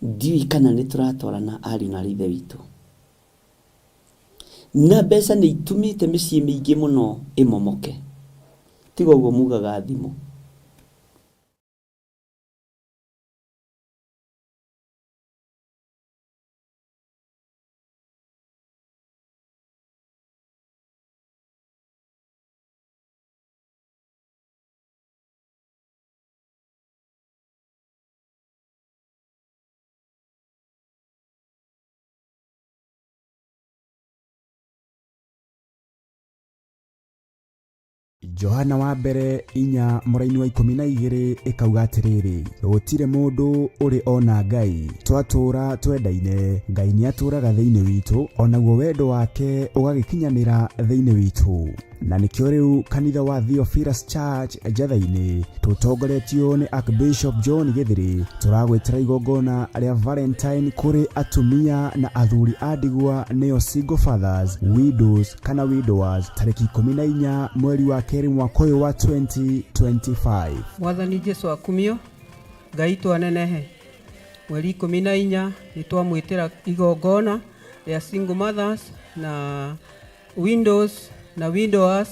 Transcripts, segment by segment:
Ndiũĩ kana nĩ tũratwarana ariũ na aarĩ a Ithe witũ. Na mbeca nĩ itumĩte mĩciĩ mĩingĩ mũno ĩmomoke. Tiga ũguo mugaga thimũ. Johana wa mbere inya mũraini wa 12 ĩkauga atĩrĩrĩ, gũtirĩ mũndũ ũrĩ ona Ngai, twatũũra twendaine, Ngai nĩatũũraga thĩinĩ witũ, o naguo wendo wake ũgagĩkinyanĩra thĩinĩ witũ. Na nĩkĩo rĩu kanitha wa Theophilus Church Njatha-inĩ tũtongoretio nĩ Archbishop John Gĩthĩrĩ tũragwĩtĩra igongona rĩa Valentine kũrĩ atumia na athuri a ndigwa nĩo single fathers, widows kana widowers tarĩki 14 mweri wa kerĩ mwaka ũyũ wa 2025. Mwathani Jesu akumio, Ngai witũ anenehe. Mweri 14 nĩ twamwĩtĩra igongona rĩa single mothers na widows na widowers.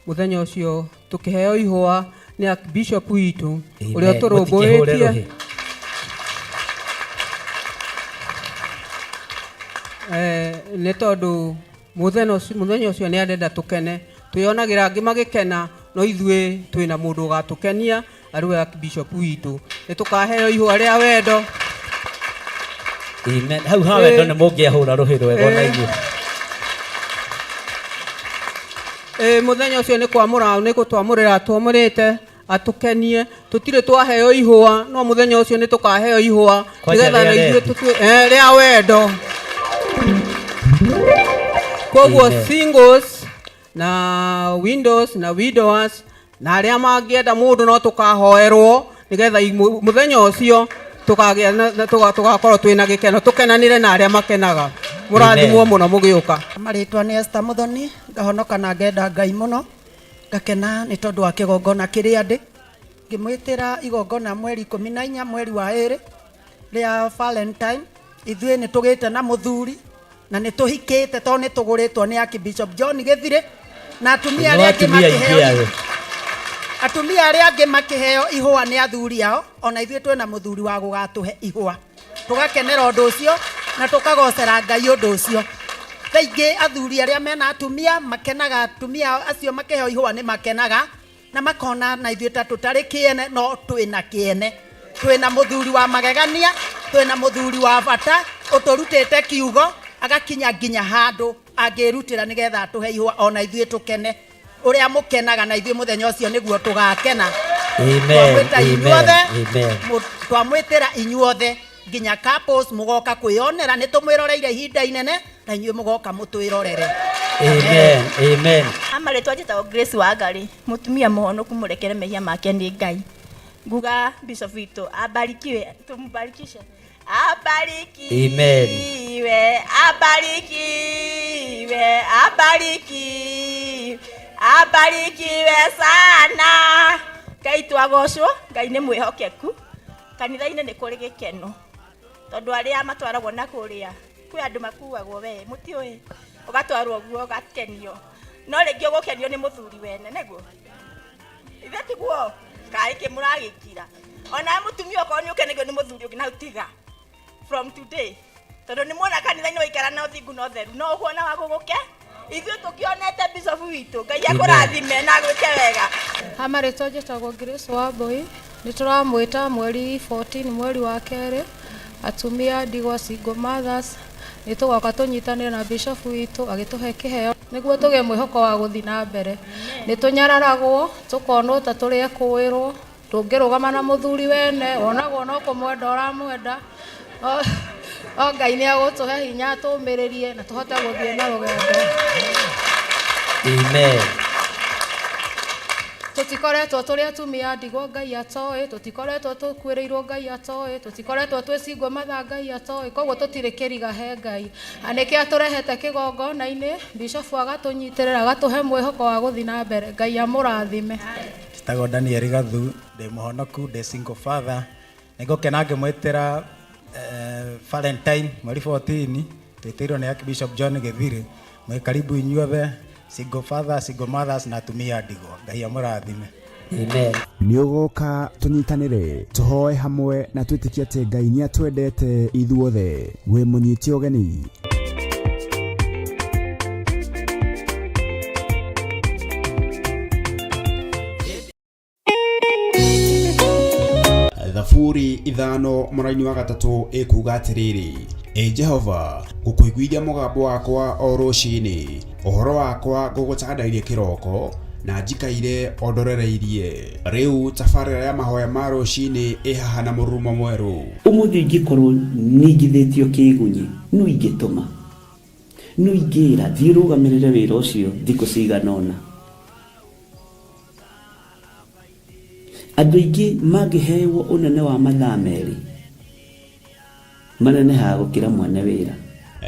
Mũthenya ũcio tũkĩheo ihũa nĩ Archbishop witũ ũrĩa Amen. Mũtikĩhũre ũtũrũmbũĩtie rũhĩ. Nĩ tondũ mũthenya ũcio mũthenya ũcio nĩ arenda tũkene. Twĩonagĩra angĩ magĩkena, no ithuĩ twĩna mũndũ ũgatũkenia arĩ we Archbishop witũ. Nĩ tũkaheo ihũa rĩa wendo. Amen. Hau ha wendo nĩ mũngĩahũra rũhĩ rwega ona inyuĩ. Mũthenya ũcio nĩ kwamũra nĩ gũtwamũrĩra atwamũrĩte atũkenie. Tũtirĩ twaheo ihũa, no mũthenya ũcio nĩ tũkaheo ihũa Kwanja nĩgetha rĩa na ithuĩ rendi. tũtue rĩa wendo. Koguo Amen. singles na widows na widowers na arĩa mangĩenda mũndũ no tũkahoerwo nĩgetha mũthenya ũcio tũkagĩa na- na tũgakorwo twĩna gĩkeno, tũkenanĩre na arĩa makenaga. Mũrathimwo mũno mũgĩũka. Marĩtwa nĩ Esther Muthoni, ngahonoka na ngenda Ngai mũno, ngakena nĩ tondũ wa kĩgongona kĩrĩa ndĩ. Ngĩmwĩtĩra igongona mweri 14 mweri wa ĩrĩ rĩa Valentine. Ithuĩ nĩ tũgĩte na mũthuri na nĩ tũhikĩte tondũ nĩ tũgũrĩtwo nĩ Archbishop John Gĩthirĩ na atumia No arĩa angĩ atumia aingĩ makĩheo ayo. atumia arĩa angĩ makĩheo ihũa nĩ athuri ao, ona ithuĩ twĩna mũthuri wa gũgatũhe ihũa. Tũgakenera ũndũ ũcio na tũkagocera Ngai ũndũ ũcio. Thaa ingĩ athuri arĩa mena atumia makenaga, atumia acio makĩheo ihũa nĩ makenaga na makona na ithuĩ ta tũtarĩ kĩene, no twĩna kĩene. Twĩna mũthuri wa magegania, twĩna mũthuri wa bata ũtũrutĩte kiugo agakinya nginya handũ angĩrutĩra nĩgetha atũhe ihũa ona ithuĩ tũkene. Ũrĩa mũkenaga na ithuĩ mũthenya ũcio nĩguo tũgakena. Amen, Twamwĩta amen, inyuothe, amen. twamwĩtĩra inyuothe nginya couples mũgoka kwĩyonera, nĩ tũmwĩroreire ihinda inene na inyuĩ mũgoka mũtwĩrorere. Amen, amen. Amarĩtwa njĩtagwo Grace Wangari, mũtumia mũhonoku mũrekere mehia make nĩ Ngai. Nguga Bishop witũ abarikiwe, tumubarikishe. Abarikiwe, Amen. abarikiwe, abarikiwe, abarikiwe sana. Ngai twagocwo, Ngai nĩ mwĩhokeku. Kanitha-inĩ nĩ kũrĩ gĩkeno tondũ arĩa matwaragwo na kũrĩa kwĩ andũ makuagwo we mũtiũĩ, ũgatwarwo ũguo ũgakenio, no rĩngĩ ũgũkenio nĩ mũthuri wene nĩguo ithe tiguo kaĩ kĩ mũragĩkira. Ona mũtumia okorwo nĩ ũkenagio nĩ mũthuri ũngĩ na tiga from today, tondũ nĩ muona kanitha-inĩ waikara na ũthingu na ũtheru no ũkuona wa gũgũke. Ithuĩ tũkĩonete Bishop witũ, Ngai akũrathime na agwĩke wega. Ha marĩtwa njĩtagwo Grace Wambui, nĩ tũramwĩta mweri 14 mweri wa kerĩ, atumia ndigwa single mothers, nĩ tũgoka tũnyitanĩre na Bishop witũ agĩtũhe kĩheo nĩguo tũgĩe mwĩhoko wa gũthiĩ na mbere. Nĩ tũnyararagwo, tũkonwo ta tũrĩ ekũĩrwo, ndũngĩrũgama na mũthuri wene, wonagwo no kũmwenda ũramwenda. O Ngai nĩ agũtũhe hinya atũmĩrĩrie na tũhote gũthiĩ na rũgendo. Amen. Tũtikoretwo tũrĩ atumia ndigwa Ngai atoĩ, tũtikoretwo tũkuĩrĩirwo Ngai atoĩ, tũtikoretwo twĩ single mother Ngai atoĩ, koguo tũtirĩ kĩriga he Ngai. Na nĩkĩo atũrehete kĩgongona-inĩ, Bishop agatũnyitĩrĩra, agatũhe mwĩhoko wa gũthiĩ na mbere. Ngai amũrathime. Njĩtagwo Daniel Gathu, ndĩ mũhonoku, ndĩ single father. Nĩ ngũkena ngĩmwĩtĩra Valentine mweri 14 twĩtĩirwo nĩ Archbishop John Gĩthirĩ. Mwĩ karibu inyuothe single fathers, single mothers na atumia a ndigwa. Ngai amũrathime. Amen. Nĩ ũgoka tũnyitanĩre, tũhoe hamwe na twĩtĩkie atĩ Ngai nĩ atwendete ithuothe. Wĩ mũnyite ũgeni. Thaburi 5 mũraini wa 3 ĩkuga atĩrĩrĩ, Ĩ Jehova, ngũkũiguithia mũgambo wakwa o rũcinĩ, ũhoro wakwa ngũgũtandairie kĩroko, na njikaire o ndorereirie. Rĩu tabarĩra ya mahoya ma rũcinĩ ĩ haha na mũrurumo mwerũ. Ũmũthĩ ingĩkorwo ningithĩtio kĩgunyi, no ingĩtũma, no ingĩra thiĩ ũrũgamĩrĩre wĩra ũcio thikũ cigana ũna. Andũ aingĩ mangĩhewo ũnene wa mathaa 2 manenehaga gũkĩra mwene wĩra.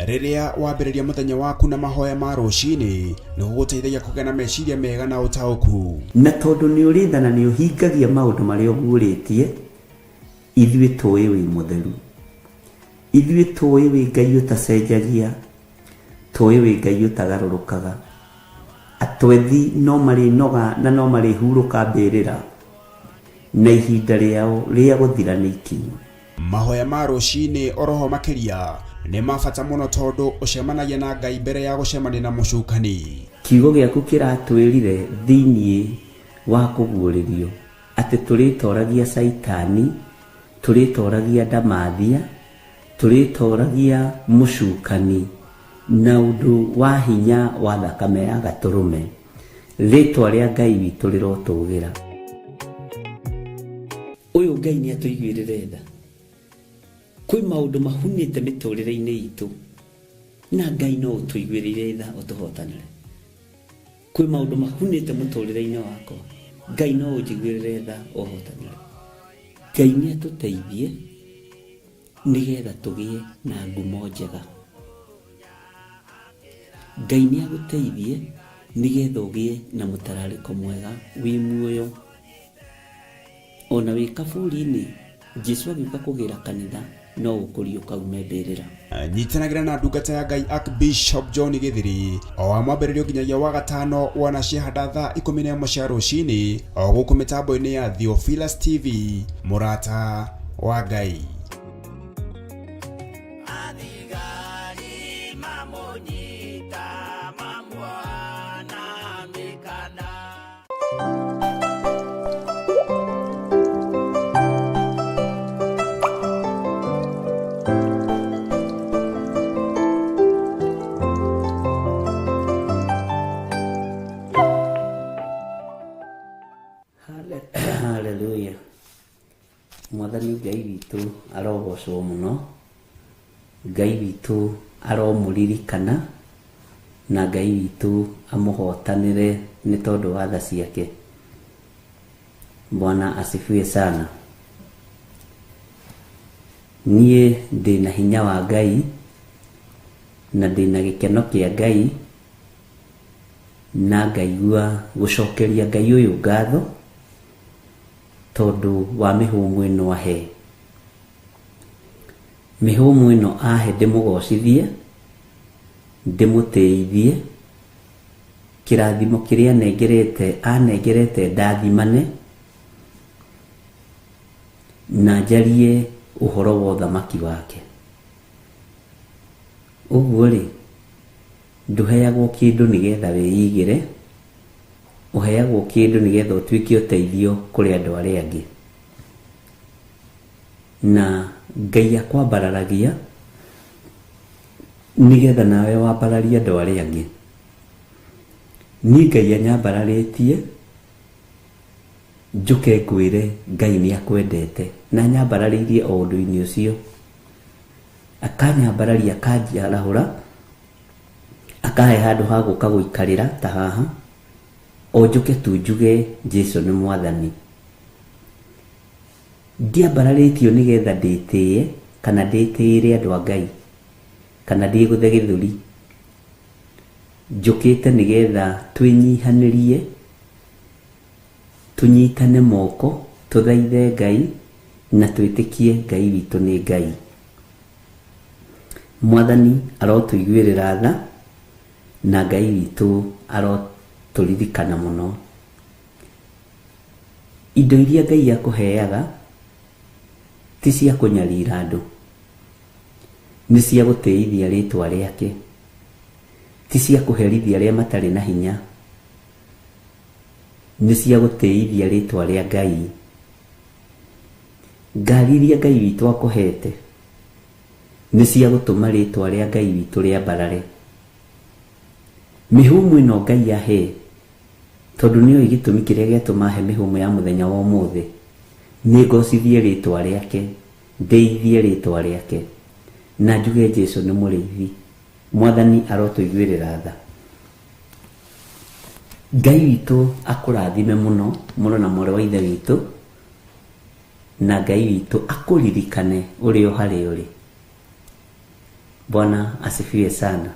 Rĩrĩa wambĩrĩria mũthenya waku na mahoya ma rũcinĩ, nĩ gũgũteithagia kũgĩa na meciria mega na ũtaũku. Na tondũ nĩ ũrĩ tha na nĩ ũhingagia maũndũ marĩa ũguũrĩtie, ithuĩ tũĩ wĩ mũtheru. Ithuĩ tũĩ wĩ Ngai ũtacenjagia, tũĩ wĩ Ngai ũtagarũrũkaga. Atwethi no marĩnoga na no marĩhurũka mbĩrĩra, na ihinda rĩao rĩa gũthira nĩ ikinyu. Mahoya ma rũcinĩ oroho makĩria nĩ ma bata mũno tondũ ũcemanagia na Ngai mbere ya gũcemania na mũcukani. Kiugo gĩaku kĩratwĩrire thĩiniĩ wa kũguũrĩrio atĩ tũrĩtoragia Caitani, tũrĩtoragia ndamathia, tũrĩtoragia mũcukani na ũndũ wa hinya wa thakame ya gatũrũme. Rĩtwa rĩa Ngai witũ rĩrotũgĩra. Ũyũ Ngai nĩ atũiguĩrĩre tha. Kwĩ maũndũ mahunĩte mĩtũrĩre-inĩ itũ na Ngai no ũtũiguĩrĩire tha ũtũhotanĩre. Kwĩ maũndũ mahunĩte mũtũrĩre-inĩ wakwa, Ngai no ũnjiguĩrĩre tha ũhotanĩre. Ngai nĩ atũteithie nĩgetha tũgĩe na ngumo njega. Ngai nĩ agũteithie nĩgetha ũgĩe na mũtararĩko mwega wĩ muoyo. Ona wĩ kaburi-inĩ, Jesu agĩũka kũgĩra kanitha no ũkũriũka ume mbĩrĩra. Nyitanagĩra na ndungata ya Ngai Archbishop John Gĩthiri o wa mwambĩrĩrio nginyagia wa gatano wona ciahanda thaa 11 cia rũcinĩ o gũkũ mĩtambo-inĩ ya Theophilus TV, mũrata wa Ngai. Hallelujah. Mwathani Ngai witũ arogocwo mũno. Ngai witũ aromũririkana na Ngai witũ amũhotanĩre nĩ tondũ wa tha ciake. Bwana asifiwe sana. Niĩ ndĩna hinya wa Ngai na ndĩna gĩkeno kĩa Ngai na ngaigua gũcokeria Ngai ũyũ ngatho tondũ wa mĩhũmũ ĩno ahe. Mĩhũmũ ĩno ahe ndĩmũgocithie, ndĩmũtĩithie, kĩrathimo kĩrĩa anengerete, anengerete ndathimane na njarie ũhoro wa ũthamaki wake. Ũguo rĩ, ndũheagwo kĩndũ nĩgetha wĩigĩre, ũheagwo kĩndũ nĩgetha ũtuĩke ũteithio kũrĩ andũ arĩa angĩ. Na Ngai akwambararagia nĩgetha nawe wambararie andũ arĩa angĩ. Niĩ Ngai anyambararĩtie njũke ngwĩre Ngai nĩ akwendete na anyambararĩirie o ũndũ-inĩ ũcio. Akanyambararia, akanjarahũra, akahe handũ ha gũka gũikarĩra ta haha, o njũke tu njuge Jesu nĩ mwathani. Ndiambararĩtio nĩgetha ndĩtĩe kana ndĩtĩĩre andũ a Ngai kana ndĩgũthe gĩthũri. Njũkĩte nĩgetha twĩnyihanĩrie, tũnyitane moko, tũthaithe Ngai na twĩtĩkie Ngai witũ nĩ Ngai. Mwathani arotũiguĩrĩra tha na Ngai witũ arotũririkana mũno. Indo iria Ngai akũheaga ti cia kũnyarira andũ, nĩ cia gũtĩithia rĩtwa rĩake, ti cia kũherithia arĩa matarĩ na hinya, nĩ cia gũtĩithia rĩtwa rĩa Ngai. Ngari iria Ngai witũ akũhete nĩ cia gũtũma rĩtwa rĩa Ngai witũ rĩambarare. Mĩhũmũ ĩno Ngai ahe, tondũ nĩoĩ gĩtũmi kĩrĩa gĩatũma ahe mĩhũmũ ya mũthenya wa ũmũthĩ, nĩ ngocithie rĩtwa rĩake, ndĩithie rĩtwa rĩake, na njuge Jesu nĩ mũrĩithi. Mwathani arotũiguĩrĩra tha. Ngai witũ akũrathime mũno mũno na mwarĩ wa ithe witũ, na Ngai witũ akũririkane ũrĩ o harĩa ũrĩ. Bwana asifiwe sana.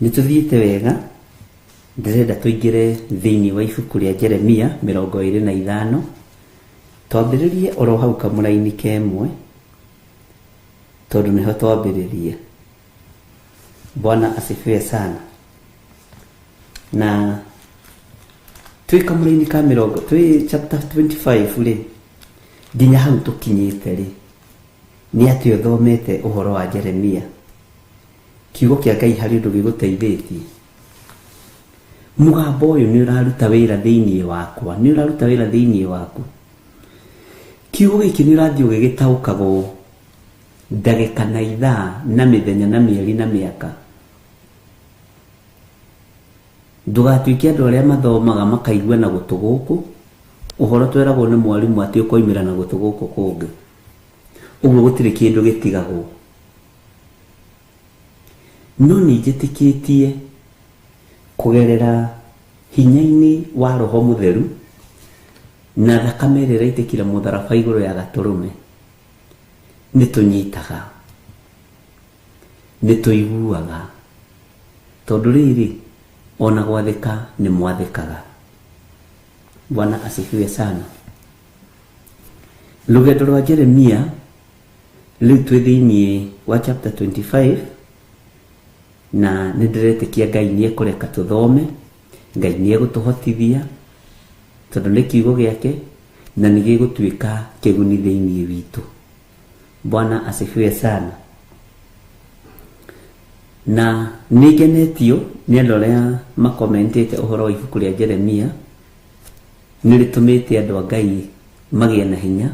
Nĩ tũthiĩte wega, ndĩrenda tũingĩre thĩinĩ wa ibuku rĩa Jeremia 25, twambĩrĩrie oro hau kamũraini ka ĩmwe, tondũ nĩho twambĩrĩria. Bwana asifiwe sana. Na twĩ kamũraini ka mĩrongo, twĩ chapter 25 rĩ, nginya hau tũkinyĩte rĩ, nĩ atĩ ũthomete ũhoro wa Jeremia. Kiugo kĩa Ngai harĩ ũndũ gĩgũteithĩtie. Mũgambo ũyũ nĩ ũraruta wĩra thĩinĩ wakwa, nĩ ũraruta wĩra thĩinĩ waku. Kiugo gĩkĩ nĩ ũrathiĩ ũgĩgĩtaũkagwo ndagĩka na ithaa na mĩthenya na mĩeri na mĩaka. Ndũgatuĩke andũ arĩa mathomaga makaigua na gũtũ gũkũ, ũhoro tweragwo nĩ mwarimũ atĩ ũkoimĩra na gũtũ gũkũ kũngĩ. Ũguo gũtirĩ kĩndũ gĩtigagwo. No nĩ njĩtĩkĩtie kũgerera hinya-inĩ wa Roho Mũtheru na thakame ĩrĩa ĩraitĩkire mũtharaba igũrũ ya gatũrũme, nĩ tũnyitaga, nĩ tũiguaga, tondũ rĩrĩ ona gwathĩka nĩ mwathĩkaga. Bwana asifiwe sana. Rũgendo rwa Jeremia rĩu twĩ thĩinĩ wa chapter 25, na nĩ ndĩretĩkia Ngai nĩ ekũreka tũthome, Ngai nĩ egũtũhotithia, tondũ nĩ kiugo gĩake na nĩ gĩgũtuĩka kĩguni thĩinĩ witũ. Bwana asifiwe sana. Na nĩ ngenetio nĩ andũ arĩa makomentĩte ũhoro wa ibuku rĩa Jeremia, nĩ rĩtũmĩte andũ a Ngai magĩe na hinya,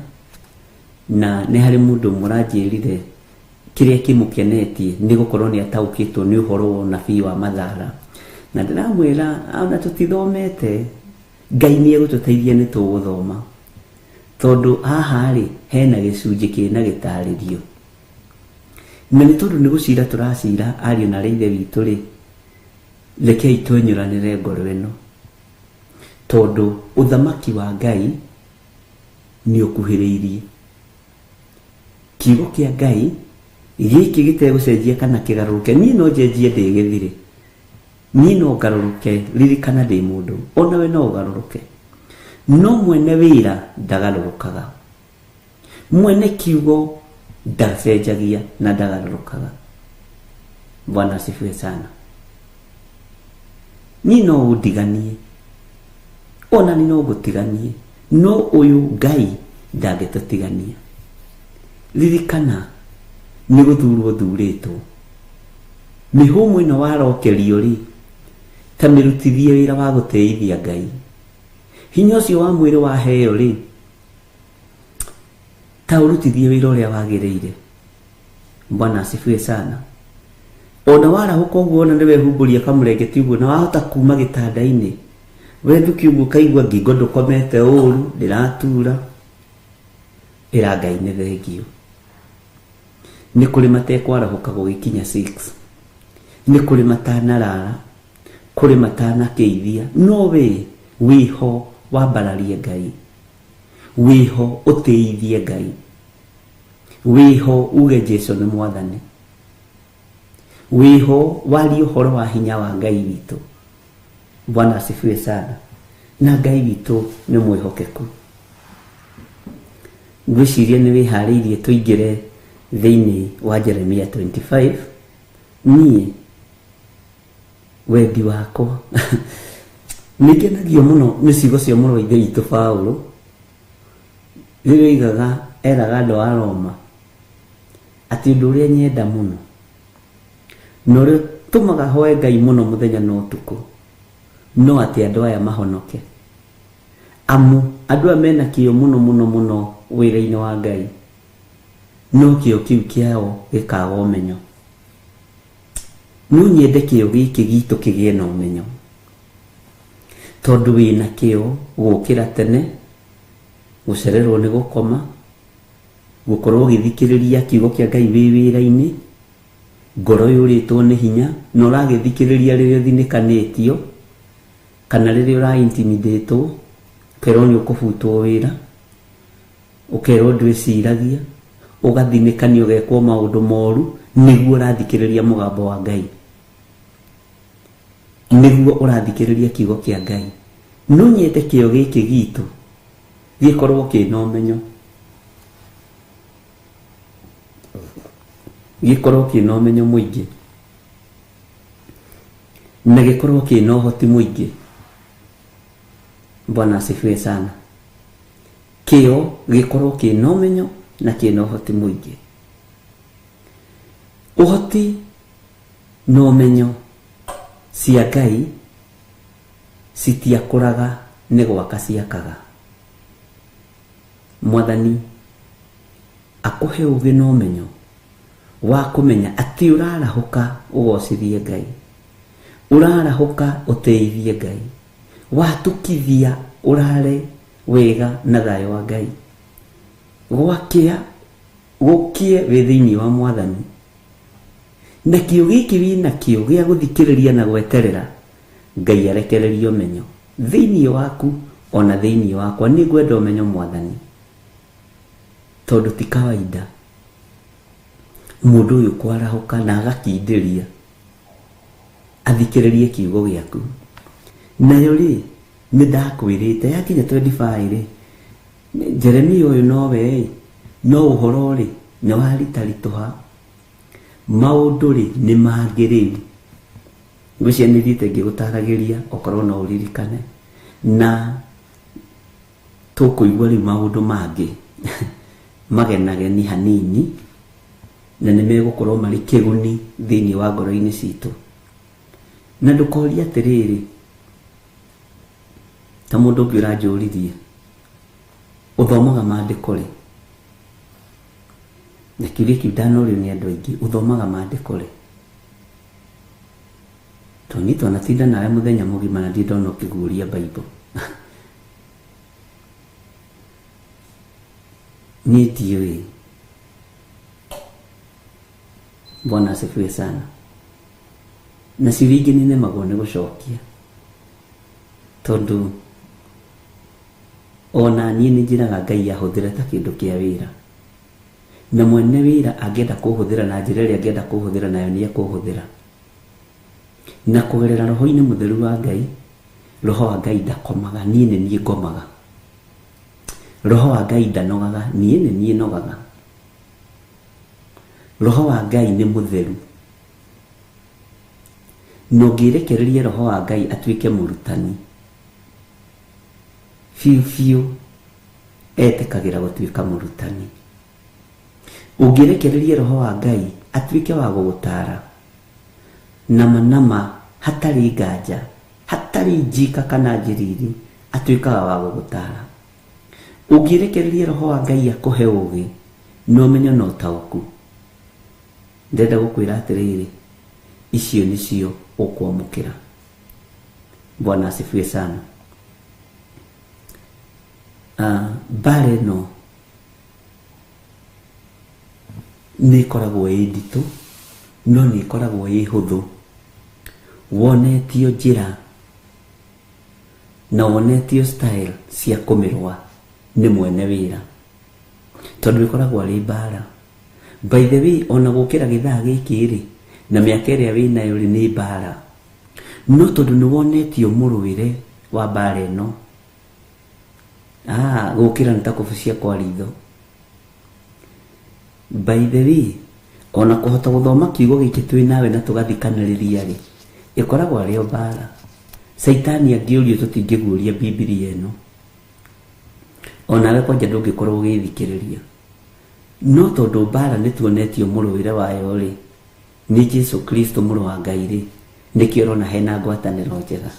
na nĩ harĩ mũndũ mũranjĩrire kĩrĩa kĩmũkenetie nĩ gũkorwo nĩ ataũkĩtwo nĩ ũhoro wa ũnabii wa Mathara. Na ndĩramwĩra ona tũtithomete, Ngai nĩ egũtũteithia nĩ tũgũthoma, tondũ haha rĩ hena gĩcunjĩ kĩna gĩtarĩrio. Na nĩ tondũ nĩ gũcira tũracira ariũ na ithe witũ rĩ, rekei twenyũranĩre ngoro ĩno, tondũ ũthamaki wa Ngai nĩ ũkuhĩrĩirie. Kiugo kĩa Ngai gĩkĩ gĩtegũcenjia kana kĩgarũrũke, niĩ no njenjie ndĩ gĩthirĩ, niĩ no ngarũrũke, ririkana ndĩ mũndũ, onawe no ũgarũrũke, no mwene wĩra ndagarũrũkaga, mwene kiugo ndacenjagia na ndagarũrũkaga. Bwana asifiwe sana. Niĩ no ũndiganie, ona niĩ no ngũtiganie, no ũyũ Ngai ndangĩtũtigania. Ririkana nĩ gũthurwo thurĩtwo. Mĩhũmũ ĩno warokerio rĩ, ta mĩrutithie wĩra wa gũtĩithia Ngai. Hinya ũcio wa mwĩrĩ waheo rĩ, ta ũrutithie wĩra ũrĩa wagĩrĩire. Bwana asifiwe sana. Ona warahũka ũguo ona nĩwehumbũria kamũrengeti ũguo na wahota kuma gĩtanda-inĩ, wethukia ũguo ũkaigua ngingo ndũkomete ũru, ndĩratura, ĩra Ngai nĩ thengio. Nĩ kũrĩ matekwarahũka gũgĩkinya 6, nĩ kũrĩ matanarara, kũrĩ matanakĩithia, no we wĩho wambararie Ngai, wĩho ũtĩithie Ngai, wĩho uge Jesu nĩ mwathani, wĩho warie ũhoro wa hinya wa Ngai witũ. Bwana asifiwe sana. Na Ngai witũ nĩ mwĩhokeku. Ngwĩciria nĩ wĩharĩirie tũingĩre Thĩinĩ wa Jeremia 25, niĩ wendi wakwa nĩ ngenagio mũno nĩ ciugo cia mũrũ wa ithe witũ Paulo rĩrĩa oigaga eraga andũ a Roma atĩ ũndũ ũrĩa nyenda mũno na ũrĩa ũtũmaga hoe Ngai mũno mũthenya na ũtukũ no atĩ andũ aya mahonoke. Amu andũ aya mena kĩyo mũno mũno mũno wĩra-inĩ wa Ngai, no kĩyo kĩu kĩao gĩkaga ũmenyo. No nyende kĩyo gĩkĩ gitũ kĩgĩe na ũmenyo, tondũ wĩna kĩyo gũkĩra tene, gũcererwo nĩ gũkoma, gũkorwo ũgĩthikĩrĩria kiugo kĩa Ngai wĩ wĩra-inĩ, ngoro yũrĩtwo nĩ hinya, na ũragĩthikĩrĩria rĩrĩa ũthinĩkanĩtio, kana rĩrĩa ũra-intimidatwo, ũkerwo nĩ ũkũbutwo wĩra, ũkerwo ndwĩciragia, ũgathinĩkanio ũgekwo maũndũ moru, nĩguo ũrathikĩrĩria mũgambo wa Ngai, nĩguo ũrathikĩrĩria kiugo kĩa Ngai. No nyende kĩyo gĩkĩ gitũ gĩkorwo kĩna ũmenyo, gĩkorwo kĩna ũmenyo mũingĩ, na gĩkorwo kĩna ũhoti mũingĩ. Bwana asifiwe sana. Kĩyo gĩkorwo kĩna ũmenyo na kĩna ũhoti mũingĩ. Ũhoti na ũmenyo cia Ngai citiakũraga nĩ gwaka ciakaga. Mwathani akũhe ũgĩ na ũmenyo wa kũmenya atĩ ũrarahũka ũgocithie Ngai, ũrarahũka ũteithie Ngai, watukithia ũrare wega na thayũ wa Ngai, gwakĩa gũkie wĩ thĩinĩ wa Mwathani, na kĩo gĩkĩ wĩna kĩo gĩa gũthikĩrĩria na gweterera Ngai arekererie ũmenyo thĩinĩ waku ona thĩinĩ wakwa. Nĩ ngwenda ũmenyo Mwathani, tondũ ti kawaida mũndũ ũyũ kwarahũka na agakindĩria athikĩrĩrie kiugo gĩaku. Nayo rĩ, nĩ ndakwĩrĩte yakinya 25 rĩ, Jeremia ũyũ nowe ĩ, no ũhoro rĩ nĩ waritaritũha, maũndũ rĩ nĩ mangĩ rĩu. Ngwĩciria nĩ thiĩte ngĩgũtaragĩria okorwo no ũririkane, na tũkũigua rĩu maũndũ mangĩ magenageni hanini, na nĩ megũkorwo marĩ kĩguni thĩinĩ wa ngoro-inĩ citũ. Na ndũkorie atĩrĩrĩ, ta mũndũ ũngĩ ũranjũririe, ũthomaga maandĩko rĩ? Na kĩũria kĩu ndanorio nĩ andũ aingĩ, ũthomaga maandĩko rĩ? Tondũ niĩ twanatinda nawe mũthenya mũgima na ndirĩ ndona ũkĩguũria Bible. Niĩ ndiũĩ. Bwana asifiwe sana. Na ciũria ingĩ nĩ nemagwo nĩ gũcokia, tondũ ona niĩ nĩ njĩraga Ngai ahũthĩre ta kĩndũ kĩa wĩra, na mwene wĩra angĩenda kũhũthĩra na njĩra ĩrĩa angĩenda kũhũthĩra nayo nĩ ekũhũthĩra. Na kũgerera roho-inĩ mũtheru wa Ngai, roho wa Ngai ndakomaga, niĩ nĩ niĩ ngomaga. Roho wa Ngai ndanogaga, niĩ nĩ niĩ nogaga. Roho wa Ngai nĩ mũtheru, na ũngĩrekereria roho wa Ngai atuĩke mũrutani biũ biũ, etĩkagĩra gũtuĩka mũrutani. Ũngĩrekereria roho wa Ngai atuĩke wa gũgũtara nama nama, hatarĩ nganja, hatarĩ njika kana njiriri, atuĩkaga wa gũgũtara. Ũngĩrekereria roho wa Ngai akũhe ũgĩ na ũmenyo na ũtaũku, ndĩrenda gũkwĩra atĩrĩrĩ, icio nĩcio ũkwamũkĩra. Bwana asifiwe sana. Mbara ĩno nĩ ĩkoragwo ĩ nditũ, no nĩ ĩkoragwo ĩ hũthũ. Wonetio njĩra na wonetio style cia kũmĩrũa nĩ mwene wĩra, tondũ ĩkoragwo arĩ mbara. By the way, ona gũkĩra gĩthaa gĩkĩ rĩ, na mĩaka ĩrĩa wĩnayo rĩ, nĩ mbara. No tondũ nĩ wonetio mũrũĩre wa mbara ĩno, gũkĩra nĩ ta kũbucia kwa ritho. By the way, ona kũhota gũthoma kiugo gĩkĩ twĩ nawe na tũgathikanĩrĩria rĩ, ĩkoragwo arĩ o mbara. Caitani angĩũrio tũtingĩguũria Bibilia ĩno, onawe kwanja ndũngĩkorwo ũgĩthikĩrĩria. No tondũ mbara nĩ tuonetio mũrũĩre wayo rĩ, nĩ Jesu Kristo mũrũ wa Ngai rĩ, nĩkĩo ũrona hena ngwatanĩro njega.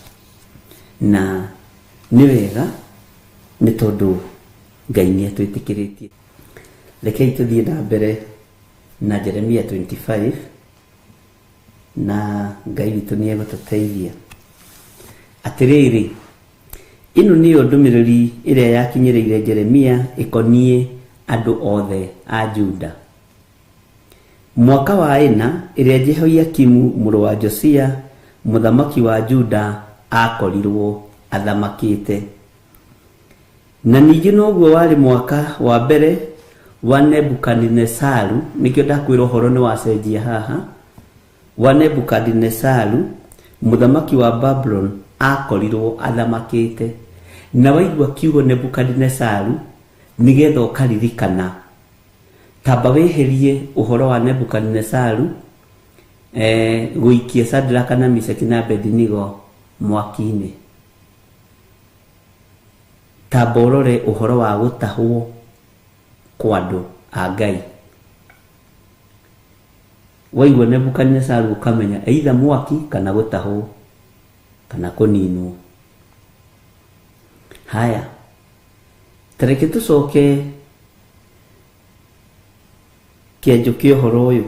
Na nĩ wega nĩ tondũ Ngai nĩ atwĩtĩkĩrĩtie. Rekei tũthiĩ na mbere na Jeremia 25 na Ngai witũ nĩ egũtũteithia. Atĩrĩrĩ, ĩno nĩyo ndũmĩrĩri ĩrĩa yakinyĩrĩire Jeremia ĩkoniĩ andũ othe a Juda. Mwaka wa ĩna ĩrĩa Jehoiakimu mũrũ wa Josia mũthamaki wa Juda akorirwo athamakĩte. Na ningĩ noguo warĩ mwaka wa mbere wa Nebukadinesaru, nĩkĩo ndakwĩra ũhoro nĩ wacenjia haha, wa Nebukadinesaru mũthamaki wa Babulon akorirwo athamakĩte. Na waigua kiugo Nebukadinesaru nĩgetha ũkaririkana, tamba wĩhĩrie ũhoro wa Nebukadinesaru gũikia Sadraka na Meshaki na Abednego mwaki-inĩ. Tamba ũrore ũhoro wa gũtahwo kwa andũ a Ngai. Waigua Nebukadinesaru ũkamenya either mwaki kana gũtahwo kana kũninwo. Haya, tareke tũcoke kĩanjo kĩa ũhoro ũyũ.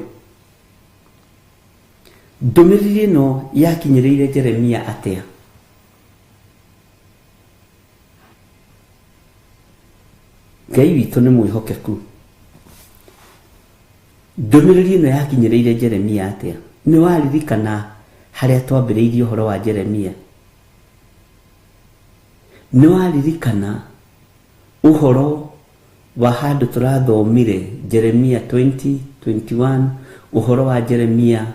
Ndũmĩrĩri ĩno yakinyĩrĩire Jeremia atĩa? Ngai witũ nĩ mwĩhokeku. Ndũmĩrĩri ĩno yakinyĩrĩire Jeremia atĩa? Nĩ waririkana harĩa twambĩrĩirie ũhoro wa Jeremia? Nĩ waririkana ũhoro wa handũ tũrathomire Jeremia 20:21, ũhoro wa Jeremia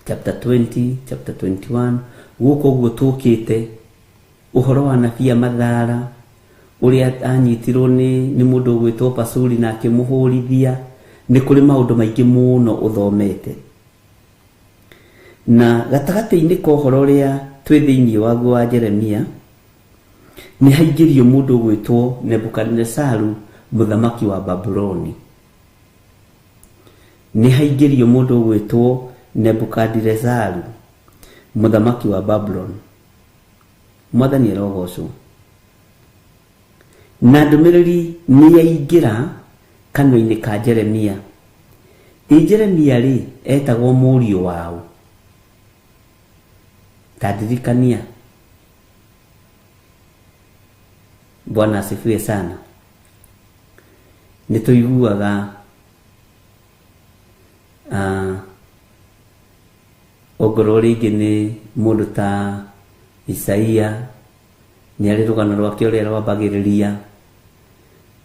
chapter 20, chapter 21, gũkũ ũguo tũkĩte, ũhoro wa nabii Mathara ũrĩa anyitirwo nĩ mũndũ ũgwĩtwo Pasuri na akĩmũhũrithia. Nĩ kũrĩ maũndũ maingĩ mũno ũthomete. Na gatagatĩ-inĩ ka ũhoro ũrĩa twĩ thĩinĩ waguo wa Jeremia, nĩ haingĩrio mũndũ ũgwĩtwo Nebukadinesaru mũthamaki wa Babuloni. Nĩ haingĩrio mũndũ ũgwĩtwo Nebukadinesaru mũthamaki wa Babuloni. Mwathani arogocwo. Na ndũmĩrĩri nĩ yaingĩra kanua-inĩ ka Jeremia. Ĩ Jeremia rĩ, etagwo mũriũ waũ? Ta ndirikania. Bwana asifiwe sana. Nĩ tũiguaga ongorwo rĩngĩ nĩ mũndũ ta Isaia, nĩ arĩ rũgano rwake ũrĩa rwambagĩrĩria.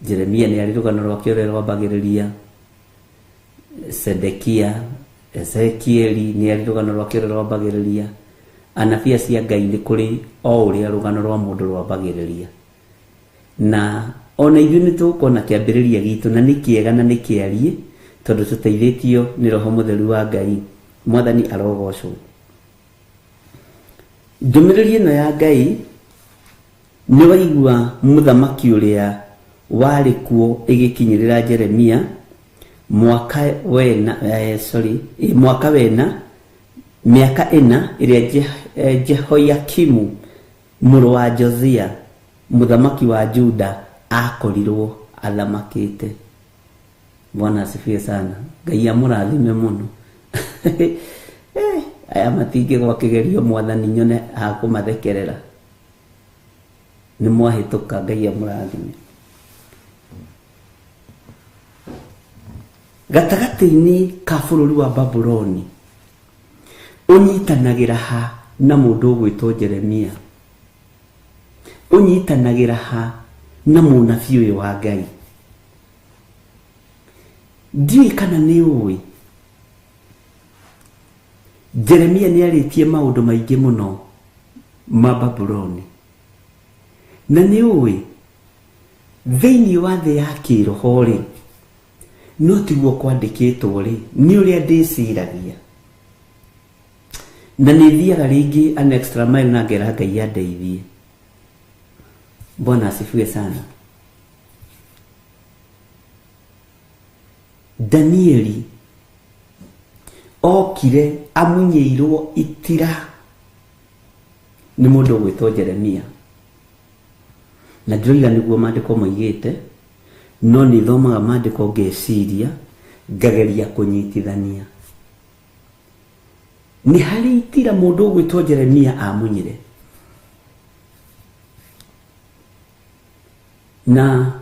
Jeremia nĩ arĩ rũgano rwake ũrĩa rwambagĩrĩria. Sedekia, Ezekieli nĩ arĩ rũgano rwake ũrĩa rwambagĩrĩria. Anabii acio a Ngai nĩ kũrĩ o ũrĩa rũgano rwa mũndũ rwambagĩrĩria. Na ona ithuĩ nĩ tũkuona kĩambĩrĩria gitũ, na nĩ kĩega na nĩ kĩariĩ, tondũ tũteithĩtio nĩ Roho Mũtheru wa Ngai. Mwathani arogocwo. Ndũmĩrĩri ĩno ya Ngai nĩ waigua mũthamaki ũrĩa warĩ kuo ĩgĩkinyĩrĩra Jeremia mwaka wena, mwaka wena mĩaka ĩna ĩrĩa Jehoiakimu mũrũ wa Josia mũthamaki wa Juda akorirwo athamakĩte. Bwana asifiwe sana. Ngai amũrathime mũno. Aya matingĩgwa kĩgerio Mwathani nyone hakũmathekerera. Nĩ mwahĩtũka, Ngai amũrathime. Gatagatĩ-inĩ ka bũrũri wa Babuloni ũnyitanagĩra ha na mũndũ ũgwĩtwo Jeremia? Ũnyitanagĩra ha na mũnabii ũyũ wa Ngai? Ndiũĩ kana nĩ ũĩ Jeremia nĩ arĩtie maũndũ maingĩ mũno ma Babuloni. Na nĩ ũĩ thĩinĩ wa thĩ ya kĩroho rĩ, No tiguo kwandĩkĩtwo rĩ, nĩ ũrĩa ndĩciragia. Na nĩ thiaga rĩngĩ an extra mile na ngera Ngai andeithie. Bwana asifiwe sana. Danieli okire amunyĩirwo itira nĩ mũndũ ũgwĩtwo Jeremia. Na ndĩroiga nĩguo maandĩko moigĩte, no nĩ thomaga maandĩko ngeciria, ngageria kũnyitithania. Nĩ harĩ itira mũndũ ũgwĩtwo Jeremia amunyire. Na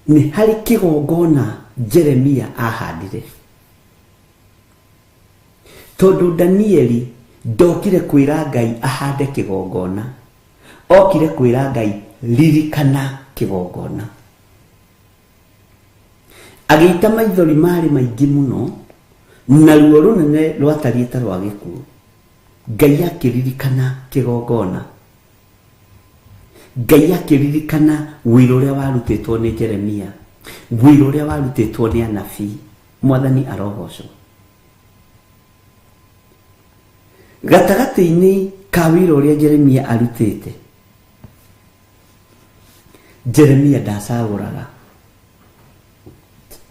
nĩ harĩ kĩgongona Jeremia ahandire. Tondũ Danieli ndokire kwĩra Ngai ahande kĩgongona, okire kwĩra Ngai ririkana kĩgongona. Agĩita maithori marĩ maingĩ mũno na ruo rũnene rwatariĩ ta rwa gĩkuũ. Ngai akĩririkana kĩgongona. Ngai akĩririkana wĩra ũrĩa warutĩtwo nĩ Jeremia, wĩra ũrĩa warutĩtwo nĩ anabii. Mwathani arogocwo. Gatagatĩ-inĩ ka wĩra ũrĩa Jeremia arutĩte, Jeremia ndacagũraga.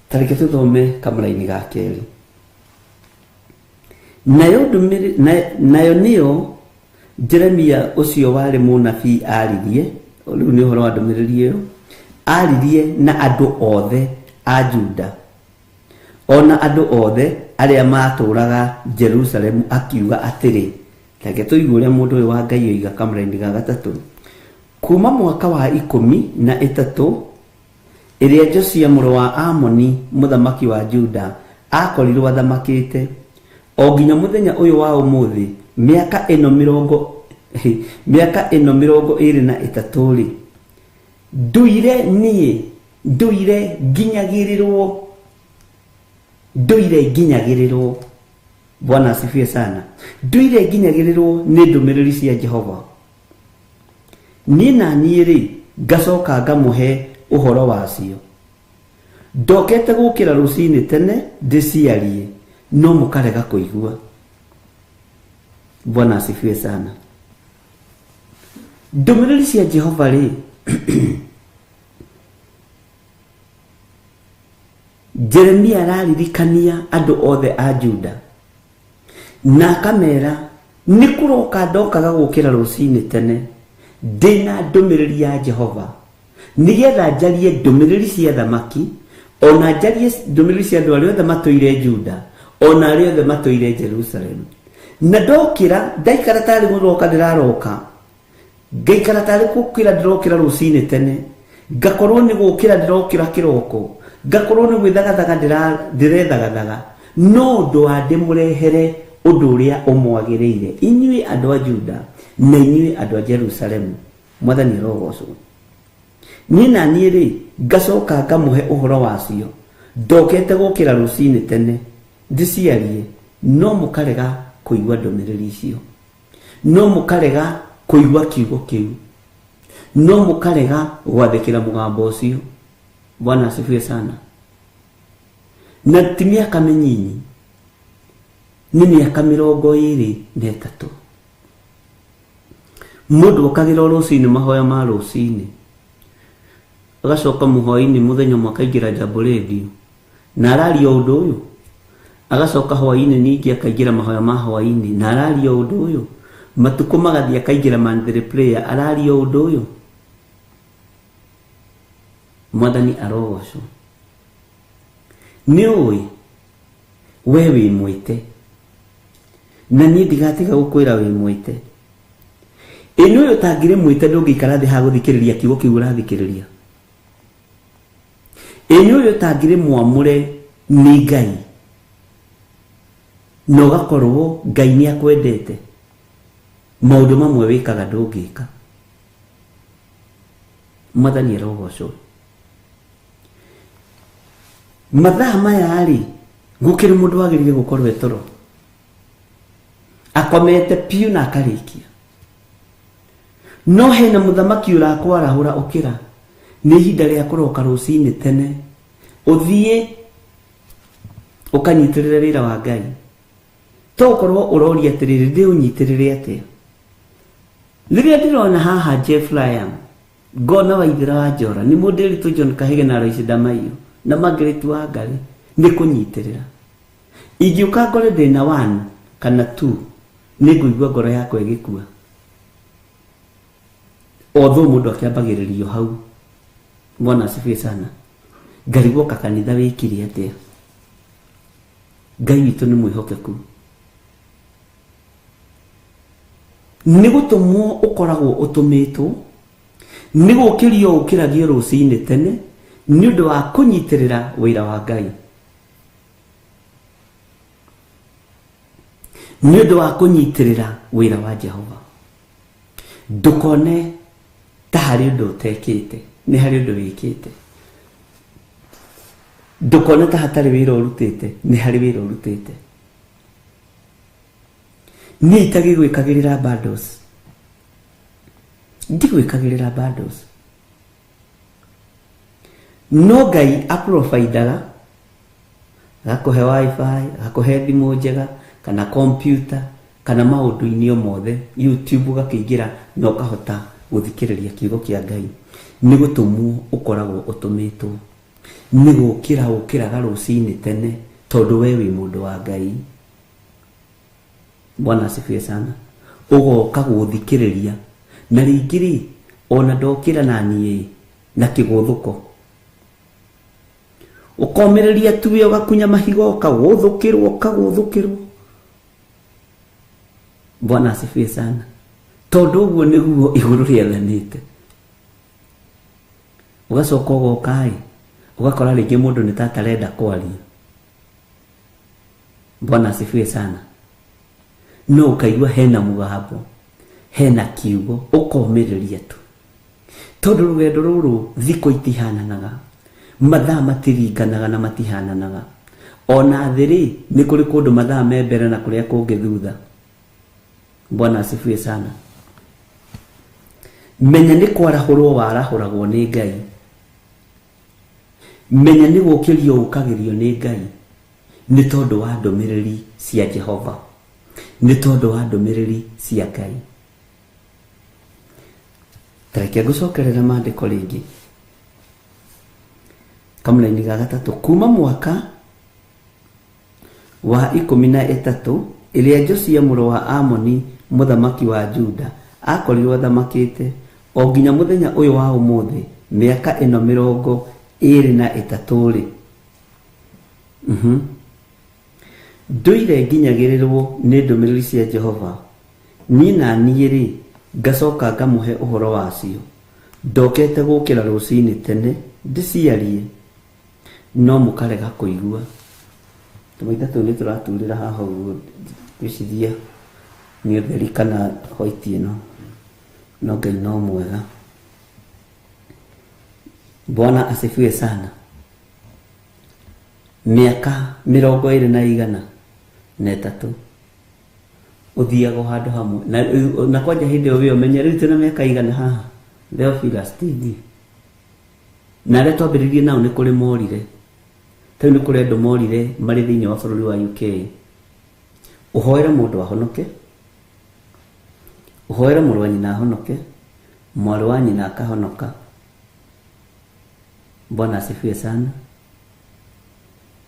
Ta reke tũthome kamũraini ga kerĩ. Nayo nĩyo Jeremia ũcio warĩ mũnabii aririe, rĩu nĩ ũhoro wa ndũmĩrĩri ĩyo, aririe na andũ othe a Juda, ona andũ othe arĩa matũũraga Jerusalemu, akiuga atĩrĩ. Reke tũigue ũrĩa mũndũ ũyũ wa Ngai oiga kamũraini ga gatatũ. Kuma mwaka wa 13 ĩrĩa Josia mũrũ wa Amoni mũthamaki wa Juda akorirwo athamakĩte, o nginya mũthenya ũyũ wa ũmũthĩ, mĩaka ĩno 23 rĩ, nduire niĩ, nduire nginyagĩrĩrwo. Bwana asifiwe sana. Nduire nginyagĩrĩrwo nĩ ndũmĩrĩri cia Jehova. Niĩ na niĩ rĩ, ngacoka ngamũhe ũhoro wacio. Ndokete gũkĩra rũcinĩ tene ndĩciarie, no mũkarega kũigua. Bwana asifiwe sana. Ndũmĩrĩri cia Jehova rĩ, Jeremia araririkania andũ othe a Juda na akamera nĩ kũroka ndokaga gũkĩra rũcinĩ tene ndĩna ndũmĩrĩri ya Jehova, nĩgetha njarie ndũmĩrĩri cia thamaki, ona njarie ndũmĩrĩri cia andũ arĩa othe matũire Juda, ona arĩa othe matũire Jerusalemu. Na ndokĩra ndaikara tarĩ gũroka ndĩraroka, ngaikara tarĩ gũkĩra ndĩrokĩra rũcinĩ tene, ngakorwo nĩ gũkĩra ndĩrokĩra kĩroko, ngakorwo nĩ gwĩthagathaga ndĩrethagathaga, no ũndũ wa ndĩmũrehere ũndũ ũrĩa ũmwagĩrĩire inyuĩ andũ a Juda na inyuĩ andũ a Jerusalemu. Mwathani arogocwo. Niĩ na niĩ rĩ, ngacoka ngamũhe ũhoro wacio. Ndokete gũkĩra rũcinĩ tene ndĩciarie, no mũkarega kũigua ndũmĩrĩri icio, no mũkarega kũigua kiugo kĩu, no mũkarega gwathĩkĩra mũgambo ũcio. Bwana asifiwe sana. Na ti mĩaka mĩnyinyi, nĩ mĩaka 23. Mũndũ okagĩra rũcinĩ mahoya ma rũcinĩ, agacoka mũhwaĩ-inĩ mũthenya ũmwe akaingĩra Jambo Radio na araria ũndũ ũyũ, agacoka hwaĩ-inĩ ningĩ akaingĩra mahoya ma hwaĩ-inĩ na araria ũndũ ũyũ, matukũ magathiĩ akaingĩra Monthly Prayer araria ũndũ ũyũ. Mwathani arogocwo. Nĩ ũĩ we wĩ mwĩte, na niĩ ndigatiga gũkwĩra wĩ mwĩte. Ĩ nĩ ũyũ ũtangĩrĩ mwĩte ndũngĩikara thĩ ha gũthikĩrĩria kiugo kĩu ũrathikĩrĩria. Ĩ nĩ ũyũ ũtangĩrĩ mwamũre nĩ Ngai, na ũgakorwo Ngai nĩ akwendete, maũndũ mamwe wĩkaga ndũngĩka. Mwathani arogocwo. Mathaa maya rĩ, gũkĩrĩ mũndũ wagĩrĩire gũkorwo e toro, akomete piũ na akarĩkia. No hena mũthamaki ũrakwarahũra ũkĩra, nĩ ihinda rĩa kũroka rũcinĩ tene Ũthiĩ ũkanyitĩrĩre wĩra wa Ngai. Tokorwo ũroria atĩrĩrĩ, ndĩũnyitĩrĩre atĩa? Rĩrĩa ndĩrona haha Jeff Ryan, ngona Waithĩra wa Njora, nĩ mũndĩritũ John Kahige na Lois Ndamaiyũ na Margaret Wangari, nĩ kũnyitĩrĩra. Ingĩũka ngore ndĩna 1 kana 2, nĩ ngũigua ngoro yakwa ĩgĩkua. Although mũndũ akĩambagĩrĩrio hau. Bwana asifiwe sana. Ngarigwo kanitha wĩkire atĩa? Ngai witũ nĩ mwĩhokeku. Nĩ gũtũmwo ũkoragwo ũtũmĩtwo, nĩ gũkĩrio ũkĩragio rũcinĩ tene nĩ ũndũ wa kũnyitĩrĩra wĩra wa Ngai. Nĩ ũndũ wa kũnyitĩrĩra wĩra wa Jehova. Ndũkone ta harĩ ũndũ ũtekĩte, nĩ harĩ ũndũ wĩkĩte. Ndũkone ta hatarĩ wĩra ũrutĩte, nĩ harĩ wĩra ũrutĩte. Niĩ itagĩgwĩkagĩrĩra bundles. Ndigwĩkagĩrĩra bundles. No Ngai aprovidaga, agakũhe wifi, agakũhe thimũ njega, kana computer, kana maũndũ-inĩ o mothe, YouTube ũgakĩingĩra na ũkahota gũthikĩrĩria kiugo kĩa Ngai. Nĩ gũtũmwo ũkoragwo ũtũmĩtwo. Nĩ gũkĩra ũkĩraga rũcinĩ tene tondũ we wĩ mũndũ wa Ngai. Bwana asifiwe sana. Ũgoka gũthikĩrĩria. Na rĩngĩ rĩ, ona ndokĩra na niĩ na kĩgũthũko. Ũkomĩrĩria tu we ũgakunya mahiga ũkagũthũkĩrwo, ũkagũthũkĩrwo. Bwana asifiwe sana. Tondũ ũguo nĩguo igũrũ rĩathanĩte. Ũgacoka ũgoka ĩ, ũgakora rĩngĩ mũndũ nĩ ta atarenda kwaria. Bwana asifiwe sana. No ũkaigua hena mũgambo, hena kiugo, ũkomĩrĩria tu. Tondũ rũgendo rũrũ thikũ itihananaga, mathaa matiringanaga na matihananaga. Ona thĩ rĩ, nĩ kũrĩ kũndũ mathaa me mbere na kũrĩa kũngĩ thutha. Bwana asifiwe sana. Menya nĩ kwarahũrwo warahũragwo nĩ Ngai. Menya nĩ gũkĩrio ũkagĩrio nĩ Ngai. Nĩ tondũ wa ndũmĩrĩri cia Jehova. Nĩ tondũ wa ndũmĩrĩri cia Ngai. Tareke ngũcokerera maandĩko rĩngĩ. Kamũraini ga gatatũ, kuma mwaka wa 13 ĩrĩa Josia mũrũ wa Amoni mũthamaki wa Juda akorirwo athamakĩte o nginya mũthenya ũyũ wa ũmũthĩ, mĩaka ĩno 23 rĩ. Ndũire nginyagĩrĩrwo nĩ ndũmĩrĩri cia Jehova. Niĩ na niĩ rĩ, ngacoka ngamũhe ũhoro wacio. Ndokete gũkĩra rũcinĩ tene ndĩciarie, no mũkarega kũigua. Tũmaitha tũu nĩ tũraturĩra haha ũguo, ngwĩciria nĩ ũtheri kana white ĩno, no Ngai no mwega. Bwana asifiwe sana. Mĩaka 23 ũthiaga o handũ hamwe. Na kwanja hĩndĩ ĩyo wĩ ũmenye rĩu twĩna mĩaka igana haha, Theophilus TV. Na arĩa twambĩrĩirie nao nĩ kũrĩ morire. Ta rĩu nĩ kũrĩ andũ morire marĩ thĩinĩ wa bũrũri wa UK. Ũhoere mũndũ ahonoke, ũhoere mũrũ wa nyina ahonoke, mwarĩ wa nyina akahonoka. Bwana asifiwe sana.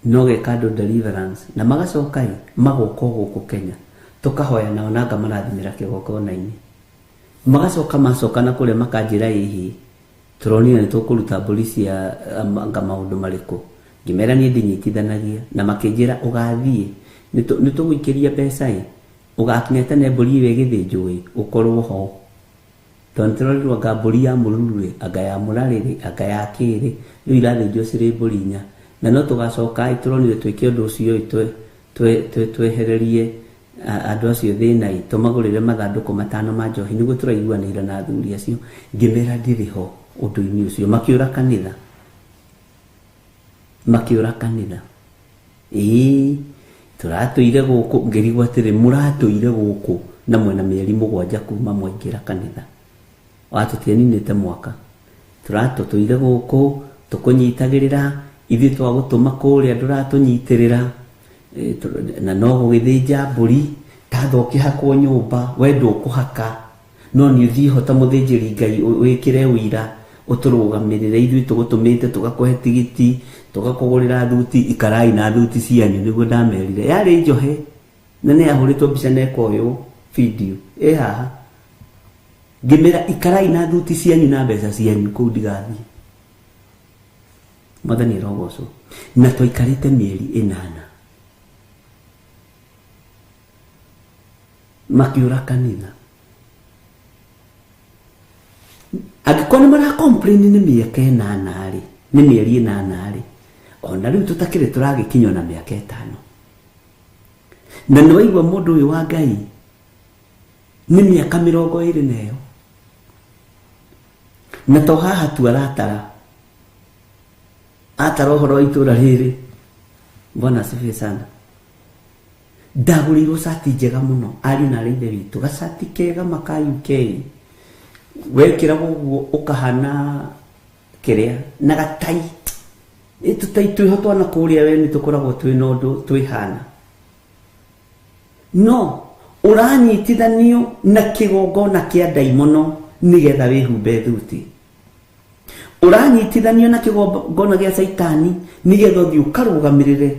No geka andũ deliverance na magacoka ĩ, magoka gũkũ Kenya. Tũkahoya nao na ngamarathimĩra kĩgongona-inĩ. Magacoka macoka na kũrĩa makanjĩra ĩhĩ, tũronire nĩ tũkũruta mbũri cia anga maũndũ marĩkũ. Ngĩmera niĩ ndinyitithanagia, na makĩnjĩra ũgathiĩ, nĩ tũgũikĩria mbeca ĩ, ũgakinya tene mbũri ĩyo ĩgĩthĩnjwo ĩ, ũkorwo ho. Tondũ nĩtũrorirwo anga mbũri ya mũruru rĩ, anga ya mũrarĩ rĩ, anga ya kĩ rĩ, rĩu irathĩnjwo cirĩ mbũri inya. Na no tũgacoka ĩ, tũronire twĩke ũndũ ũcio ĩ, twehererie andũ acio thĩna ĩ, tũmagũrĩre mathandũkũ 5 ma njohi, nĩguo tũraiguanĩire na athuri acio. Ngĩmera ndirĩ ho ũndũ-inĩ ũcio, makĩũra kanitha. Makĩũra kanitha. Ĩĩ, tũratũire gũkũ, ngĩrigwo atĩrĩ, mũratũire gũkũ na mwena mĩeri 7 kuma mwaingĩra kanitha. Watũtianinĩte mwaka. Tũratũtũire gũkũ, tũkũnyitagĩrĩra, Ithuĩ twagũtũma kũrĩa ndũratũnyitĩrĩra, na no gũgĩthĩnja mbũri tatha ũkĩhakwo nyũmba, we ndũkũhaka, no nĩ ũthiĩ ho ta mũthĩnjĩri Ngai wĩkĩre ũira ũtũrũgamĩrĩre. Ithuĩ tũgũtũmĩte tũgakũhe tigiti, tũgakũgũrĩra thuti, ikarai na thuti cianyu. Nĩguo ndamerire. Yarĩ njohe na nĩ yahũrĩtwo mbica na ĩkoywo video ĩ haha. Ngĩmera ikarai na thuti cianyu na mbeca cianyu kũu ndigathiĩ. Mwathani arogocwo. Na twaikarĩte mĩeri 8 makiũra kanitha. Angĩkorwo nĩ mara complain nĩ mĩaka 8 rĩ, nĩ mĩeri 8 rĩ, ona rĩu tũtakĩrĩ tũragĩkinywo na mĩaka 5. Na nĩ waigua mũndũ ũyũ wa Ngai nĩ mĩaka 24 ĩyo. Na to haha tu aratara, atara ũhoro wa itũra rĩrĩ. Bwana asifiwe sana. Ndagũrĩirwo cati njega mũno, ariũ na arĩ ithe witũ, gacati kega maka UK. Wekĩragwo ũguo ũkahana kĩrĩa na gatai. Tũtai twĩho twana kũrĩa we nĩ tũkoragwo twĩna ũndũ twĩhana. No ũranyitithanio na kĩgongona kĩa ndaimono nĩgetha wĩhumbe thuti. Ũranyitithanio na kĩgongona gĩa caitani nĩgetha ũthiĩ ũkarũgamĩrĩre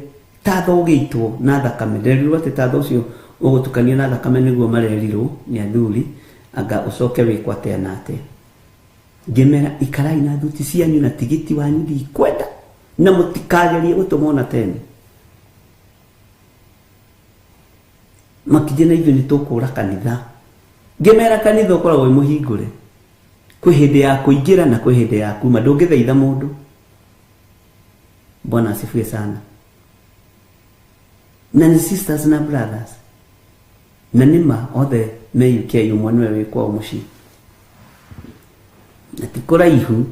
tatha ũgĩitwo na thakame. Nderirwo atĩ tatha ũcio ũgũtukanio na thakame nĩguo marerirwo nĩ athuri, anga ũcoke wĩkwo atĩa na atĩa. Ngĩmera ikarai na thuti cianyu na tigiti wanyu ndikwenda, na mũtikagerie gũtũma ona tene. Makĩnjĩra na ithuĩ nĩ tũkũra kanitha. Ngĩmera kanitha ũkoragwo wĩ mũhingũre, kwĩ hĩndĩ ya kũingĩra na kwĩ hĩndĩ ya kuma, ndũngĩthaitha mũndũ. Bwana asifiwe sana. Na nĩ sisters na brothers, na nĩma othe me UK, ũmwe nĩwe wĩ kwao mũciĩ, na ti kũraihu,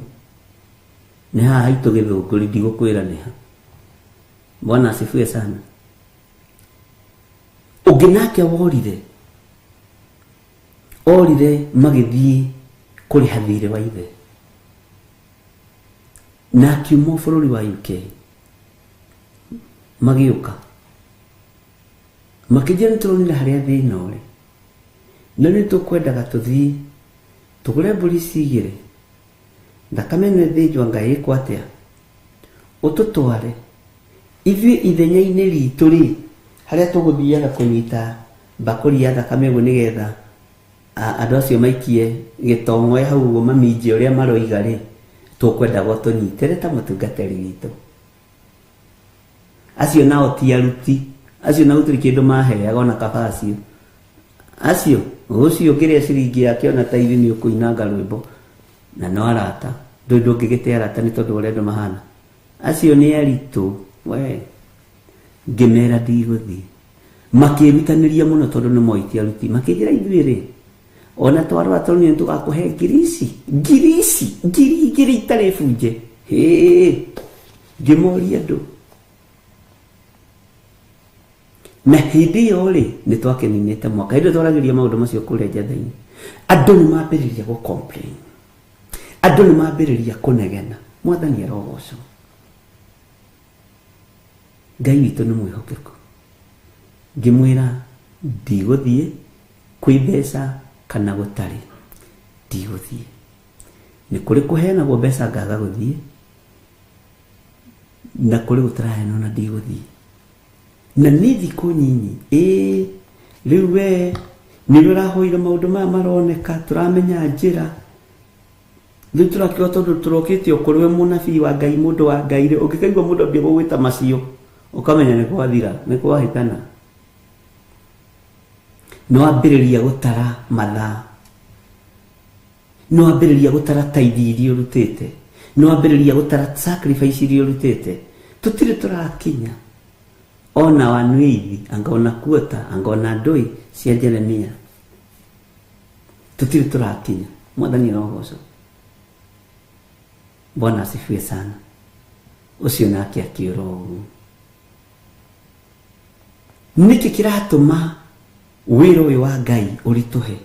nĩ haha haitũ Gĩthũngũri, ndigũkwĩra nĩ ha. Bwana asifiwe sana. Ũngĩ nake worire, orire magĩthiĩ kũrĩha thirĩ wa ithe, na akiuma bũrũri wa UK. Magĩũka makĩnjĩra nĩ tũronire harĩa thĩna ũrĩ, no nĩ tũkwendaga tũthiĩ tũgũre mbũri ici igĩrĩ, thakame ĩno ĩthĩnjwo anga ĩkwo atĩa, ũtũtware ithuĩ ithenya-inĩ ritũ rĩ, harĩa tũgũthiaga kũnyita mbakũri ya thakame ũguo nĩgetha andũ acio maikie gĩtong'oe hau ũguo maminje ũrĩa maroiga rĩ, tũkwendaga ũtũnyitĩre ta mũtungatĩri witũ. Acio nao ti aruti, acio nao gũtirĩ kĩndũ maheaga ona kaba acio. Acio, ũcio ũngĩrĩa ciringi yake ona ta ithi nĩ ũkũinanga rwĩmbo, na no arata, ndũĩ ndũngĩgĩte arata nĩ tondũ ũrĩa andũ mahana. Acio nĩ aritũ, we. Ngĩmera ndigũthiĩ. Makĩĩrutanĩria mũno tondũ nĩ moĩ ti aruti. Makĩnjĩra ithuĩ rĩ, ona twarora tondũ nĩ tũgakũhe ngiri ici, ngiri ici, ngiri igĩrĩ itarĩ bunje. Hĩ, ngĩmoria andũ. Na hĩndĩ ĩyo rĩ, nĩ twakĩninĩte mwaka. Hĩndĩ ĩyo twaragĩria maũndũ macio kũrĩa njatha-inĩ. Andũ nĩ mambĩrĩria gũ complain. Andũ nĩ mambĩrĩria kũnegena. Mwathani arogocwo. Ngai witũ nĩ mwĩhokeku. Ngĩmwĩra ndigũthiĩ kwĩ mbeca kana gũtarĩ, ndigũthiĩ. Nĩ kũrĩ kũheanagwo mbeca ngaga gũthiĩ, na kũrĩ gũtaraheanwo na ndigũthiĩ. Na nĩ thikũ nyinyi, ĩĩ, rĩu we nĩ ũrĩa ũrahoire maũndũ maya maroneka, tũramenya njĩra. Rĩu tũrakiuga tondũ tũrokĩte o kũrĩ we mũnabii wa Ngai, mũndũ wa Ngai rĩ, ũngĩkaigua mũndũ ambia gũgwĩta macio, ũkamenya nĩ gwathira, nĩ kwahĩtana. Nĩ wambĩrĩria gũtara mathaa, nĩ wambĩrĩria gũtara tithe iria ũrutĩte, nĩ wambĩrĩria gũtara sacrifice iria ũrutĩte. Tũtirĩ tũrakinya ona one eighth, anga ona quarter, anga ona ndũĩ cia Jeremia. Tũtirĩ tũrakinya. Mwathani arogocwo. Bwana asifiwe sana. Ũcio nake akĩũra ũguo. Nĩkĩ kĩratũma wĩra ũyũ wa Ngai ũritũhe?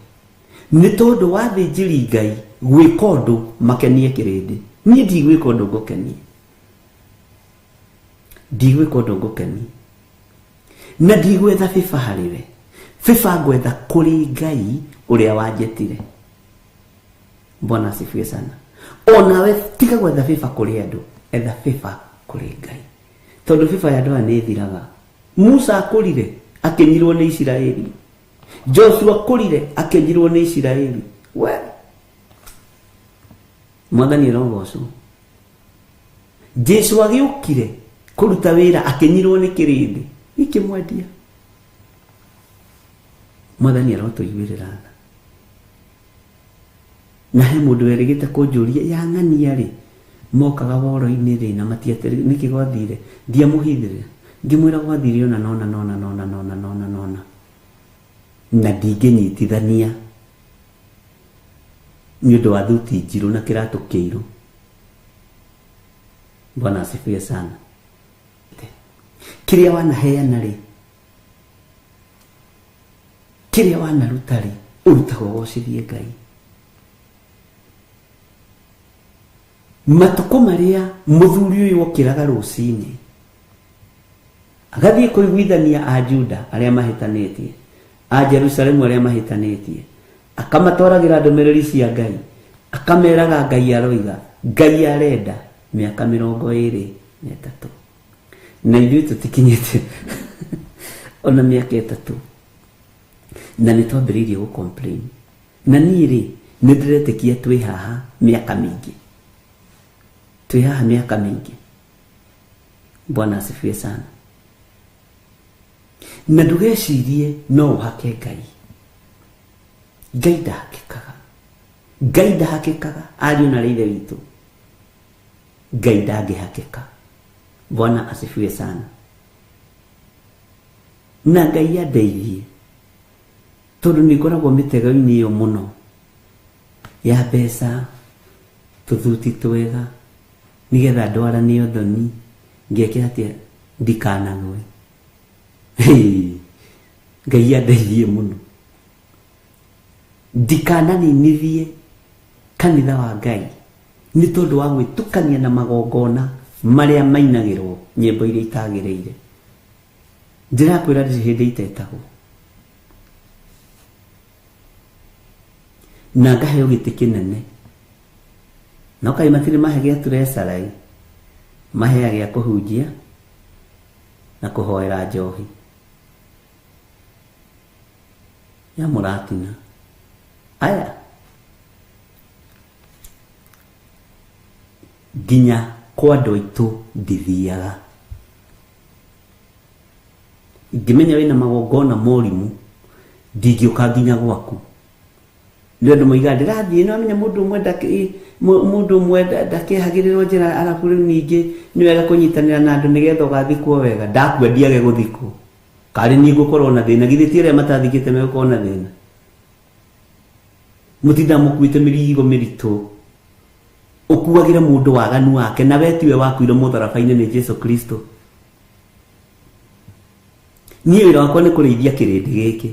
Nĩ tondũ wa athĩnjĩri Ngai gwĩka ũndũ makenie kĩrĩndĩ. Niĩ ndigwĩka ũndũ ngũkenie. Ndigwĩka ũndũ ngũkeni na ndigwetha bĩba harĩ we. Bĩba ngwetha kũrĩ Ngai ũrĩa wanjĩtire. Bwana asifiwe sana. Onawe tiga gwetha bĩba kũrĩ andũ, etha bĩba kũrĩ Ngai, tondũ bĩba ya andũ aya nĩ ĩthiraga. Musa akũrire akĩnyirwo nĩ Isiraeli, Joshua akũrire akĩnyirwo nĩ Isiraeli. We Mwathani arogocwo. Jesu agĩũkire kũruta wĩra akĩnyirwo nĩ kĩrĩndĩ gĩkĩmwendia. Mwathani arotũiguĩrĩra tha. Na he mũndũ werĩgĩte kũnjũria ya ng'ania rĩ mokaga woro-inĩ rĩ na matiatĩrĩ nĩkĩ gwathire, ndiamũhithĩra, ngĩmwĩra gwathire ona nona nona nona nona nona nona, na ndingĩnyitithania nĩ ũndũ wa thuti njirũ na kĩratũ kĩirũ. Bwana asifiwe sana. Kĩrĩa wanaheana rĩ, kĩrĩa wanaruta rĩ, ũrutaga ũgocithie Ngai. Matukũ marĩa mũthuri ũyũ okĩraga rũcinĩ agathiĩ kũiguithania a Juda arĩa mahĩtanĩtie, a Jerusalemu arĩa mahĩtanĩtie, akamatwaragĩra ndũmĩrĩri cia Ngai, akameraga Ngai aroiga, Ngai arenda mĩaka 23. Na ithuĩ tũtikinyĩte ona mĩaka 3, na nĩ twambĩrĩirie gũ complain. Na niĩ rĩ, nĩ ndĩretĩkia twĩ haha mĩaka mĩingĩ, twĩ haha mĩaka mĩingĩ. Bwana asifiwe sana. Na ndũgecirie no ũhake Ngai. Ngai ndahakĩkaga, Ngai ndahakĩkaga, ariũ na ithe witũ, Ngai ndangĩhakĩka. Bwana asifiwe sana. Na Ngai andeithie, tondũ nĩ ngoragwo mĩtego-inĩ ĩyo mũno ya mbeca, tũthuti twega, nĩgetha ndwaranio thoni, ngeke atĩa ndikanagwe. Ngai andeithie mũno, ndikananinithie kanitha wa Ngai nĩ tondũ wa gwĩtukania na magongona marĩa mainagĩrwo nyĩmbo iria itagĩrĩire. Ndĩrakwĩra ndirĩ hĩndĩ itetagwo na ngaheo gĩtĩ kĩnene, no kaĩ matirĩ mahe gĩa treasury, mahea gĩa kũhunjia na kũhoera njohi ya mũratina. Aya nginya kwa andũ aitũ ndithiaga, ingĩmenya wĩna magongona morimũ ndingĩũka nginya gwaku. Nĩ andũ moigaga ndĩrathiĩ, no amenya mũndũ ũmwe ndakehagĩrĩrwo njĩra, arabu rĩu ningĩ nĩ wega kũnyitanĩra na andũ nĩgetha ũgathikwo wega. Ndakua ndiage gũthikwo, karĩ niĩ ngũkorwo na thĩna, githĩ ti arĩa matathikĩte megũkorwo na thĩna? Mũtinda mũkuĩte mĩrigo mĩritũ, ũkuagĩre mũndũ waganu wake, na we tiwe wakuire mũtharaba-inĩ nĩ Jesu Kristo. Niĩ wĩra wakwa nĩ kũrĩithia kĩrĩndĩ gĩkĩ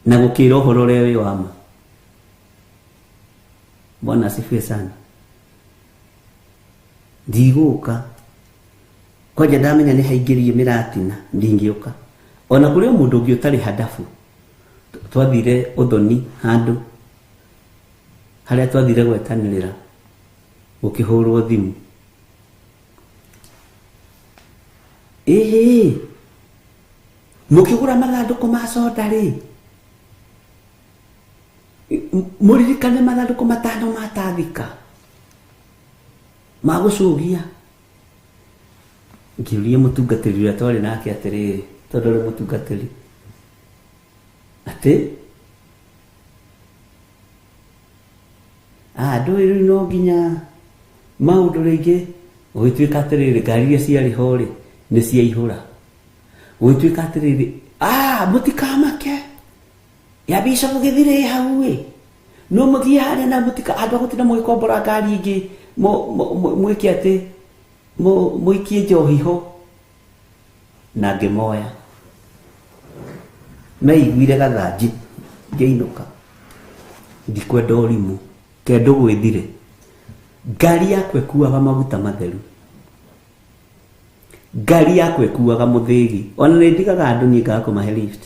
na gũkĩra ũhoro ũrĩa wĩ wa ma. Bwana asifiwe sana. Ndigũka kwanja ndamenya nĩ haingĩrie mĩratina, ndingĩũka. Ona kũrĩ o mũndũ ũngĩ ũtarĩ handabu. Twathire ũthoni handũ harĩa twathire gwetanĩrĩra, gũkĩhũrwo thimũ, ĩhĩ mũkĩgũra mathandũkũ ma soda rĩ, mũririkane mathandũkũ 5 ma Tathika ma gũcũgia. Ngĩũria mũtungatĩri ũrĩa twarĩ nake atĩrĩrĩ, tondũ arĩ mũtungatĩri, atĩ ndũĩ rĩu no nginya maũndũ rĩngĩ gũgĩtuĩka atĩrĩrĩ, ngari iria ciarĩ ho rĩ nĩ ciaihũra. Gũgĩtuĩka atĩrĩrĩ, mũtikamake, ya Bishop Gĩthire ĩ hau ĩ, no mũthiĩ harĩa na mũtika andũ a gũtinda mũgĩkombora ngari ingĩ, mwĩke atĩ mũikie njohi ho. Na ngĩmoya, meiguire gathanji, ngĩinũka. Ndikwenda ũrimũ, ke ndũgwĩthire. Ngari yakwa ĩkuaga maguta matheru. Ngari yakwa ĩkuaga mũthĩgi. Ona nĩ ndigaga andũ niĩ ngaga kũmahe lift.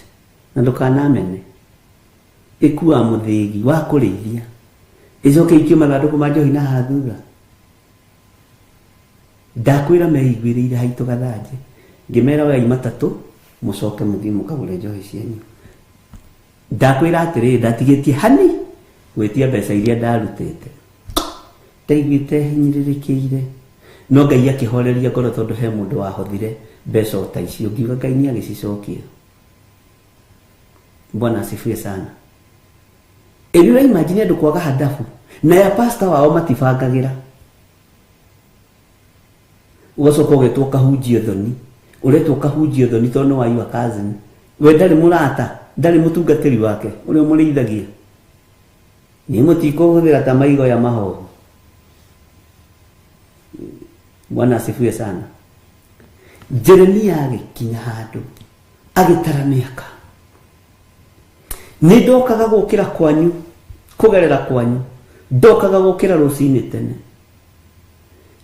Na ndũkanamene. Ĩkuaga mũthĩgi wa kũrĩithia. Ĩcoke ikio mathandũkũ ma njohi na haha thutha. Ndakwĩra meiguĩrĩire haitũ gathanje. Ngĩmera oyai matatũ mũcoke mũthiĩ mũkagũre njohi cianyu. Ndakwĩra atĩrĩrĩ ndatigĩtie hani gwĩtia mbeca iria ndarutĩte. Ndaiguĩte hinyĩrĩrĩkĩire. No Ngai akĩhoreria ngoro tondũ he mũndũ wahothire mbeca o ta icio. Ngiuga Ngai nĩ agĩcicokia. Bwana asifiwe sana. Ĩrĩ ũra imagine andũ kwaga hadabu na ya pastor wao matibangagĩra. Ũgacoka ũgetwo ũkahunjia ũthoni. Ũretwo ũkahunjia ũthoni tondũ nĩ wa your cousin. We ndarĩ mũrata, ndarĩ mũtungatĩri wake ũrĩa ũmũrĩithagia. Niĩ mũtikũhũthĩra ta maigoya mahohu. Bwana asifiwe sana. Jeremia agĩkinya handũ agĩtara mĩaka. Nĩ ndokaga gũkĩra kwanyu, kũgerera kwanyu, ndokaga gũkĩra rũcinĩ tene.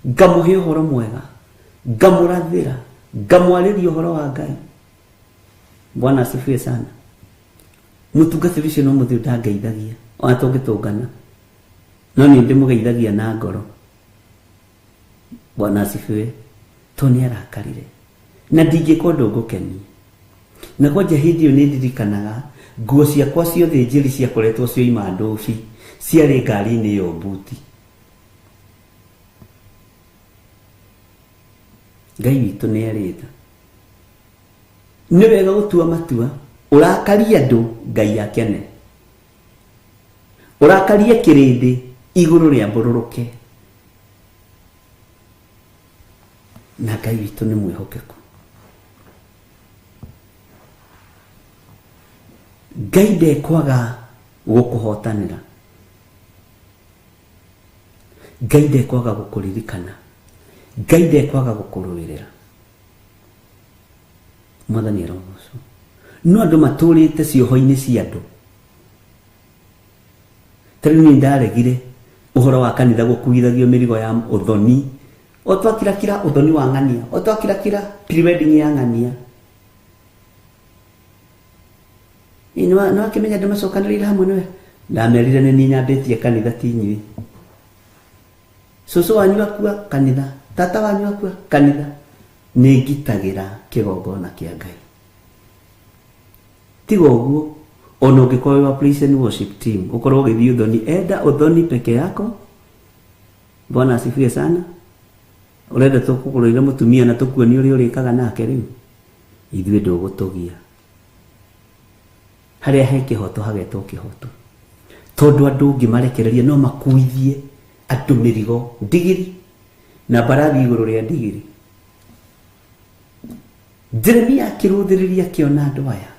Ngamũhe ũhoro mwega, ngamũrathĩra, ngamwarĩria ũhoro wa Ngai. Bwana asifiwe sana. Mũtungatĩri ũcio no mũthĩ ndangeithagia, ona tũngĩtũngana. No niĩ ndĩmũgeithagia na ngoro. Bwana asifiwe. Tondũ nĩ arakarire. Na ndingĩka ũndũ ngũkenie. Na kwanja hĩndĩ ĩyo nĩ ndirikanaga nguo ciakwa ciothe njĩrĩ ciakoretwo cioima ndũbi, ciarĩ ngari-inĩ ĩyo mbuti. Ngai witũ nĩ arĩ tha. Nĩ wega gũtua matua, ũrakarie andũ Ngai akene. Ũrakarie kĩrĩndĩ igũrũ rĩambũrũrũke. Na Ngai witũ nĩ mwĩhokeku. Ngai ndekwaga gũkũhotanĩra. Ngai ndekwaga gũkũririkana. Ngai ndekwaga gũkũrũĩrĩra. Mwathani arogocwo. No andũ matũrĩte cioho-inĩ cia andũ. Ta rĩu niĩ ndaregire ũhoro wa kanitha gũkuithagio mĩrigo ya ũthoni. O twakirakira ũthoni wa ng'ania, o twakirakira pre-wedding ya ng'ania. Ĩ, nĩ wakĩmenya andũ macokanĩrĩire hamwe nĩwe? Ndamerire nĩ niĩ nyambĩtie kanitha ti inyuĩ. Cũcũ wanyu akua kanitha, tata wanyu akua kanitha. Nĩ ngitagĩra kĩgongona kĩa Ngai. Tiga ũguo, ona ũngĩkorwo wĩ wa praise and worship team, ũkorwo ũgĩthiĩ ũthoni, enda ũthoni peke yako. Bwana asifiwe sana. Ũrenda tũkũgũrĩre mũtumia na tũkuonie ũrĩa ũrĩkaga nake rĩu? Ithuĩ ndũgũtũgia. Harĩa he kĩhoto hagetwo kĩhoto. Tondũ andũ ũngĩmarekereria no makuithie andũ mĩrigo ndigiri na mbarathi igũrũ rĩa ndigiri. Jeremia akĩrũthĩrĩria akĩona andũ aya.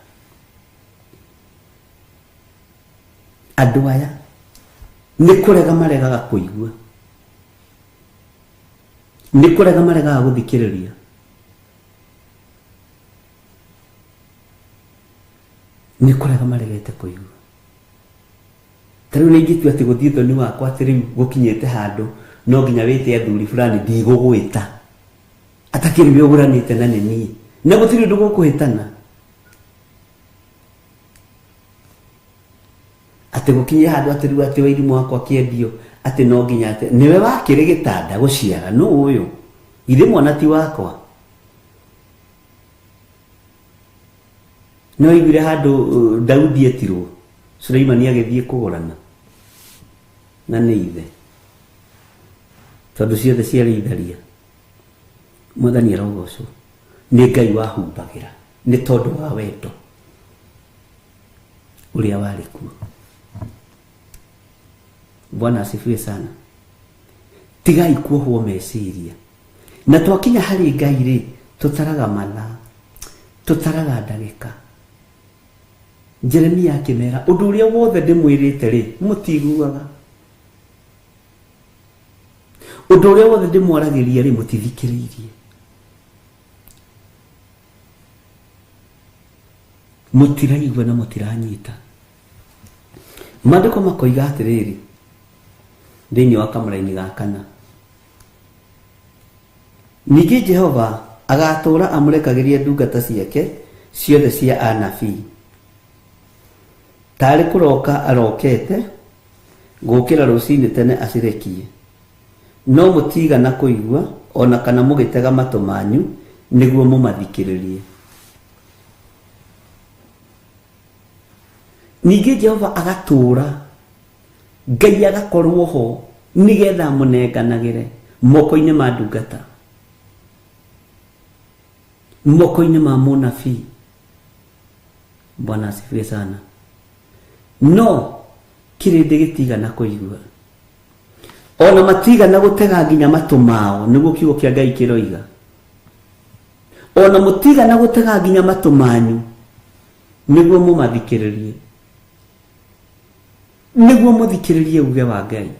Andũ aya nĩ kũrega maregaga kũigua. Nĩ kũrega maregaga gũthikĩrĩria. Nĩ kũrega maregete kũigua. Ta rĩu nĩ ingĩtua atĩ gũthiĩ thoni wakwa atĩ rĩu gũkinyĩte handũ no nginya wĩte athuri fulani ndigũgwĩta. Atakĩrĩ we ũgũranĩte na nĩ niĩ. Na gũtirĩ ũndũ gũkũhĩtana. Atĩ gũkinye handũ atĩ rĩu atĩ wairimũ wakwa kĩendio atĩ no nginya atĩ nĩwe wakĩrĩ gĩtanda gũciara nũ ũyũ? Githĩ mwana ti wakwa? Nĩ waiguire handũ Daudi etirwo Suleimani agĩthiĩ kũgũrana na nĩ ithe tondũ ciothe ciarĩ itharia. Mwathani arogocwo. Nĩ Ngai wahumbagĩra nĩ tondũ wa wendo ũrĩa warĩ kuo. Bwana asifiwe sana. Tigai kuohwo meciria. Na twakinya harĩ Ngai rĩ, tũtaraga mathaa, tũtaraga ndagĩka. Jeremia akĩmera ũndũ ũrĩa wothe ndĩmwĩrĩte rĩ, mũtiguaga. Ũndũ ũrĩa wothe ndĩmwaragĩria rĩ, mũtithikĩrĩirie. Mũtiraigua na mũtiranyita. Maandĩko makoiga atĩrĩrĩ thĩinĩ wa kamũraini ga kana. Ningĩ Jehova Agatũũra amũrekagĩria ndungata ciake ciothe cia anabii tarĩ kũroka arokete gũkĩra rũcinĩ tene acirekie no mũtigana kũigua ona kana mũgĩtega matũ manyu nĩguo mũmathikĩrĩrie. Ningĩ Jehova agatũũra, Ngai agakorwo ho nĩgetha amũnenganagĩre moko-inĩ ma ndungata, moko-inĩ ma mũnabii. Bwana asifiwe sana. No kĩrĩndĩ gĩtigana kũigua, ona matigana gũtega nginya matũ mao, nĩguo kiugo kĩa Ngai kĩroiga. Ona mũtigana gũtega nginya matũ manyu nĩguo mũmathikĩrĩrie, nĩguo mũthikĩrĩrie uge wa Ngai.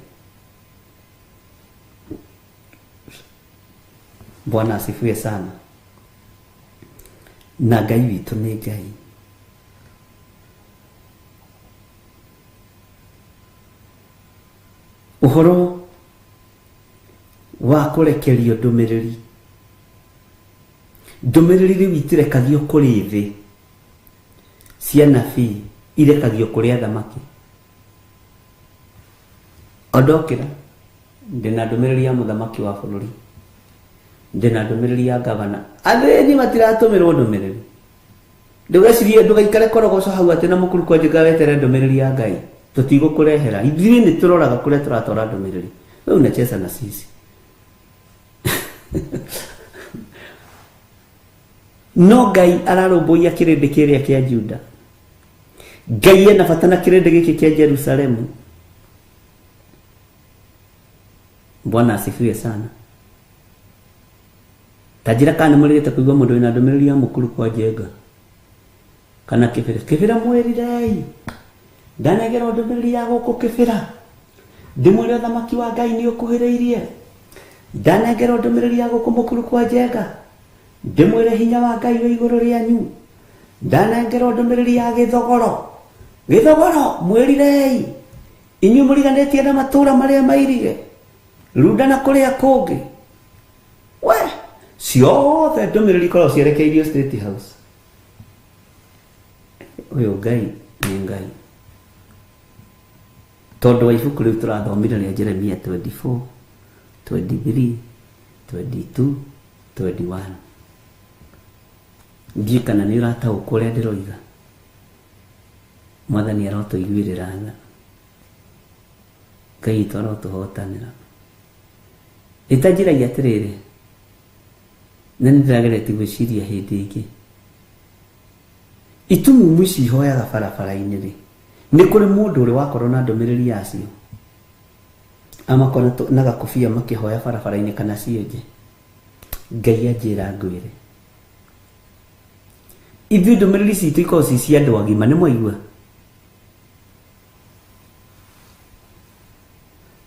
Bwana asifiwe sana. Na Ngai witũ nĩ Ngai. Ũhoro wa kũrekerio ndũmĩrĩri, ndũmĩrĩri rĩu itirekagio kũrĩ thĩ cia nabii, irekagio kũrĩ athamaki. Ondokĩra ndĩna ndũmĩrĩri ya mũthamaki wa bũrũri, ndĩna ndũmĩrĩri ya gavana. Athĩni matiratũmĩrwo ndũmĩrĩri. Ndũgecirie, ndũgaikare korogoco hau atĩ na mũkuru kwa njĩka wetere ndũmĩrĩri ya Ngai. Tũtigũkũrehera. Ithuĩ nĩ tũroraga kũrĩa tũratwara ndũmĩrĩri. Wewe unacheza na sisi. No Ngai ararũmbũiya kĩrĩndĩ kĩrĩa kĩa Juda. Ngai ena bata na kĩrĩndĩ gĩkĩ kĩa Jerusalemu. Bwana asifiwe sana. Ta njĩra kana nĩ mũrĩgĩte kũigua mũndũ wĩna ndũmĩrĩri ya mũkuru kwa Njenga kana Kĩbĩra. Kĩbĩra mwĩrirei, ndanengerwo ndũmĩrĩri ya gũkũ Kĩbĩra, ndĩmwĩre ũthamaki wa Ngai nĩ ũkuhĩrĩirie. Ndanengerwo ndũmĩrĩri ya gũkũ mũkuru kwa Njenga, ndĩmwĩre hinya wa Ngai wĩ igũrũ rĩanyu. Ndanengerwo ndũmĩrĩri ya Gĩthogoro. Gĩthogoro mwĩrirei, inyuĩ mũriganĩtie na matũũra marĩa mairige, Runda na kũrĩa kũngĩ. We ciothe ndũmĩrĩri ikoragwo cierekeirio State House. Ũyũ Ngai nĩ Ngai. Tondũ wa ibuku rĩu tũrathomire rĩa Jeremia 24, 23, 22, 21. Ndiũĩ kana nĩ ũrataũkwo ũrĩa ndĩroiga. Mwathani arotũiguĩrĩra tha. Ngai witũ arotũhotanĩra. Ĩtanjĩragia atĩrĩrĩ, na nĩ ndĩrageretie gwĩciria hĩndĩ ĩngĩ, itumumu ici ihoyaga barabara-inĩ rĩ, nĩ kũrĩ mũndũ ũrĩ wakorwo na ndũmĩrĩri yacio? Amakona na gakobia makĩhoya barabara-inĩ kana cionje? Ngai anjĩra ngwĩre, ithuĩ ndũmĩrĩri citũ ikoragwo ci cia andũ agima, nĩ mwaigua?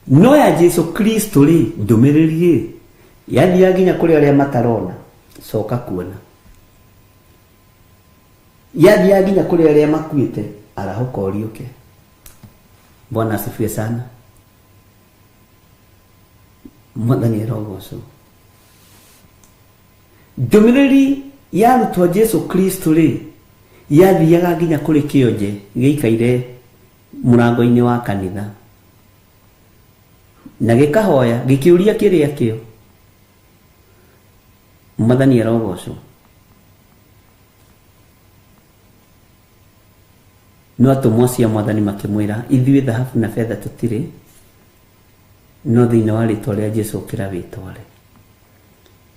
No ya Jesu Kristo rĩ, ndũmĩrĩri rĩ, yathiaga nginya kũrĩ arĩa matarona, coka kuona. Yathiaga nginya kũrĩ arĩa makuĩte, arahũka ũriũke. Bwana asifiwe sana. Mwathani arogocwo. Ndũmĩrĩri ya arutwo a Jesu Kristo rĩ, yathiaga nginya kũrĩ kĩonje gĩikaire mũrango-inĩ wa kanitha, na gĩkahoya gĩkĩũria kĩrĩa kĩo. Mwathani arogocwo. No atũmwo acio a Mwathani makĩmwĩra, ithuĩ thahabu na betha tũtirĩ, no thĩinĩ wa rĩtwa rĩa Jesu ũkĩra wĩtware.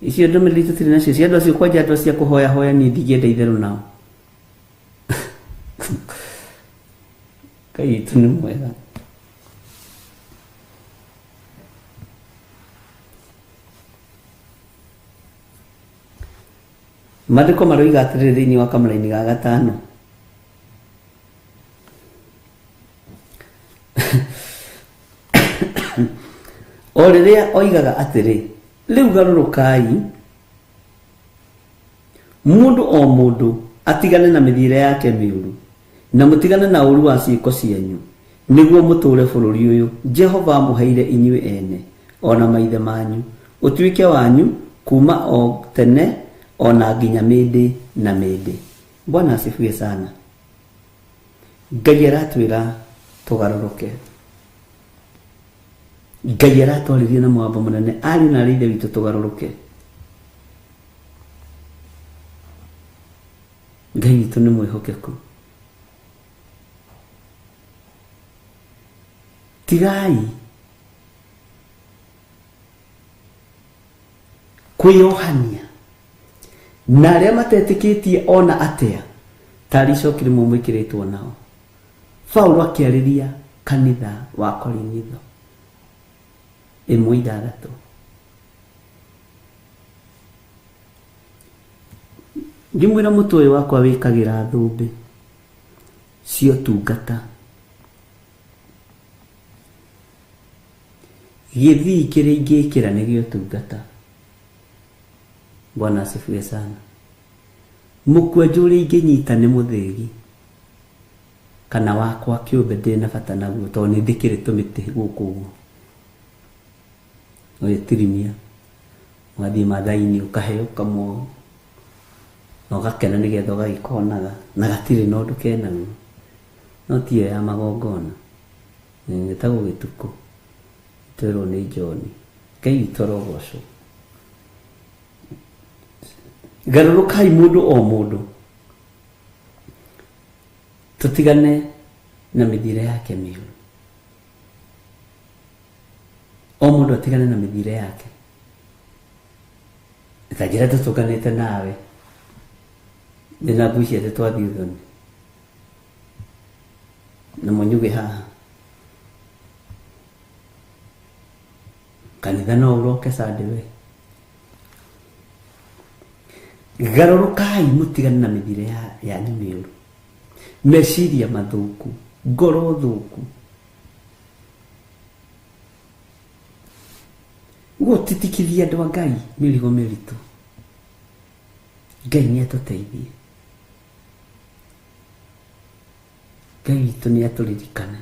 Icio ndũmĩrĩri tũtirĩ nacio cia andũ acio, kwanja andũ acio a kũhoya hoya, niĩ ndingĩenda itherũ nao. Ngai witũ nĩ mwega. Maandĩko maroiga atĩrĩrĩ thĩinĩ wa kamũraini ga gatano, o rĩrĩa oigaga atĩrĩ, rĩu garũrũkai mũndũ o mũndũ atigane na mĩthiĩre yake mĩũru, na mũtigane na ũũru wa ciĩko cianyu, nĩguo mũtũũre bũrũri ũyũ Jehova aamũheire inyuĩ ene, o na maithe manyu, ũtuĩke wanyu kuuma o tene Ona nginya mĩndĩ na mĩndĩ. Bwana asifiwe sana. Ngai aratwĩra tũgarũrũke. Ngai aratwarĩria na mũgambo mũnene, ariũ na aarĩ a Ithe witũ, tũgarũrũke. Ngai witũ nĩ mwĩhokeku. Tigai kwĩyohania na arĩa matetĩkĩtie ona atĩa, tarĩ icoki rĩmwe mwĩkĩrĩtwo nao. Paulo akĩarĩria kanitha wa Korinitho 1:6. Ngĩmwĩra mũtwe ũyũ wakwa wĩkagĩra thũmbĩ cia ũtungata, gĩthii kĩrĩa ingĩkĩra nĩ gĩa ũtungata. Bwana asifiwe sana. Mũkwanjũ ũrĩa ingĩnyita nĩ mũthĩgi kana wakwa kĩũmbe ndĩ na bata naguo, tondũ nĩ ndĩkĩrĩ tũmĩtĩ gũkũ ũguo. Ũgĩtirimia ũgathiĩ Maathai-inĩ ũkaheo kamwe na ũgakena nĩgetha ũgagĩkonaga, na gatirĩ na ũndũ kenaguo. No ti ĩyo ya magongona, ĩtagwo gĩtukũ, twerwo nĩ John. Ngai witũ arogocwo. Garũrũkai mũndũ o mũndũ, tũtigane na mĩthiĩre yake mĩũru. O mũndũ atigane na mĩthiĩre yake. Ta njĩra tũtũnganĩte nawe, ndĩna ngwĩciria atĩ twathiĩ ũthoni na mũnyugĩ haha, kanitha no ũroke Sunday we. Garũrũkai mũtigane na mĩthiĩre yanyu mĩũru, meciria mathũku, ngoro thũku. Gũtitikithia andũ a Ngai mĩrigo mĩritũ. Ngai nĩ atũteithie. Ngai witũ nĩ atũririkane.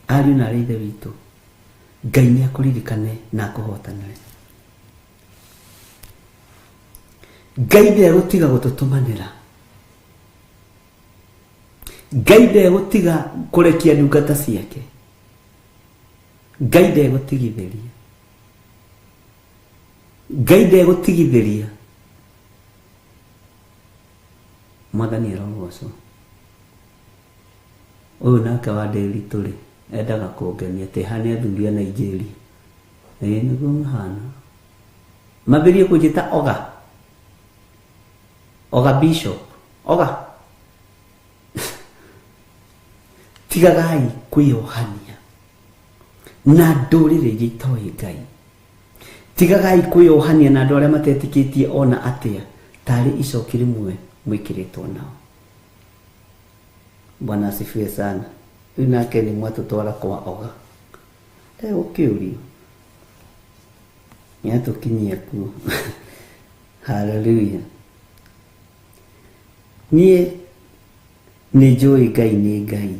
Ariũ na aarĩ a Ithe witũ, Ngai nĩ akũririkane na akũhotanĩre. Ngai ndegũtiga gũtũtũmanĩra. Ngai ndegũtiga kũrekia ndungata ciake. Ngai ndegũtigithĩria. Ngai ndegũtigithĩria. Mwathani arogocwo. Ũyũ nake wa Ndĩritũ rĩ, endaga kũngenia atĩ hane athuri a Nigeria. Ĩĩ nĩguo mahana. Mambĩrĩrie kũnjĩta Oga. Oga Bishop. Oga. Tigagai kwĩyohania na ndũrĩrĩ iria itoĩ Ngai. Tigagai kwĩyohania na andũ arĩa matetĩkĩtie ona atĩa, tarĩ icoki rĩmwe mwĩkĩrĩtwo nao. Bwana asifiwe sana. Rĩu nake nĩ mwatũtwara kwa Oga. Ndegũkĩũrio. Nĩatũkinyia kuo. Hallelujah. Niĩ nĩ njũĩ Ngai nĩ Ngai.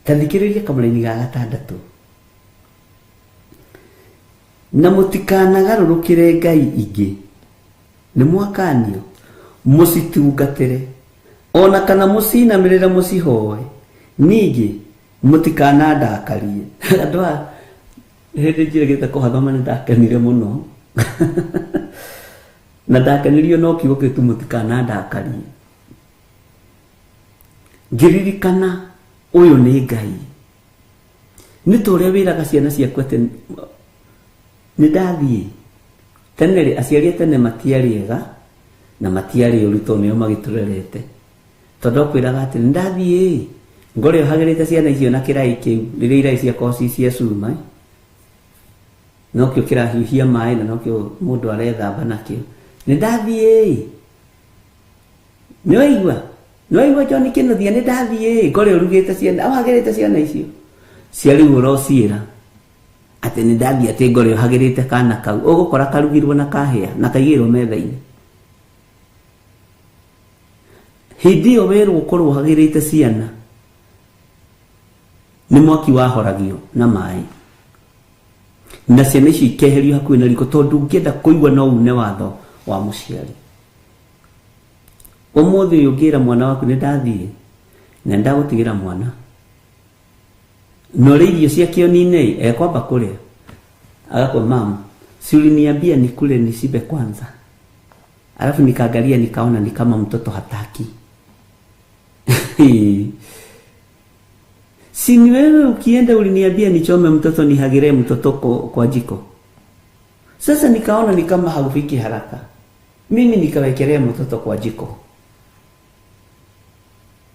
Ta thikĩrĩria kamũraini ga gatandatũ. Na mũtikanagarũrũkĩre Ngai ingĩ, nĩ mwakanio, mũcitungatĩre, ona kana mũcinamĩrĩre mũcihoe, ningĩ mũtikanandakarie. Andũ aya hĩndĩ njĩrĩgĩte kũhathoma nĩ ndakenire mũno. Na ndakenirio no kiugo kĩu tu, mũtikanandakarie. Ngĩririkana ũyũ nĩ Ngai. Nĩ ta ũrĩa wĩraga ciana ciaku atĩ nĩ ndathiĩ. Tene rĩ, aciari a tene matiarĩ ega na matiarĩ ũru tondũ nĩo magĩtũrerete. Tondũ akwĩraga atĩ nĩ ndathiĩ, ngore ũhagĩrĩte ciana icio na kĩraĩ kĩu, rĩrĩa iraĩ ciakorwo ci cia cuma, nokĩo kĩrahiũhia maĩ na nokĩo mũndũ arethamba nakĩo. Nĩ ndathiĩ. Nĩ waigua? Nĩ waigua John Kĩnuthia, nĩ ndathiĩ, ngore ũrugĩte ciana, ũhagĩrĩte ciana icio. Cia rĩu ũrociĩra atĩ nĩ ndathiĩ atĩ ngore ũhagĩrĩte kana kau, ũgũkora karugirwo na kahĩa na kaigĩrwo metha-inĩ. Hĩndĩ ĩyo werwo ũkorwo ũhagĩrĩte ciana, nĩ mwaki wahoragio na maĩ, na ciana icio ikeherio hakuhĩ na riko, tondũ ũngĩenda kũigua no une watho wa mũciari. Ũmũthĩ ũyũ ũngĩra mwana waku nĩ ndathiĩ na ndagũtigĩra mwana, na ũrĩa irio ciake ũnine ekwamba kũrĩa, agakwĩra mamu, si uliniambia nikule nishibe kwanza, alafu nikaangalia nikaona ni kama mtoto hataki. Si ni wewe ukienda uliniambia nichome mtoto nihagire mtoto kwa jiko. Sasa nikaona ni kama haufiki haraka, mimi nikawekelea mtoto kwa jiko.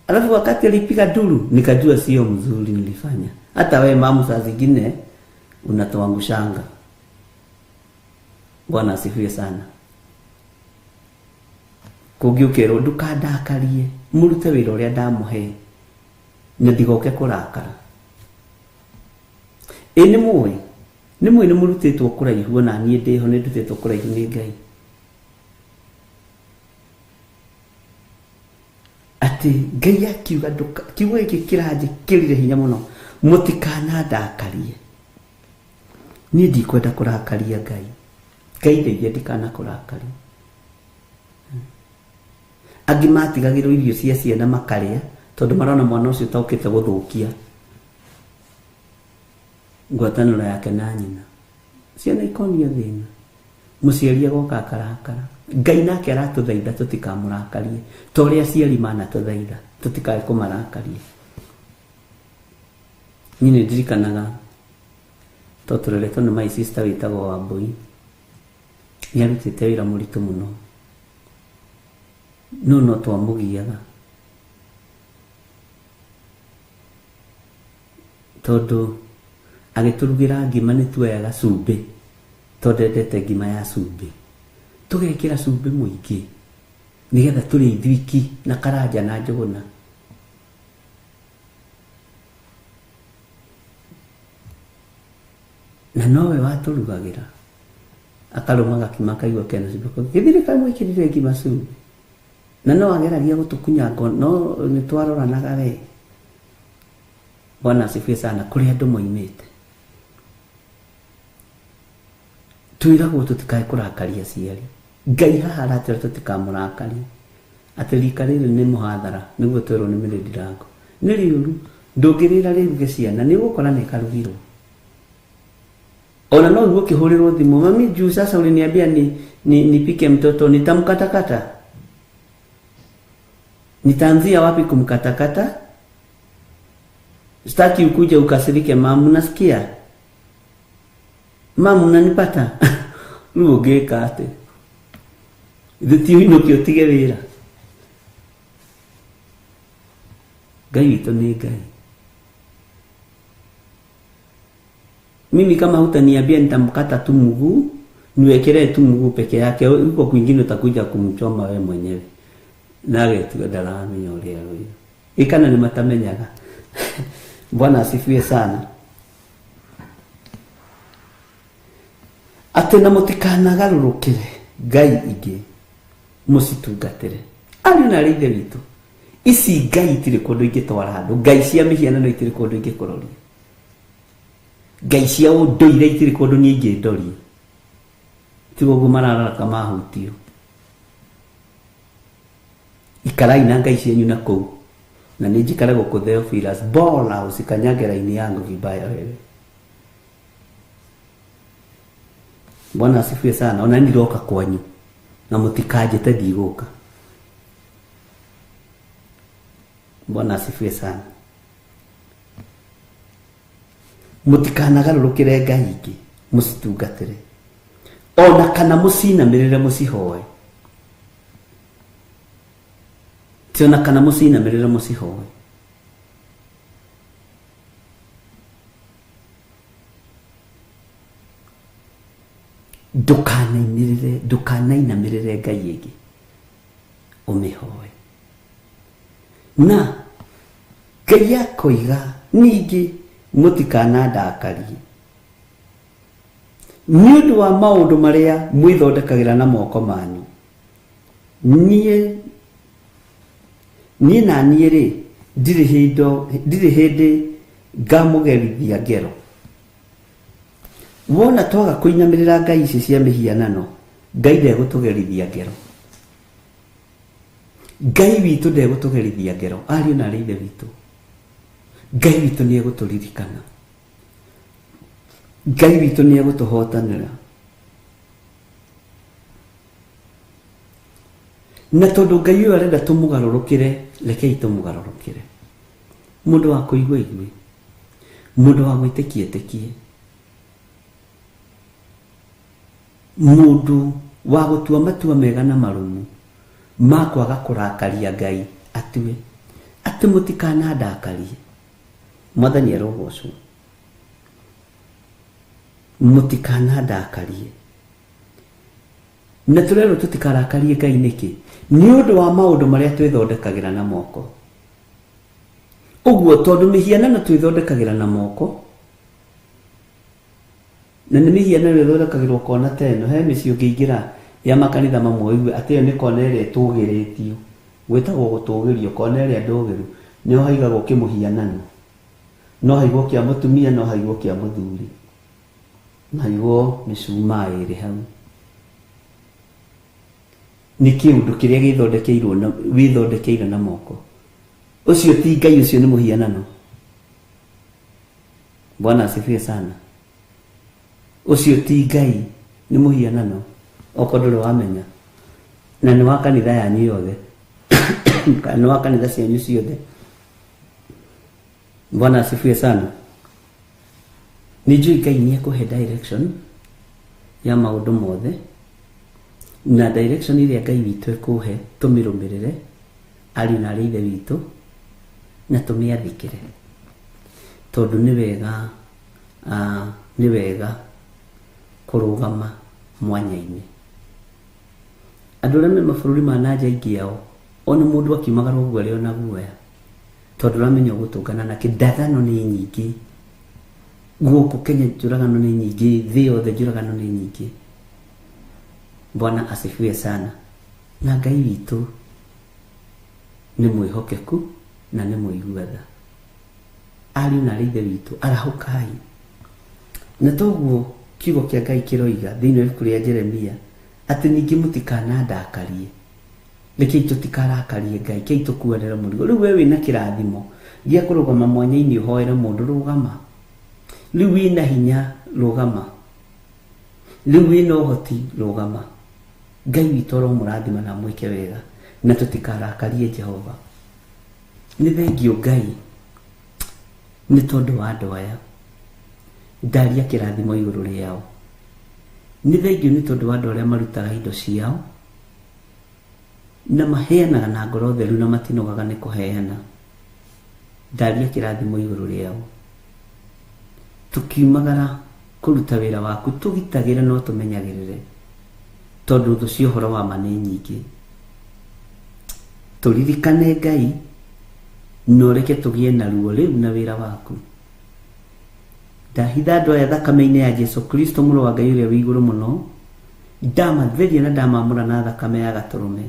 Alafu wakati alipiga duru nikajua sio mzuri nilifanya. Hata we mamu saa zingine unatoangushanga. Bwana asifiwe sana. Kũngĩũkĩrwo ndũkandakarie, mũrute wĩra ũrĩa ndamũhe na ndigoke kũrakara. Ĩ nĩ mũĩ, nĩ mũĩ nĩ mũrutĩtwo kũraihu, ona niĩ ndĩho nĩ ndutĩtwo kũraihu nĩ Ngai. Atĩ Ngai akiuga kiugo gĩkĩ kĩranjĩkĩrire hinya mũno, mũtikanandakarie. Niĩ ndikwenda kũrakaria Ngai. Ngai ndeithia ndikanakũrakarie. Angĩ matigagĩrwo irio cia ciana makarĩa tondũ marona mwana ũcio tokĩte gũthũkia ngwatanĩro yake na nyina. Ciana ikonio thĩna, mũciari agoka akarakara. Ngai nake aratũthaitha tũtikamũrakarie ta ũrĩa aciari manatũthaitha tũtikae kũmarakaria. Niĩ nĩ ndirikanaga to tũreretwo nĩ my sister wĩtagwo Wambũi, nĩ arutĩte wĩra mũritũ mũno, no no twamũgiaga tondũ agĩtũrugĩra ngima nĩ tuoyaga cumbĩ, tondũ endete ngima ya cumbĩ, tũgekĩra cumbĩ mũingĩ nĩgetha tũrĩe ithuiki na karanja na njũgũna. Na nowe watũrugagĩra, akarũma gakima akaigua kena cumbĩ, gĩthirĩ kamwĩkĩrire ngima cumbĩ, na no ageragia gũtũkunyanga, no nĩ twaroranaga we. Bwana asifiwe sana. Kũrĩa andũ moimĩte twĩragwo tũtikae kũrakaria aciari. Ngai haha aratwĩra tũtikamũrakarie, atĩ rika rĩrĩ nĩ mũhathara, nĩguo twĩrwo nĩ mĩrĩndirango nĩ rĩũru, ndũngĩrĩra rĩruge ciana nĩ ũgũkora nĩ karugirwo. Ona no ũguo ũkĩhũrĩrwo thimũ, mami juu sasa uliniambia nipike mtoto, nitamkatakata, nitaanzia wapi kumkatakata? Sitaki ukuje ukasirike mamu, nasikia mamu unanipata. Rĩu ũngĩka atĩ ithuĩ ti ũinũke ũtige wĩra. Ngai witũ nĩ Ngai. Mimi kama hutaniambia nitamkata tu mguu, niwekelee tu mguu peke yake, huko kwingine utakuja kumchoma we mwenyewe. Nagetuga ndaramenya ũrĩa ũyũ ikana nĩ matamenyaga. Bwana asifiwe sana. Atĩ na mũtikanagarũrũkĩre Ngai ingĩ mũcitungatĩre. Ariũ na arĩ ithe witũ, ici Ngai itirĩ kũndũ ingĩtwara andũ, Ngai cia mĩhianano itirĩ kũndũ ingĩkũroria, Ngai cia ũndũire itirĩ kũndũ niĩ ingĩndoria. Tiga ũguo marararaka mahutio. Ikarai na Ngai cianyu na kũu, na nĩ njikare gũkũ Theophilus, bora usikanyage laini yangu vibaya wewe. Bwana asifiwe sana. Ona ndiroka kwanyu na mũtikanjĩte ndigũka. Bwana asifiwe sana. Mũtikanagarũrũkĩre Ngai ingĩ mũcitungatĩre, ona kana mũcinamĩrĩre mũcihoe. Ti ona kana mũcinamĩrĩre mũcihoe. Ndũkanainĩrĩre, ndũkanainamĩrĩre Ngai ĩngĩ ũmĩhoe. Na Ngai akoiga ningĩ mũtikanandakarie nĩ ũndũ wa maũndũ marĩa mwĩthondekagĩra na moko manyu. Niĩ na niĩ rĩ, ndirĩ hĩndĩ ngamũgerithia ngero. Wona twaga kũinamĩrĩra Ngai ici cia mĩhianano, Ngai ndegũtũgerithia ngero. Ngai witũ ndegũtũgerithia ngero, ariũ na arĩ ithe witũ. Ngai witũ nĩ egũtũririkana. Ngai witũ nĩ egũtũhotanĩra. Na tondũ Ngai ũyũ arenda tũmũgarũrũkĩre, rekei tũmũgarũrũkĩre. Mũndũ wa kũigua aigue, mũndũ wa gwĩtĩkia etĩkie, mũndũ wa gũtua matua mega na marũmu ma kwaga kũrakaria Ngai atue atĩ mũtikanandakarie. Mwathani arogocwo. Mũtikanandakarie. Na tũrerwo tũtikarakarie Ngai nĩkĩ? Nĩ ũndũ wa maũndũ marĩa twĩthondekagĩra na moko. Ũguo tondũ mĩhianano twĩthondekagĩra na moko, na nĩ mĩhianano ĩthondekagĩrwo kona ta ĩno, he mĩciĩ ũngĩingĩra ya makanitha mamwe ũigue atĩ ĩyo nĩ kona ĩrĩa ĩtũgĩrĩtio, gwĩtagwo gũtũgĩrio, kona ĩrĩa ndũgĩru, nĩho haigagwo kĩmũhianano. No haigwo kĩa mũtumia, no haigwo kĩa mũthuri. Na haigwo mĩcumaa ĩrĩ hau. Nĩ kĩũndũ kĩrĩa gĩthondekeirwo na, wĩthondekeire na moko. Ũcio ti Ngai, ũcio nĩ mũhianano. Bwana asifiwe sana. Ũcio ti Ngai, nĩ mũhianano. Okorwo ndũrĩ wamenya. Na nĩ wa kanitha yanyu yothe. Kana nĩ wa kanitha cianyu ciothe. Bwana asifiwe sana. Nĩ njũĩ Ngai nĩ ekũhe direction ya maũndũ mothe, na direction ĩrĩa Ngai witũ ekũhe tũmĩrũmĩrĩre, ariũ na arĩ ithe witũ, na tũmĩathĩkĩre, tondũ nĩ wega, nĩ wega kũrũgama mwanya-inĩ. Andũ arĩa me mabũrũri ma na nja aingĩ ao, ona mũndũ akiumagara ũguo arĩ ona guoya, tondũ ũramenya ũgũtũngana nake. Ndathano nĩ nyingĩ gũkũ Kenya, njũragano nĩ nyingĩ thĩ yothe, njũragano nĩ nyingĩ. Bwana asifiwe sana. Na Ngai witũ nĩ mwĩhokeku na nĩ mũigua tha. Ariũ na arĩ ithe witũ, arahũkai. Na toguo kiugo kĩa Ngai kĩroiga thĩinĩ wa ibuku rĩa Jeremia atĩ ningĩ mũtikanandakarie. Rekei tũtikarakarie Ngai, kei tũkuanĩre mũrigo. Rĩu we wĩna kĩrathimo gĩa kũrũgama mwanya-inĩ ũhoere mũndũ, rũgama. Rĩu wĩna hinya, rũgama. Rĩu wĩna ũhoti, rũgama. Ngai witũ aromũrathima na amwĩke wega, na tũtikarakarie Jehova. Nĩ thengio Ngai nĩ tondũ wa andũ aya. Ndaria kĩrathimo igũrũ rĩao. Nĩ thengio nĩ tondũ wa andũ arĩa marutaga indo ciao na maheanaga na ngoro theru na matinogaga nĩ kũheana. Ndaria kĩrathimo igũrũ rĩao. Tũkiumagara kũruta wĩra waku, tũgitagĩre no tũmenyagĩrĩre, tondũ thũ cia ũhoro wa ma nĩ nyingĩ. Tũririkane Ngai, na ũreke tũgĩe na ruo rĩu na wĩra waku. Ndahitha andũ aya thakame-inĩ ya Jesu Kristo, mũrũ wa Ngai ũrĩa wĩ igũrũ mũno. Ndamatheria na ndamamũra na thakame ya gatũrũme.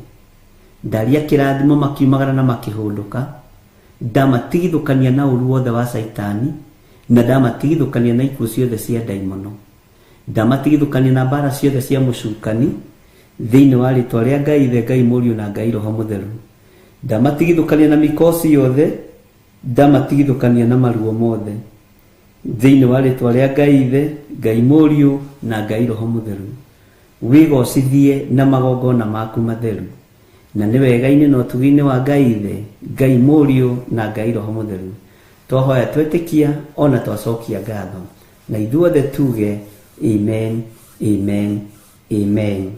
Ndaria kĩrathimo makiumagara na makĩhũndũka. Ndamatigithũkania na ũru wothe wa Caitani, na ndamatigithũkania na ikuũ ciothe cia ndaimono. Ndamatigithũkania na mbara ciothe cia mũcukani, thĩinĩ wa rĩtwa rĩa Ngai Ithe, Ngai Mũriũ na Ngai Roho Mũtheru. Ndamatigithũkania na mikosi yothe, ndamatigithũkania na maruo mothe, thĩinĩ wa rĩtwa rĩa Ngai Ithe, Ngai Mũriũ na Ngai Roho Mũtheru. Wĩgocithie na magongona maku matheru, na nĩ wega-inĩ na ũtugi-inĩ wa Ngai Ithe, Ngai Mũriũ na Ngai Roho Mũtheru. Twahoya twetĩkia ona twacokia ngatho, na ithuothe tuge amen, amen, amen.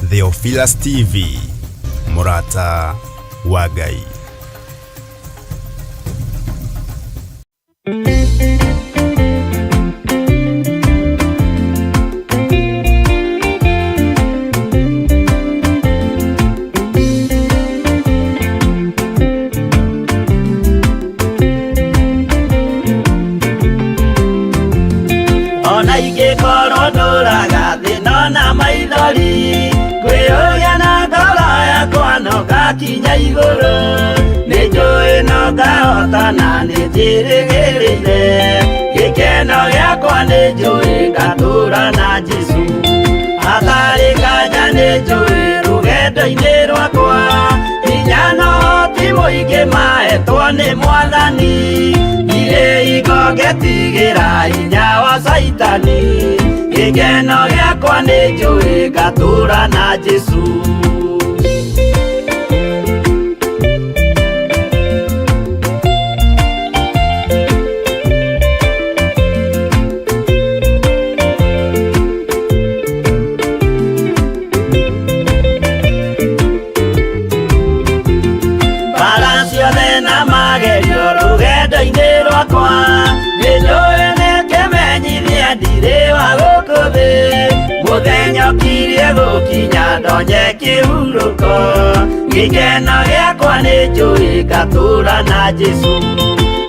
Theophilus TV. Mũrata wa Ngai. Ona ingĩkorwo ndũraga thĩna na maithori, kwĩyũria na ngoro yakwa no ngakinya igũrũ. Nĩ njũĩ no ngahotana, nĩ njĩrĩgĩrĩire gĩkeno gĩakwa, nĩ njũĩ ngatũra na Jesũ. Hatarĩ nganja nĩ njũĩ rũgendo-inĩ rwakwa, hinya no ti mũingĩ mahetwo nĩ Mwathani. Ndirĩ hingo ngetigĩra hinya wa Caitani, gĩkeno gĩakwa nĩ njũĩ ngatũra na Jesũ. Mbara ciothe na magerio rũgendo-inĩ rwakwa, nĩ njũĩ nĩ kĩmenyithia ndirĩ wa gũkũ thĩ. Mũthenya ũkirie gũkinya ndonye kĩhurũko, gĩkeno gĩakwa nĩ njũĩ ngatũra na Jesũ.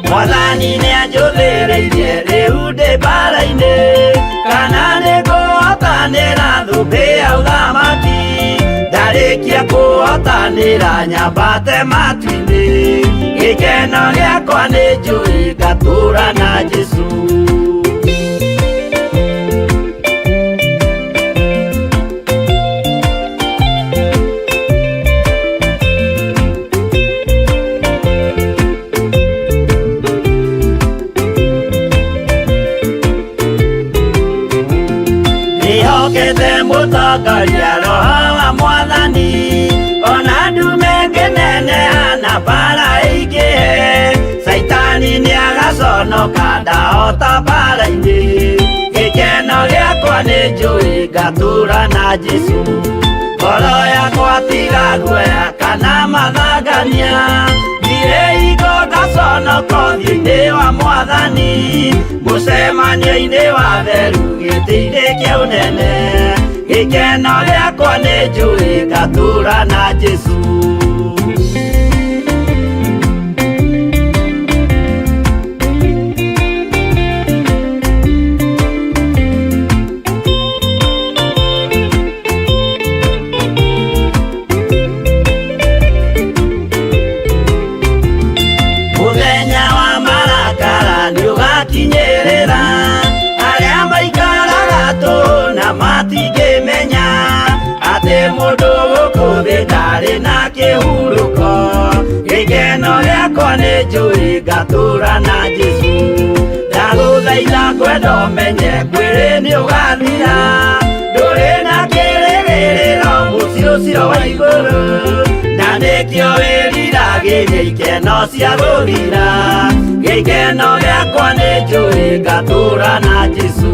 Mwathani nĩ anjũthĩrĩirie rĩu ndĩ mbara-inĩ, kana nĩ ngũhotanĩra thũmbĩ ya ũthamaki. Ndarĩkia kũhotanĩra nyambate matu-inĩ, gĩkeno gĩakwa nĩ njũĩ ngatũra na Jesũ. Ndĩhokete mũtongoria Roho wa Mwathani, ona ndume ngĩneneha na mbara ĩingĩhe, Caitani nĩagaconoka ndahota mbara-inĩ. Gĩkeno gĩakwa nĩ njũĩ ngatũra na Jesũ. Ngoro yakwa tiga guoya kana mathangania, ndirĩ hingo ngaconoka ũthiũ-inĩ wa Mwathani. Mũcemanio-inĩ wa theru gĩtĩ-inĩ kĩa ũnene, gĩkeno gĩakwa nĩ njũĩ ngatũra na Jesũ. Mũthenya wa marakara nĩũgakinyĩrĩra, arĩa maikaraga tũhũ na matingĩmenya atĩ mũndũ gũkũ thĩ ndarĩ na kĩhurũko. Gĩkeno gĩakwa nĩ njũĩ ngatũra na Jesũ. Ndagũthaitha ngwenda ũmenye mwĩrĩ nĩũgathira, ndũrĩ na kĩrĩgĩrĩro mũciĩ ũcio wa igũrũ, na nĩkĩo wĩriragĩria ikeno cia gũthira. Gĩkeno gĩakwa nĩ njũĩ ngatũra na Jesũ.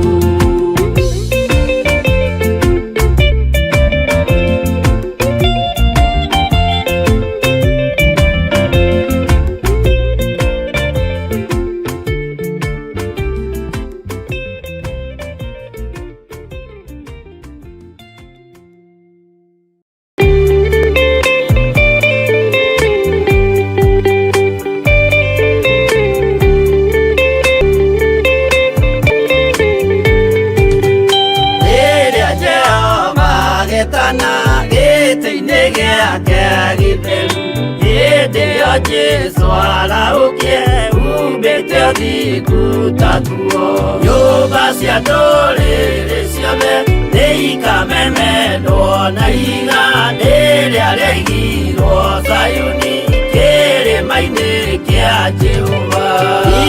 Rĩrĩa Jehova agetana gĩtĩ-inĩ gĩake gĩtheru, hĩndĩ ĩyo Jesũ arahũkie umbĩte ũthingu ta nguo. Nyũmba cia ndũrĩrĩ ciothe nĩikamemendwo na ihiga rĩrĩa rĩaigirwo Zayuni kĩrĩma-inĩ kĩa Jehova.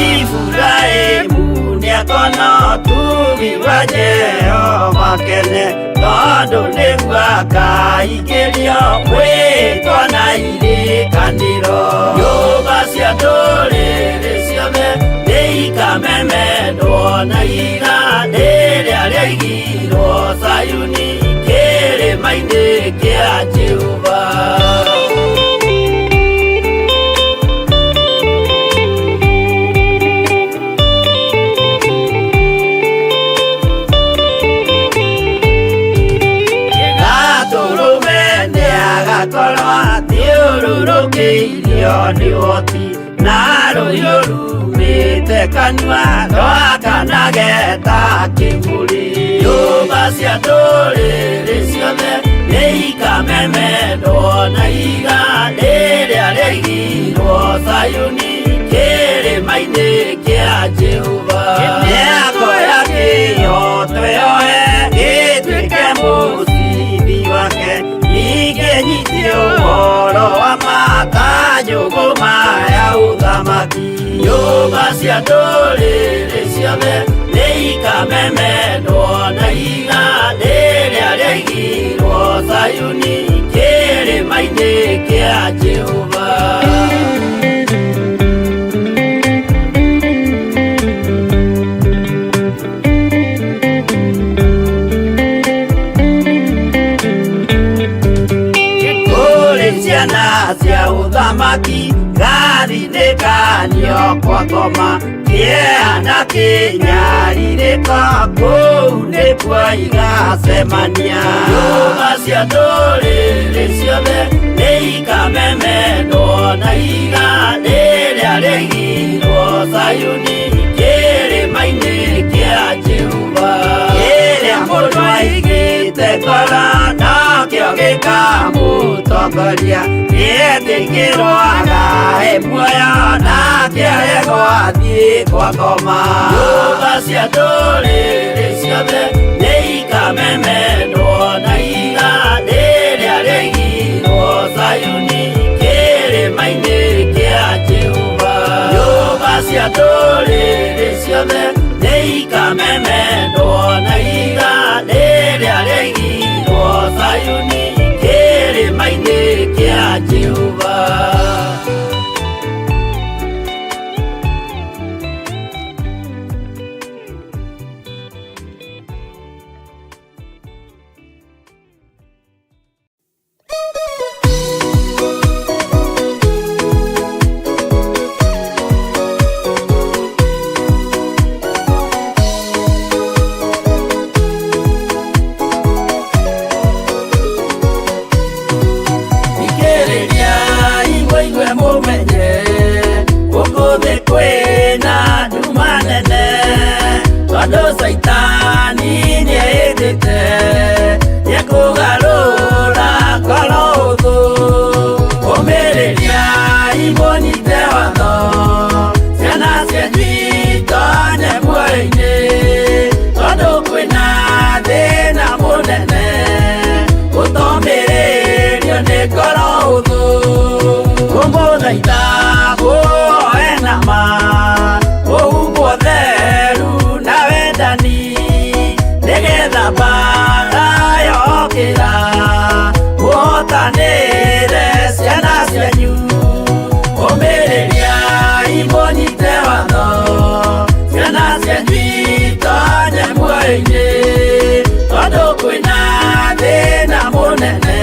Iburahĩmu nĩakona ũtugi wa Jehova kene, tondũ nĩguo akaingĩrio mwĩtwa na irĩkanĩro. Nyũmba cia ndũrĩrĩ ciothe nĩikamemendwo na ihiga rĩrĩa rĩaigirwo Zayuni kĩrĩma-inĩ kĩa Jehova. Rũthiũrũrũkĩirio nĩ ũhoti na rũhiũ rumĩte kanua rwakanage ta kĩmũrĩ. Nyũmba cia ndũrĩrĩ ciothe nĩikamemendwo na ihiga rĩrĩa rĩaigirwo Zayuni kĩrĩma-inĩ kĩa Jehova. Mĩako ya kĩhooto yoe ĩtuĩke mũcibi wake, ningĩ nyitie ũhoro wa ma ta njũgũma ya ũthamaki. Nyũmba cia ndũrĩrĩ ciothe nĩikamemendwo na ihiga rĩrĩa rĩaigirwo Zayuni kĩrĩma-inĩ kĩa Jehova. Kũrĩ ciana cia ũthamaki gathinĩkanio kwa ngoma kĩeha na kĩnyarirĩko kũu nĩkuo igacemania. Nyũmba cia ndũrĩrĩ ciothe nĩikamemendwo na ihiga rĩrĩa rĩaigirwo Zayuni kĩrĩma-inĩ kĩa Jehova. Kĩrĩa mũndũ aigĩte ngoro nokĩo gĩkamũtongoria, nĩetĩkĩrwo agae muoyo nake aregwo athiĩ kwa ngoma. Nyũmba cia ndũrĩrĩ ciothe nĩikamemendwo na ihiga rĩrĩa rĩaigirwo Zayuni kĩrĩma-inĩ kĩa Jehova. Nyũmba cia ndũrĩrĩ ciothe nĩikamemendwo na ihiga rĩrĩa rĩaigirwo Zayuni kĩrĩma-inĩ kĩa Jehova. Thikĩrĩria mũigue mũmenye gũkũ thĩ kwĩna nduma nene, tondũ Caitani nĩehĩtĩte nĩekũgarũra ngoro ũthũ. Ũmĩrĩria mũnyite watho, ciana cianyu itonye muoyo-inĩ, tondũ kwĩna thĩna mũnene gũtomĩrĩrio nĩ ngoro ũthũ. Kũmũthaitha muoe na ma mũhumbwo theru na wendani, nĩgetha mbaara yokĩra mũhotanĩre ciana cianyu. Ũmĩrĩria mũnyite watho, ciana cianyu itonye muoyo-inĩ, tondũ kwĩna thĩna mũnene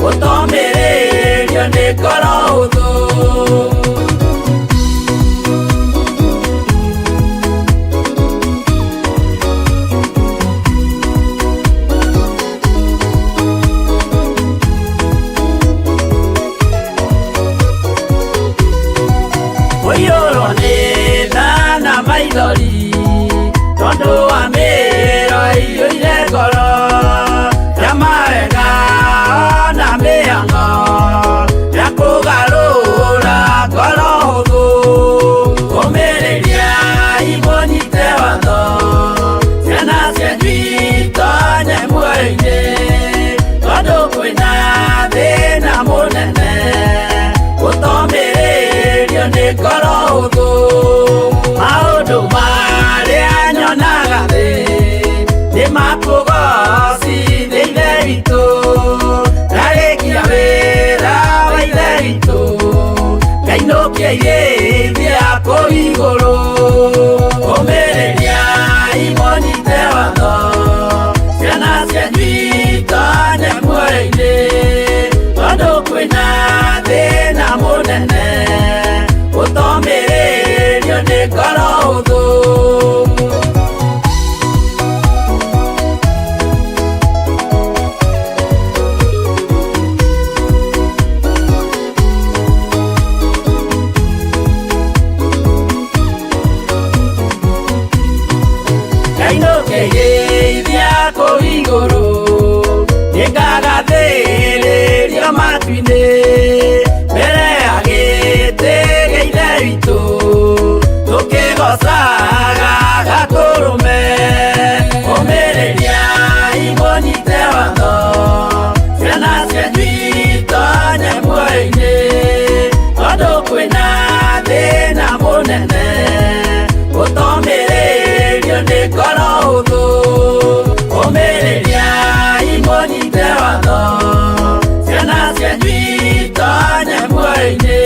gũtomĩrĩrio nĩ ngoro ũthũ. Mũiyũrwo nĩ tha na maithori tondũ wa mĩĩro ĩiyũire ngoro ya mawega na mĩhang'o ya kũgarũra ngoro hũthũ. Ũmĩrĩria mũnyite watho, ciana cianyu itonye muoyo-inĩ, tondũ kwĩna thĩna mũnene gũtomĩrĩrio nĩ ngoro hũthũ. Maũndũ marĩa nyonaga thĩ nĩ makũgocithia Ithe witũ, ndarĩkia wĩra wa Ithe witũ ngainũkia irĩithia kũu igũrũ. Ũmĩrĩria mũnyite watho, ciana cianyu itonye muoyo-inĩ, tondũ kwĩna thĩna mũnene gũtomĩrĩrio nĩ ngoro hũthũ. matu-inĩ mbere ya gĩtĩ gĩa ithe witũ tũkĩgocaga gatũrũme ũmĩrĩriai mũnyite watho ciana cianyu itonye muoyo-inĩ tondũ kwĩna thĩna mũnene ũtomĩrĩrio nĩ ngoro hũthũ ũmĩrĩriai mũnyite watho ciana cianyu itonye muoyo-inĩ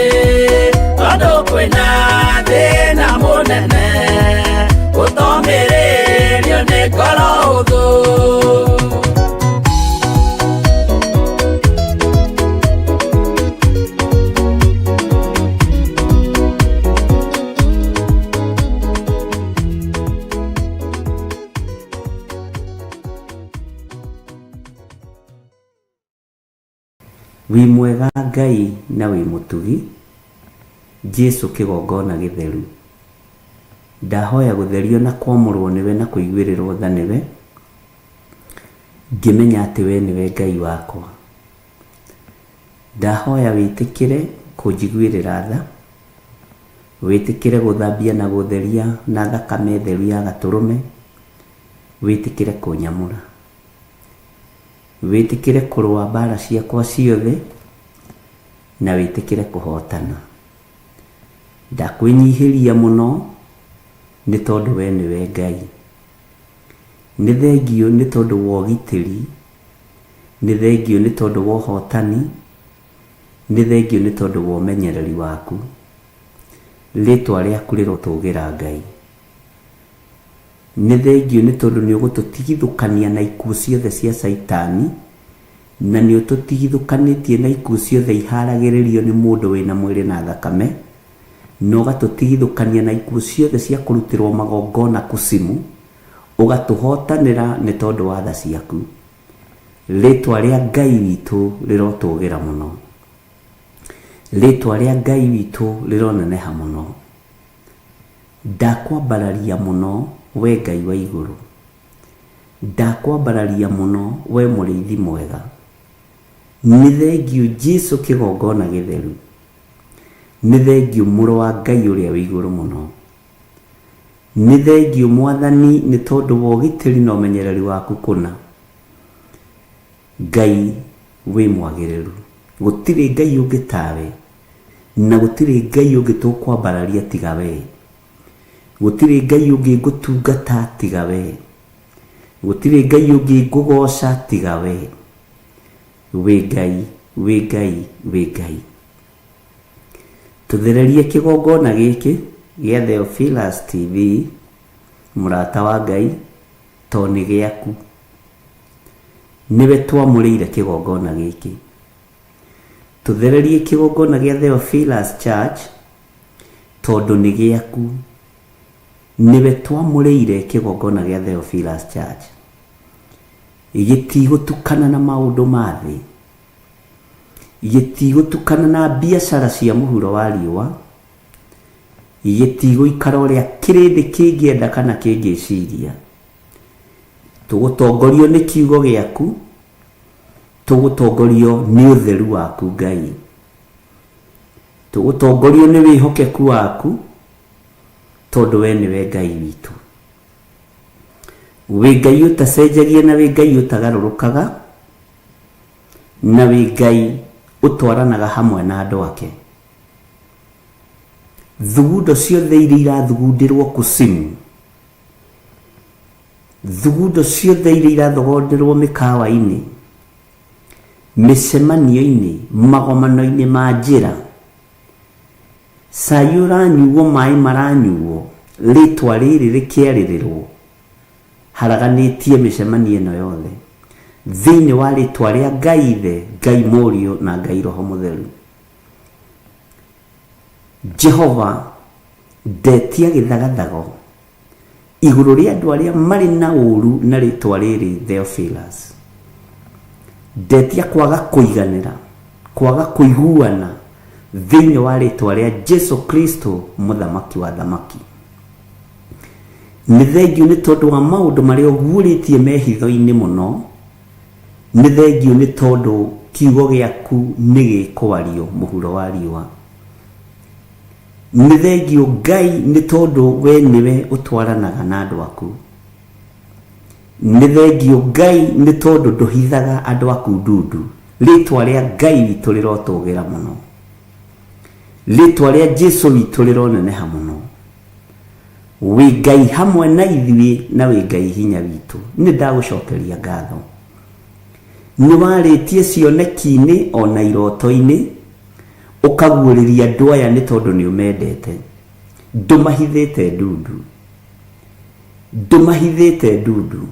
tondũ kwĩna thĩna mũnene ũtomĩrĩrio nĩ ngoro hũthũ. Wĩ mwega Ngai na wĩ mũtugi, Jesu kĩgongona gĩtheru. Ndahoya gũtherio na kwamũrwo nĩwe na kũiguĩrĩrwo tha nĩwe, ngĩmenya atĩ we nĩwe Ngai wakwa. Ndahoya wĩtĩkĩre kũnjiguĩrĩra tha, wĩtĩkĩre gũthambia na gũtheria na thakame theru ya gatũrũme, wĩtĩkĩre kũnyamũra. Wĩtĩkĩre kũrũa mbara ciakwa ciothe na wĩtĩkĩre kũhotana. Ndakwĩnyihĩria mũno nĩ tondũ we nĩwe Ngai. Nĩ thengiũ nĩ tondũ wa ũgitĩri, nĩ thengiũ nĩ tondũ wa ũhotani, nĩ thengiũ nĩ tondũ wa ũmenyereri waku. Rĩtwa rĩaku rĩrotũgĩra Ngai. Nĩ thengiũ nĩ tondũ nĩ ũgũtũtigithũkania na ikuũ ciothe cia Caitani, na nĩ ũtũtigithũkanĩtie na ikuũ ciothe iharagĩrĩrio nĩ mũndũ wĩna mwĩrĩ na thakame, na ũgatũtigithũkania na ikuũ ciothe cia kũrutĩrwo magongona kucimu, ũgatũhotanĩra nĩ tondũ wa tha ciaku. Rĩtwa rĩa Ngai witũ rĩrotũgĩra mũno. Rĩtwa rĩa Ngai witũ rĩroneneha mũno. Ndakwambararia mũno we Ngai wa igũrũ. Ndakwambararia mũno we mũrĩithi mwega. Nĩ thengiũ Jesu kĩgongona gĩtheru. Nĩ thengiũ mũrũ wa Ngai ũrĩa wĩ igũrũ mũno. Nĩ thengiũ Mwathani nĩ tondũ wa ũgitĩri na ũmenyereri waku kũna. Ngai wĩ mwagĩrĩru. Gũtirĩ Ngai ũngĩ tawe, na gũtirĩ Ngai ũngĩ tũkwambararia tiga we. Gũtirĩ Ngai ũngĩ ngũtungata tiga we. Gũtirĩ Ngai ũngĩ ngũgoca tiga we. Wĩ Ngai, wĩ Ngai, wĩ Ngai. Tũthererie kĩgongona gĩkĩ gĩa Theophilus TV, mũrata wa Ngai, to nĩ gĩaku. Nĩwe twamũrĩire kĩgongona gĩkĩ. Tũthererie kĩgongona gĩa Theophilus Church, tondũ nĩ gĩaku. Nĩwe twamũrĩire kĩgongona gĩa Theophilus Church. Gĩtigũtukana na maũndũ ma thĩ. Gĩtigũtukana na biacara cia mũhuro wa riũa. Gĩtigũikara ũrĩa kĩrĩndĩ kĩngĩenda kana kĩngĩciria. Tũgũtongorio nĩ kiugo gĩaku, tũgũtongorio nĩ ũtheru waku Ngai. Tũgũtongorio nĩ wĩhokeku waku, tondũ we nĩwe Ngai witũ. Wĩ Ngai ũtacenjagia na wĩ Ngai ũtagarũrũkaga, na wĩ Ngai ũtwaranaga hamwe na andũ ake. Thugundo ciothe iria irathugundĩrwo kucimu, thugundo ciothe iria irathogonderwo mĩkawa-inĩ, mĩcemanio-inĩ, magomano-inĩ ma njĩra, cai ũranyuo, maĩ maranyuo, rĩtwa rĩrĩ rĩkĩarĩrĩrwo, haraganĩtie mĩcemanio ĩno yothe thĩinĩ wa rĩtwa rĩa Ngai Ithe, Ngai Mũriũ na Ngai Roho Mũtheru. Jehova, ndetia gĩthagathago igũrũ rĩa andũ arĩa marĩ na ũru na rĩtwa rĩrĩ Theophilus. Ndetia kwaga kũiganĩra, kwaga kũiguana thĩinĩ wa rĩtwa rĩa Jesu Kristo mũthamaki wa thamaki. Nĩ thengiũ nĩ tondũ wa maũndũ marĩa ũguũrĩtie me hitho-inĩ mũno. Nĩ thengiũ nĩ tondũ Kiugo gĩaku nĩ gĩkwario mũhuro wa riũa. Nĩ thengio Ngai nĩ tondũ we nĩwe ũtwaranaga na andũ aku. Nĩ thengio Ngai nĩ tondũ ndũhithaga andũ aku ndundu. Rĩtwa rĩa Ngai witũ rĩrotũgĩra mũno. Rĩtwa rĩa Jesu witũ rĩroneneha mũno. Wĩ Ngai hamwe na ithuĩ na wĩ Ngai hinya witũ. Nĩ ndagũcokeria ngatho. Nĩ warĩtie cioneki-inĩ ona iroto-inĩ, ũkaguũrĩria andũ aya nĩ tondũ nĩ ũmendete. Ndũmahithĩte ndundu. Ndũmahithĩte ndundu.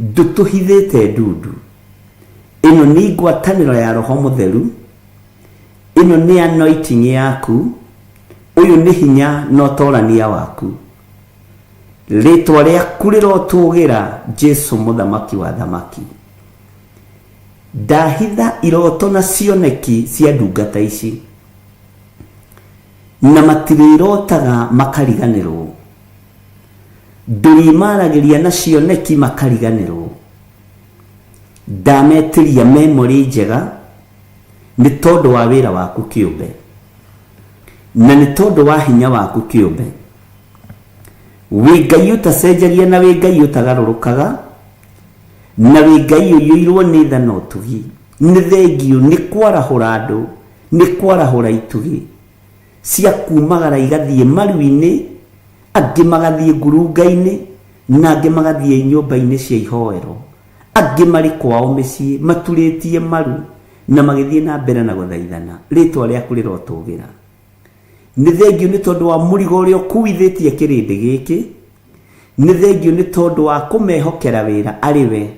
Ndũtũhithĩte ndundu. Ĩno nĩ ngwatanĩro ya Roho Mũtheru. Ĩno nĩ anointing yaku. Ũyũ nĩ hinya na ũtorania waku. Rĩtwa rĩaku rĩrotũgĩra Jesu mũthamaki wa thamaki. Ndahitha iroto na cioneki cia ndungata ici. Na matirĩrotaga makariganĩrwo. Ndũrĩmaragĩria na cioneki makariganĩrwo. Ndametĩria memory njega nĩ tondũ wa wĩra waku kĩũmbe. Na nĩ tondũ wa hinya waku kĩũmbe. Wĩ Ngai ũtacenjagia na wĩ Ngai ũtagarũrũkaga, na wĩ Ngai ũiyũirwo nĩ tha na ũtugi. Nĩ thengio nĩ kwarahũra andũ, nĩ kwarahũra itugĩ cia kumagara igathiĩ maru-inĩ, angĩ magathiĩ ngurunga-inĩ, na angĩ magathiĩ nyũmba-inĩ cia ihoero. Angĩ marĩ kwao mĩciĩ maturĩtie maru na magĩthiĩ na mbere na gũthaithana. Rĩtwa rĩaku rĩrotũgĩra. Nĩ thengio nĩ tondũ wa mũrigo ũrĩa ũkuithĩtie kĩrĩndĩ gĩkĩ. Nĩ thengio nĩ tondũ wa kũmehokera wĩra arĩ we.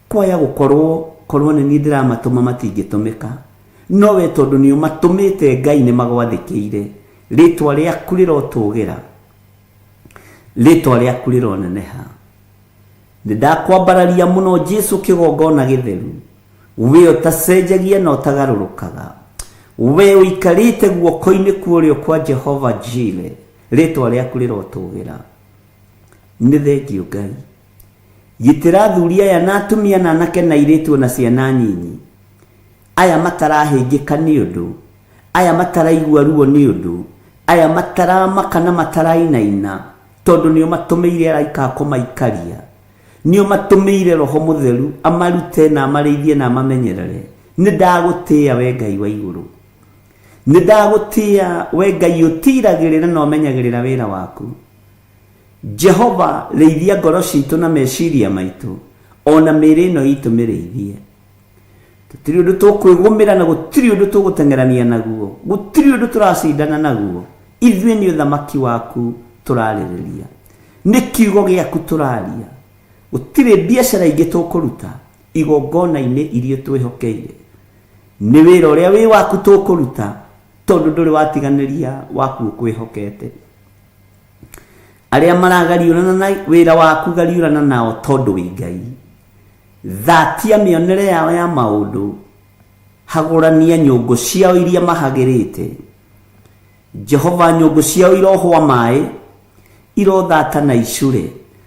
Kwaya gũkorwo korwo nĩ niĩ ndĩramatũma matingĩtũmĩka. No we tondũ nĩ ũmatũmĩte Ngai nĩ magwathĩkĩire. Rĩtwa rĩaku rĩrotũgĩra. Rĩtwa rĩaku rĩroneneha. Nĩ ndakwambararia mũno Jesu kĩgongona gĩtheru. We ũtacenjagia na ũtagarũrũkaga. We ũikarĩte guoko-inĩ kwa ũrĩo kwa Jehova Jire. Rĩtwa rĩaku rĩrotũgĩra. Nĩ thengio Ngai. Gitĩra athuri aya na atumia na anake na airĩtu ona ciana nyinyi. Aya matarahĩngĩka nĩ ũndũ. Aya mataraigua ruo nĩ ũndũ. Aya mataramaka na matarainaina. Tondũ nĩ ũmatũmĩire araika a kũmaikaria. Nĩ ũmatũmĩire Roho Mũtheru amarute na amarĩithie na amamenyerere. Nĩ ndagũtĩĩa we Ngai wa igũrũ. Nĩ ndagũtĩĩa we Ngai ũtiragĩrĩra na ũmenyagĩrĩra wĩra waku. Jehova, rĩithia ngoro citũ na meciria maitũ, o na mĩĩrĩ ĩno itũ mĩrĩithie. Tũtirĩ ũndũ tũkwĩgũmĩra na gũtirĩ ũndũ tũgũteng'erania naguo, gũtirĩ ũndũ tũracindana naguo. Ithuĩ nĩ ũthamaki waku tũrarĩrĩria, nĩ kiugo gĩaku tũraria. Gũtirĩ biacara ingĩ tũkũruta igongona-inĩ iria twĩhokeire. Nĩ wĩra ũrĩa wĩ waku tũkũruta, tondũ ndũrĩ watiganĩria waku ũkwĩhokete. Arĩa maragariũrana na wĩra waku gariũrana nao tondũ wĩ Ngai. Thatia mĩonere yao ya maũndũ, hagũrania nyũngũ ciao iria mahagĩrĩte. Jehova, nyũngũ ciao irohwa maĩ, irothata na icure,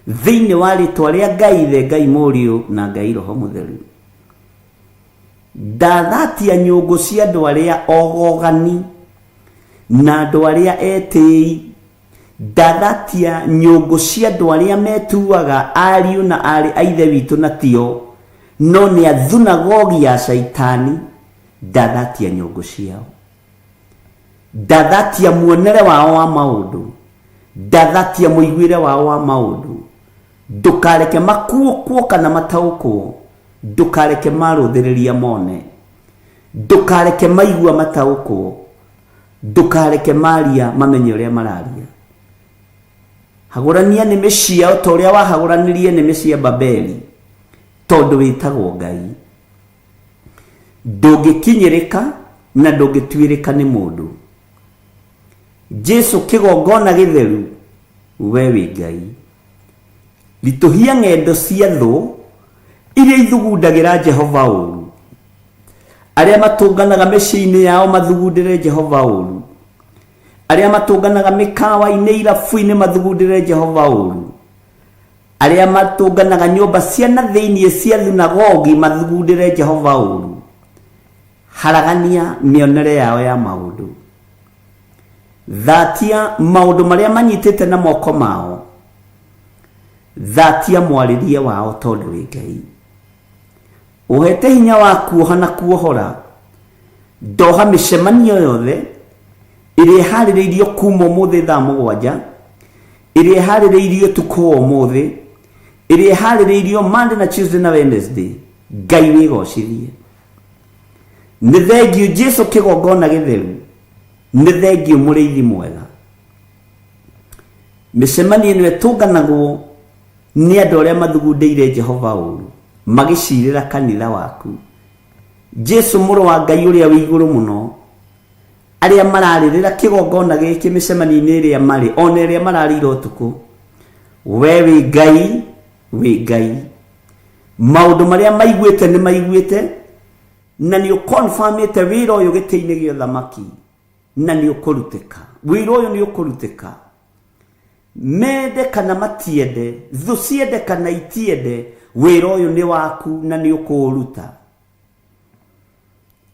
thĩinĩ wa rĩtwa rĩa Ngai Ithe, Ngai Mũriũ na Ngai Roho Mũtheru. Ndathatia nyũngũ cia andũ arĩa ogogani na andũ arĩa etĩi. Ndathatia nyũngũ cia andũ arĩa metuaga ariũ na aarĩ a Ithe witũ na tio, no nĩ athunagogi ya Shaitani. Ndathatia nyũngũ ciao. Ndathatia muonere wao wa maũndũ. Ndathatia mũiguĩre wao wa maũndũ. Ndũkareke makuũkwo kana mataũkwo. Ndũkareke marũthĩrĩria mone. Ndũkareke maigua mataũkwo. Ndũkareke maria mamenye ũrĩa mararia. Hagũrania nĩmĩ ciao ta ũrĩa wahagũranirie nĩmĩ cia Babeli, tondũ wĩtagwo Ngai. Ndũngĩkinyĩrĩka na ndũngĩtuĩrĩka nĩ mũndũ. Jesu kĩgongona gĩtheru, we wĩ Ngai. Ritũhia ng'endo cia thũ iria ithugundagĩra Jehova ũru. Arĩa matũnganaga mĩciĩ-inĩ yao mathugundĩre Jehova ũru. Arĩa matũnganaga mĩkawa-inĩ irabu-inĩ mathugundĩre Jehova ũru. Arĩa matũnganaga nyũmba cia na thĩinĩ cia thunagogi mathugundĩre Jehova ũũru, haragania mĩonere yao ya maũndũ. Thatia maũndũ marĩa manyitĩte na moko mao, thatia mwarĩrie wao tondũ wĩ Ngai. Ũhete hinya wa kuoha na kuohora, ndoha mĩcemanio yothe ĩrĩa ĩharĩrĩirio kuma ũmũthĩ thaa 7, ĩrĩa ĩharĩrĩirio ũtukũ wa ũmũthĩ, ĩrĩa ĩharĩrĩirio Monday na Tuesday na Wednesday. Ngai wĩgocithie. Nĩ thengiũ Jesu kĩgongona gĩtheru, nĩ thengiũ mũrĩithi mwega. Mĩcemanio ĩno ĩtũnganagwo nĩ andũ arĩa mathugundĩire Jehova ũũru, magĩcirĩra kanitha waku. Jesu mũrũ wa Ngai ũrĩa wĩ igũrũ mũno, arĩa mararĩrĩra kĩgongona gĩkĩ mĩcemanio-inĩ ĩrĩa marĩ, ona ĩrĩa mararĩire ũtukũ, we wĩ Ngai, wĩ Ngai. Maũndũ marĩa maiguĩte nĩ maiguĩte, na nĩ ũkonfamĩte wĩra ũyũ gĩtĩ-inĩ gĩa ũthamaki, na nĩ ũkũrutĩka. Wĩra ũyũ nĩ ũkũrutĩka. Mende kana matiende, thũ ciende kana itiende, wĩra ũyũ nĩ waku na nĩ ũkũũruta.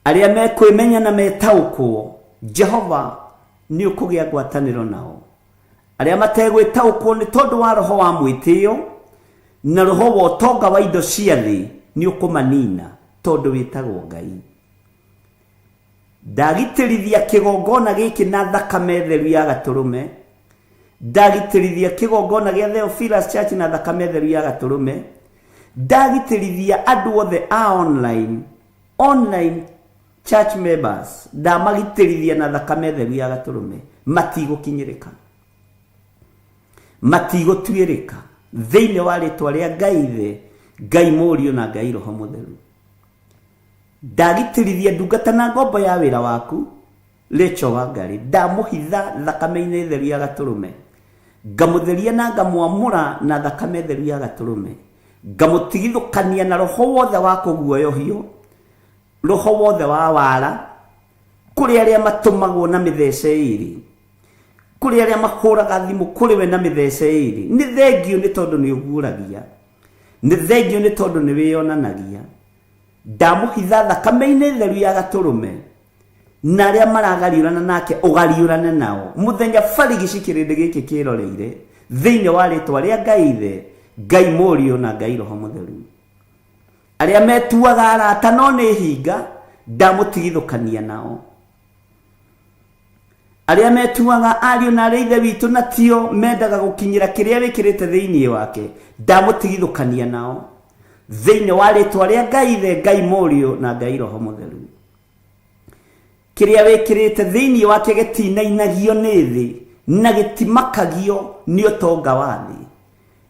Arĩa mekwĩmenya na metaũkwo, Jehova nĩ ũkũgĩa ngwatanĩro nao. Arĩa mategwĩtaũkwo nĩ tondũ wa roho wa mwĩtĩo na roho wa ũtonga wa indo cia thĩ, nĩ ũkũmanina tondũ wĩtagwo Ngai. Ndagitĩrithia kĩgongona gĩkĩ na thakame theru ya gatũrũme. Ndagitĩrithia kĩgongona gĩa Theophilus Church na thakame theru ya gatũrũme. Ndagitĩrithia andũ othe a online church members, ndamagitĩrithia na thakame theru ya gatũrũme. Matigũkinyĩrĩka, matigũtuĩrĩka thĩinĩ wa rĩtwa rĩa Ngai Ithe, Ngai Mũriũ na Ngai Roho Mũtheru. Ndagitĩrithia ndungata na ngombo ya wĩra waku Rachel Wangari, ndamũhitha thakame-inĩ theru ya gatũrũme, ngamũtheria na ngamwamũra na thakame theru ya gatũrũme, ngamũtigithũkania na roho wothe wa kũguoyohio, roho wothe wa wara, kũrĩ arĩa matũmagwo na mĩthece ĩrĩ, kũrĩ arĩa mahũraga thimũ kũrĩ we na mĩthece ĩrĩ. Nĩ thengiũ nĩ tondũ nĩ ũguũragia, nĩ thengiũ nĩ tondũ nĩ wĩyonanagia. Ndamũhitha thakame-inĩ theru ya gatũrũme, na arĩa maragariũrana nake ũgariũrane nao mũthenya barigici kĩrĩndĩ gĩkĩ kĩroreire, thĩinĩ wa rĩtwa rĩa Ngai Ithe, Ngai Mũriũ na Ngai Roho Mũtheru. Arĩa metuaga arata no nĩ hinga, ndamũtigithũkania nao. Arĩa metuaga ariũ na arĩa ithe witũ na tio mendaga gũkinyĩra kĩrĩa wĩkĩrĩte thĩinĩ wake, ndamũtigithũkania nao thĩinĩ wa rĩtwa rĩa Ngai Ithe, Ngai Mũriũ na Ngai Roho Mũtheru. Kĩrĩa wĩkĩrĩte thĩinĩ wake gĩtinainagio nĩ thĩ na gĩtimakagio nĩ ũtonga wa thĩ,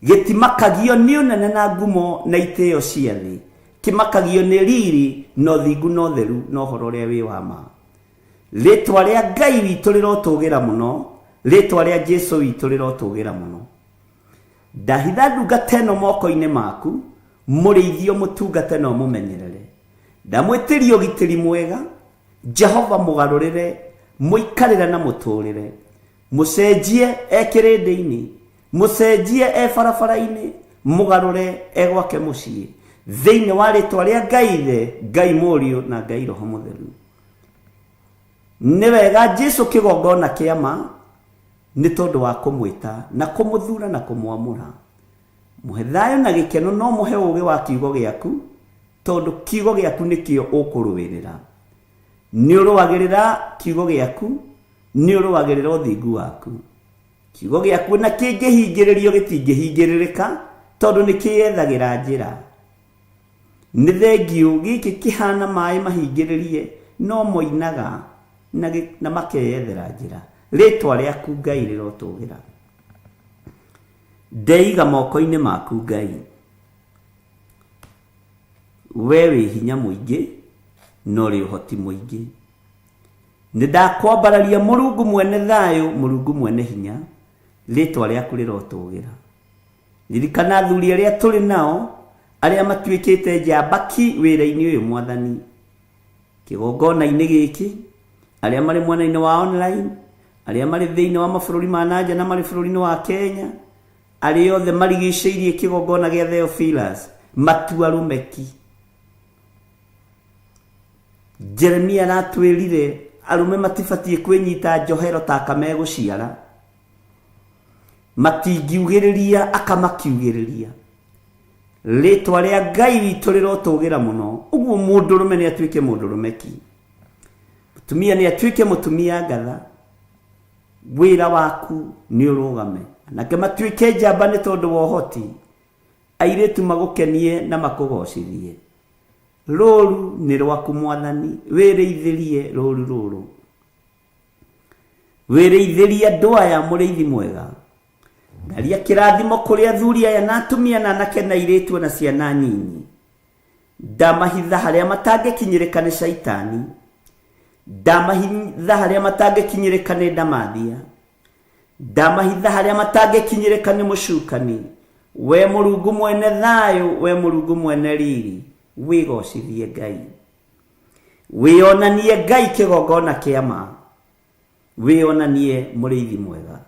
gĩtimakagio nĩ ũnene na ngumo na itĩo cia thĩ, kĩmakagio nĩ riri na ũthingu na ũtheru na ũhoro ũrĩa wĩ wa ma. Rĩtwa rĩa Ngai witũ rĩrotũgĩra mũno, rĩtwa rĩa Jesu witũ rĩrotũgĩra mũno. Ndahitha ndungata ĩno moko-inĩ maku, mũrĩithio mũtungate na ũmũmenyerere. Ndamwĩtĩria ũgitĩri mwega, Jehova mũgarũrĩre, mũikarĩre na mũtũrĩre. Mũcenjie e kĩrĩndĩ-inĩ, mũcenjie e barabara-inĩ, mũgarũre e gwake mũciĩ, thĩinĩ wa rĩtwa rĩa Ngai Ithe, Ngai Mũriũ na Ngai Roho Mũtheru. Nĩ wega Jesu kĩgongona kĩa ma, nĩ tondũ wa kũmwĩta na kũmũthura na kũmwamũra. Mũhe thayũ na gĩkeno, no mũhe ũũgĩ wa kiugo gĩaku, tondũ kiugo gĩaku nĩkĩo ũkũrũĩrĩra. Nĩ ũrũagĩrĩra kiugo gĩaku, nĩ ũrũagĩrĩra ũthingu waku. Kiugo gĩaku na kĩngĩhingĩrĩrio gĩtingĩhingĩrĩrĩka, tondũ nĩ kĩyethagĩra njĩra. Nĩ thengiũ gĩkĩ kĩhana maĩ mahingĩrĩrie, no moinaga na makeyethera njĩra. Rĩtwa rĩaku Ngai rĩrotũgĩra. Ndeiga moko-inĩ maku Ngai. We wĩ hinya mũingĩ na ũrĩ ũhoti mũingĩ. Nĩ ndakwambararia Mũrungu mwene thayũ, Mũrungu mwene hinya, rĩtwa rĩaku rĩrotũgĩra. Ririkana athuri arĩa tũrĩ nao, arĩa matuĩkĩte njambaki wĩra-inĩ ũyũ Mwathani. Kĩgongona-inĩ gĩkĩ, arĩa marĩ mwena-inĩ wa online, arĩa marĩ thĩinĩ wa mabũrũri ma nanja na marĩ bũrũri-inĩ wa Kenya, Arĩa othe marigicĩirie kĩgongona gĩa Theophilus matua rũmeki. Jeremia aratwĩrire arũme matibatiĩ kwĩnyita njohero ta aka megũciara. Matingiugĩrĩria aka makiugĩrĩria. Rĩtwa rĩa Ngai witũ rĩrotũgĩra mũno. Ũguo mũndũrũme nĩ atuĩke mũndũrũme ki. Mũtumia nĩ atuĩke mũtumia ngatha. Wĩra waku nĩ ũrũgame. Anake matuĩke njamba nĩ tondũ wa ũhoti. Airĩtu magũkenie na makũgocithie. Rũru nĩ rwaku Mwathani, wĩrĩithĩrie rũru rũrũ. Wĩrĩithĩrie andũ aya mũrĩithi mwega. Ndaria kĩrathimo kũrĩ athuri aya na atumia na anake na airĩtu na ciana nyinyi. Ndamahitha harĩa matangĩkinyĩrĩka nĩ caitani. Ndamahitha harĩa matangĩkinyĩrĩka nĩ ndamathia. Ndamahitha harĩa matangĩkinyĩrĩka nĩ mũcukani. We Mũrungu mwene thayũ, we Mũrungu mwene riri, wĩgocithie Ngai. Wĩonanie Ngai kĩgongona kĩa ma. Wĩonanie mũrĩithi mwega.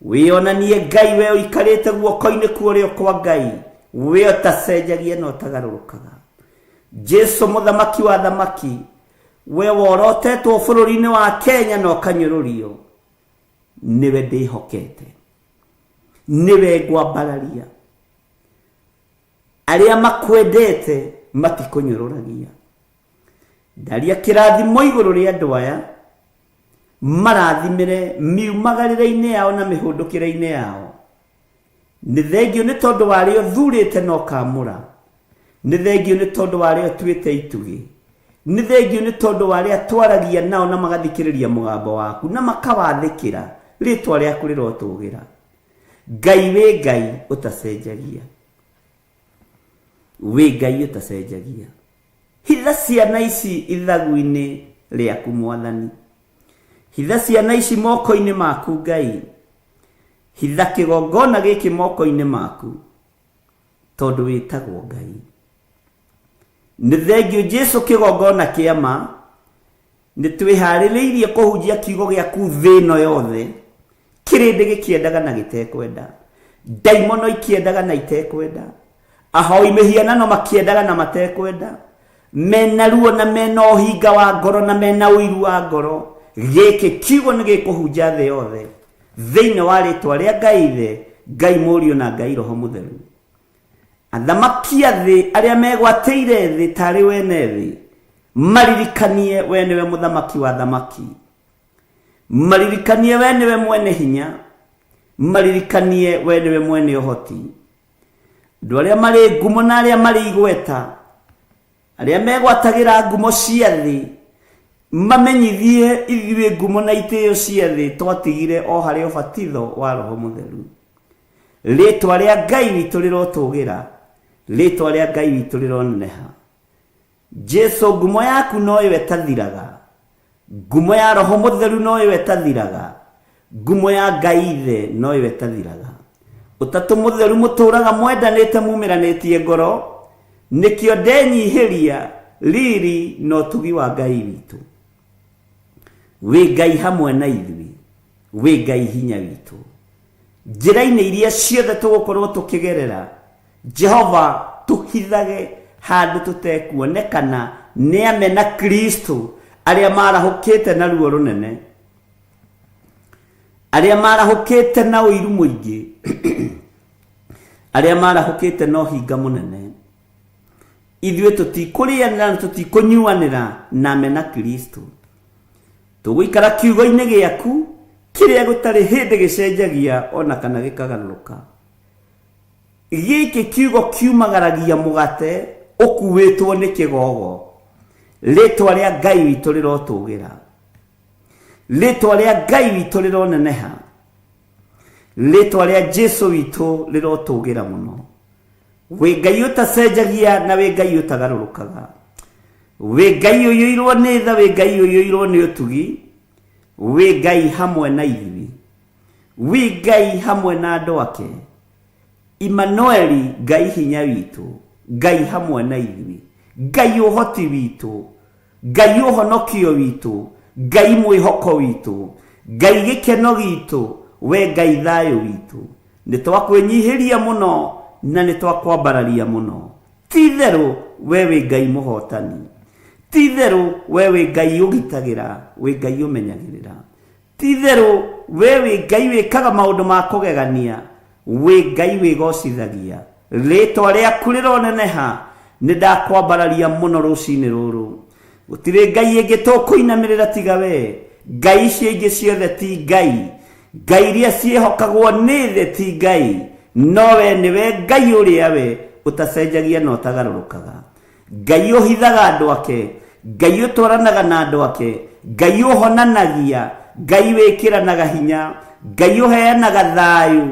Wĩonanie Ngai we ũikarĩte guoko-inĩ kwa ũrĩo kwa Ngai, we ũtacenjagia na ũtagarũrũkaga. Jesu mũthamaki wa thamaki, we worotetwo bũrũri-inĩ wa Kenya na ũkanyũrũrio, nĩwe ndĩhokete, nĩwe ngwambararia. Arĩa makwendete matikũnyũrũragia. Ndaria kĩrathimo igũrũ rĩa andũ aya, marathimĩre miumagarĩre-inĩ yao na mĩhũndũkĩre-inĩ yao. Nĩ thengio nĩ tondũ wa arĩa ũthurĩte na ũkamũra. Nĩ thengio nĩ tondũ wa arĩa ũtuĩte itugĩ. Nĩ thengio nĩ tondũ wa arĩa twaragia nao na magathikĩrĩria mũgambo waku na makawathĩkĩra. Rĩtwa rĩaku rĩrotũgĩra. Ngai wĩ Ngai ũtacenjagia. Wĩ Ngai ũtacenjagia. Hitha ciana ici ithagu-inĩ rĩaku Mwathani. Hitha ciana ici moko-inĩ maku Ngai. Hitha kĩgongona gĩkĩ moko-inĩ maku tondũ wĩtagwo Ngai. Nĩ thengio Jesu kĩgongona kĩa ma. Nĩ twĩharĩrĩirie kũhunjia kiugo gĩaku thĩ ĩno yothe. Kĩrĩndĩ gĩkĩendaga na gĩtekwenda. Ndaimono ikĩendaga na itekwenda. Ahoi mĩhianano makĩendaga na matekwenda. Mena ruo na mena ũhinga wa ngoro na mena ũiru wa ngoro. Gĩkĩ kiugo nĩ gĩkũhunja thĩ yothe. Thĩinĩ wa rĩtwa rĩa Ngai Ithe, Ngai Mũriũ na Ngai Roho Mũtheru. Athamaki a thĩ arĩa megwatĩire thĩ tarĩ wene thĩ, maririkanie we nĩwe mũthamaki wa thamaki. Maririkanie we nĩwe mwene hinya. Maririkanie we nĩwe mwene ũhoti. Andũ arĩa marĩ ngumo na arĩa marĩ igweta, arĩa megwatagĩra ngumo cia thĩ, mamenyithie ithuĩ ngumo na itĩo cia thĩ twatigire o harĩ ũbatitho wa Roho Mũtheru. Rĩtwa rĩa Ngai witũ rĩrotũgĩra, rĩtwa rĩa Ngai witũ rĩroneneha. Jesu ngumo yaku noyo ĩtathiraga, ngumo ya Roho Mũtheru noyo ĩtathiraga, ngumo ya Ngai Ithe noyo ĩtathiraga. Ũtatũ Mũtheru mũtũraga mwendanĩte mumĩranĩtie ngoro, nĩkĩo ndenyihĩria riri na ũtugi wa Ngai witũ. Wĩ Ngai hamwe na ithuĩ, wĩ Ngai hinya witũ. Njĩra-inĩ iria ciothe tũgũkorwo tũkĩgerera, Jehova tũhithage handũ tũtekuonekana nĩ amena Kristo arĩa marahũkĩte na ruo rũnene, arĩa marahũkĩte na ũiru mũingĩ, arĩa marahũkĩte na ũhinga mũnene. Ithuĩ tũtikũrĩanĩra na tũtikũnyuanĩra na amena Kristo. Tũgũikara kiugo-inĩ gĩaku kĩrĩa gũtarĩ hĩndĩ gĩcenjagia ona kana gĩkagarũrũka. Gĩkĩ kiugo kiumagaragia mũgate ũkuĩtwo nĩ kĩgogo. Rĩtwa rĩa Ngai witũ rĩrotũgĩra. Rĩtwa rĩa Ngai witũ rĩroneneha. Rĩtwa rĩa Jesu witũ rĩrotũgĩra mũno. Wĩ Ngai ũtacenjagia na wĩ Ngai ũtagarũrũkaga. Wĩ Ngai ũiyũirwo nĩ tha, wĩ Ngai ũiyũirwo nĩ ũtugi. Wĩ Ngai hamwe na ithuĩ. Wĩ Ngai hamwe na andũ ake. Immanueli, Ngai hinya witũ, Ngai hamwe na ithuĩ. Ngai ũhoti witũ, Ngai ũhonokio witũ, Ngai mwĩhoko witũ, Ngai gĩkeno gitũ, we Ngai thayũ witũ. Nĩ twakwĩnyihĩria mũno na nĩ twakwambararia mũno. Ti-itherũ we wĩ Ngai mũhotani. Ti-itherũ we wĩ Ngai ũgitagĩra, wĩ Ngai ũmenyagĩrĩra. Ti-itherũ we wĩ Ngai wĩkaga maũndũ ma kũgegania, wĩ Ngai wĩgocithagia. Rĩĩtwa rĩaku rĩroneneha, nĩ ndakwambararia mũno rũcinĩ rũrũ. Gũtirĩ ngai ĩngĩ tũkũinamĩrĩra tiga we. Ngai icio ingĩ ciothe ti ngai. Ngai iria ciĩhokagwo nĩ thĩ ti ngai. No we nĩwe Ngai ũrĩa we ũtacenjagia na ũtagarũrũkaga. Ngai ũhithaga andũ ake, Ngai ũtwaranaga na andũ ake, Ngai ũhonanagia, Ngai wĩkĩranaga hinya, Ngai ũheanaga thayũ,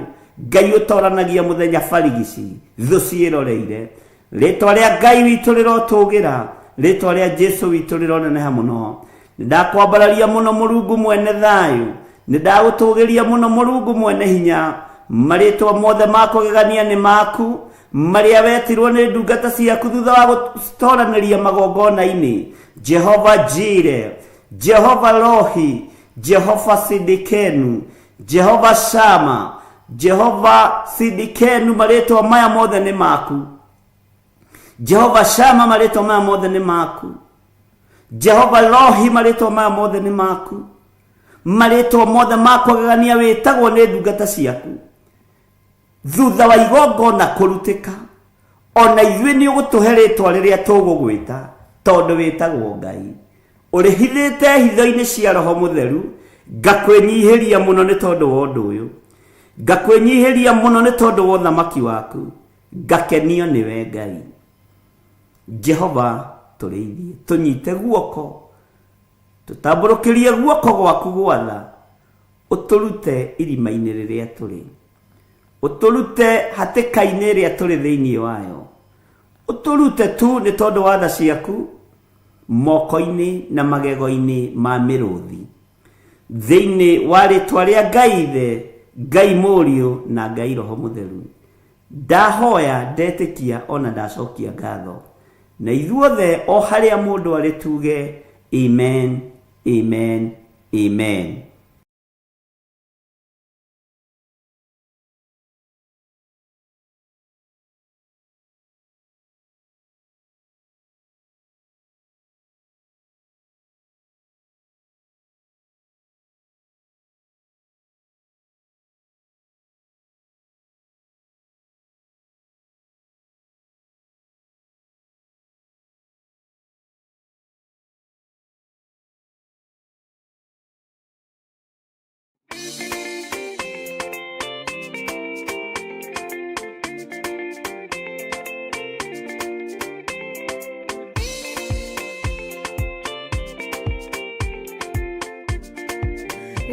Ngai ũtoranagia mũthenya barigici, thũ ciĩroreire. Rĩtwa rĩa Ngai witũ rĩrotũgĩra, rĩtwa rĩa Jesu witũ rĩroneneha mũno. Nĩndakwambararia mũno Mũrungu mwene thayũ, nĩndagũtũgĩria mũno Mũrungu mwene hinya. Marĩtwa mothe ma kũgegania nĩ maku, marĩa wetirwo nĩ ndungata ciaku thutha wa gũtoranĩria magongona-inĩ. Jehova Jire, Jehova Rohi, Jehova Sidikenu, Jehova Shama, Jehova Sidikenu, marĩtwa maya mothe nĩ maku. Jehova Shama, marĩtwa maya mothe nĩ maku. Jehova Rohi, marĩtwa maya mothe nĩ maku. Marĩtwa mothe ma kũgegania wĩtagwo nĩ ndungata ciaku. Thutha wa igongona kũrutĩka, ona ithuĩ nĩ ũgũtũhe rĩtwa rĩrĩa tũgũgwĩta, tondũ wĩtagwo Ngai. Ũrĩhithĩte hitho-inĩ cia Roho Mũtheru, ngakwĩnyihĩria mũno nĩ tondũ wa ũndũ ũyũ. Ngakwĩnyihĩria mũno nĩ tondũ wa ũthamaki waku, ngakenio nĩwe Ngai. Jehova tũrĩithie, tũnyite guoko, tũtambũrũkĩrie guoko gwaku gwatha, ũtũrute irima-inĩ rĩrĩa tũrĩ, ũtũrute hatĩka-inĩ ĩrĩa tũrĩ thĩinĩ wayo, ũtũrute tu nĩ tondũ wa tha ciaku moko-inĩ na magego-inĩ ma mĩrũthi. Thĩinĩ wa rĩtwa rĩa Ngai Ithe, Ngai Mũriũ na Ngai Roho Mũtheru, ndahoya, ndetĩkia ona ndacokia ngatho. Na ithuothe o harĩa mũndũ arĩ tuge amen, amen, amen.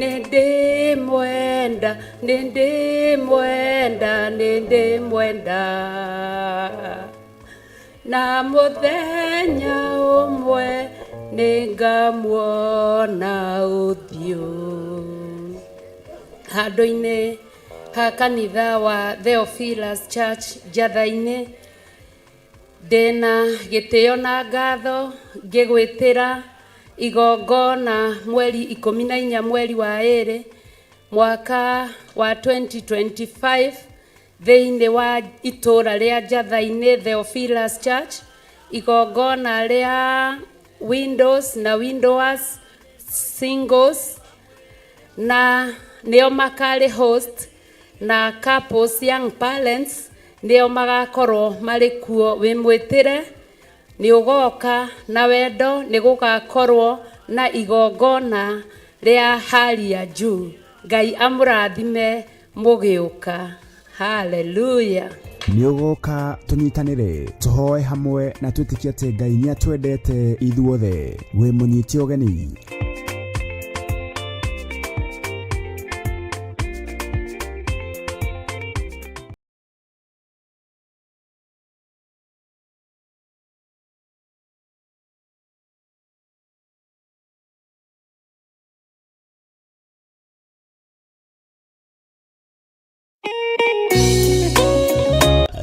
Nĩndĩmwenda, nĩndĩmwenda, nĩndĩmwenda. Na mũthenya ũmwe nĩngamuona ũthiũ. Handũ-inĩ ha kanitha wa Theophilus Church Njatha-inĩ, ndĩna gĩtĩo na ngatho ngĩgwĩtĩra igongona mweri 14 mweri wa ĩrĩ mwaka wa 2025 thĩinĩ wa itũra rĩa Njatha-inĩ Theophilus Church, igongona rĩa windows na widowers singles, na nĩo makarĩ host, na couples young parents nĩo magakorwo marĩ kuo. Wĩ mwĩtĩre nĩ ũgoka na wendo, nĩ gũgakorwo na igongona rĩa hali ya juu. Ngai amũrathime mũgĩũka. Hallelujah. Nĩ ũgoka tũnyitanĩre, tũhoe hamwe na twĩtĩkie atĩ Ngai nĩ atwendete ithuothe. Wĩ mũnyite ũgeni.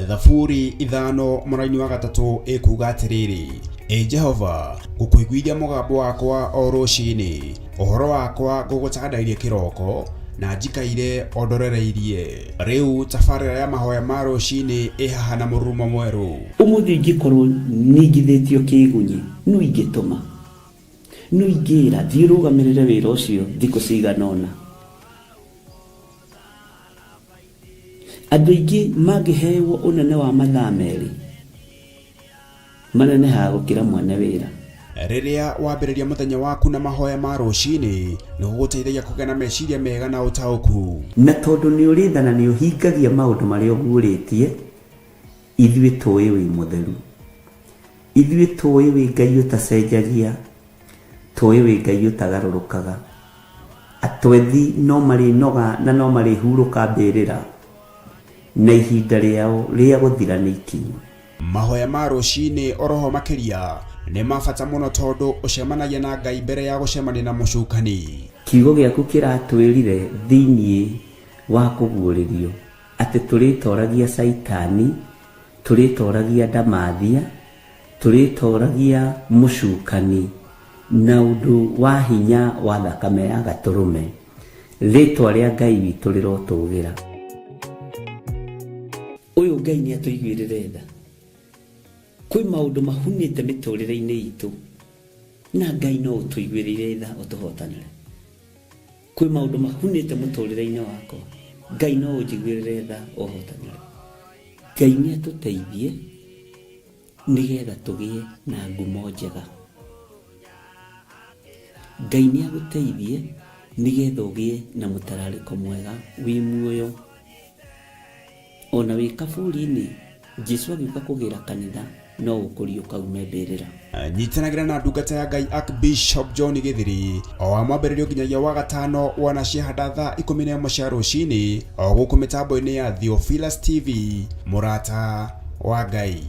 Thaburi 5 mũraini wa 3 ĩkuga atĩrĩrĩ, Ĩ Jehova, ngũkũiguithia mũgambo wakwa o rũcinĩ, ũhoro wakwa ngũgũtandairie kĩroko, Na njikaire o ndorereirie. Rĩu tabarĩra ya mahoya ma rũcinĩ ĩ haha na mũrurumo mwerũ. Ũmũthĩ ingĩkorwo ningithĩtio kĩgunyi, no ingĩtũma, no ingĩra thiĩ ũrũgamĩrĩre wĩra ũcio thikũ cigana ũna. Andũ aingĩ mangĩheo ũnene wa mathaa merĩ, manenehaga gũkĩra mwene wĩra. Rĩrĩa wambĩrĩria mũthenya waku na mahoya ma rũcinĩ, nĩ gũgũteithagia kũgĩa na meciria mega na ũtaũku. Na tondũ nĩ ũrĩ tha na nĩ ũhingagia maũndũ marĩa ũguũrĩtie, ithuĩ tũĩ wĩ mũtheru. Ithuĩ tũĩ wĩ Ngai ũtacenjagia, tũĩ wĩ Ngai ũtagarũrũkaga. Atwethi no marĩnoga na no marĩhurũka mbĩrĩra, na ihinda rĩao rĩa gũthira nĩ ikinyu. Mahoya ma rũcinĩ oroho makĩria nĩ ma bata mũno tondũ ũcemanagia na Ngai mbere ya gũcemania na mũcukani. Kiugo gĩaku kĩratwĩrire thĩinĩ wa kũguũrĩrio atĩ tũrĩtoragia Caitani, tũrĩtoragia ndamathia, tũrĩtoragia mũcukani na ũndũ wa hinya wa thakame ya gatũrũme. Rĩtwa rĩa Ngai witũ rĩrotũgĩra. Ũyũ Ngai nĩ atũiguĩrĩre tha. Kwĩ maũndũ mahunĩte mĩtũrĩre-inĩ itũ, na Ngai no ũtũiguĩrĩire tha ũtũhotanĩre. Kwĩ maũndũ mahunĩte mũtũrĩre-inĩ wakwa, Ngai no ũnjiguĩrĩre tha ũhotanĩre. Ngai nĩ atũteithie nĩgetha tũgĩe na ngumo njega. Ngai nĩ agũteithie nĩgetha ũgĩe na mũtararĩko mwega wĩ muoyo. Ona wĩ kaburi-inĩ, Jesu agĩũka kũgĩra kanitha no ũkũriũka ume mbĩrĩra. Nyitanagĩra na ndungata ya Ngai Archbishop John Gĩthiri o wa mwambĩrĩrio nginyagia wa gatano wana ciahanda thaa 11 cia rũcinĩ o gũkũ mĩtambo-inĩ ya Theophilus TV, mũrata wa Ngai.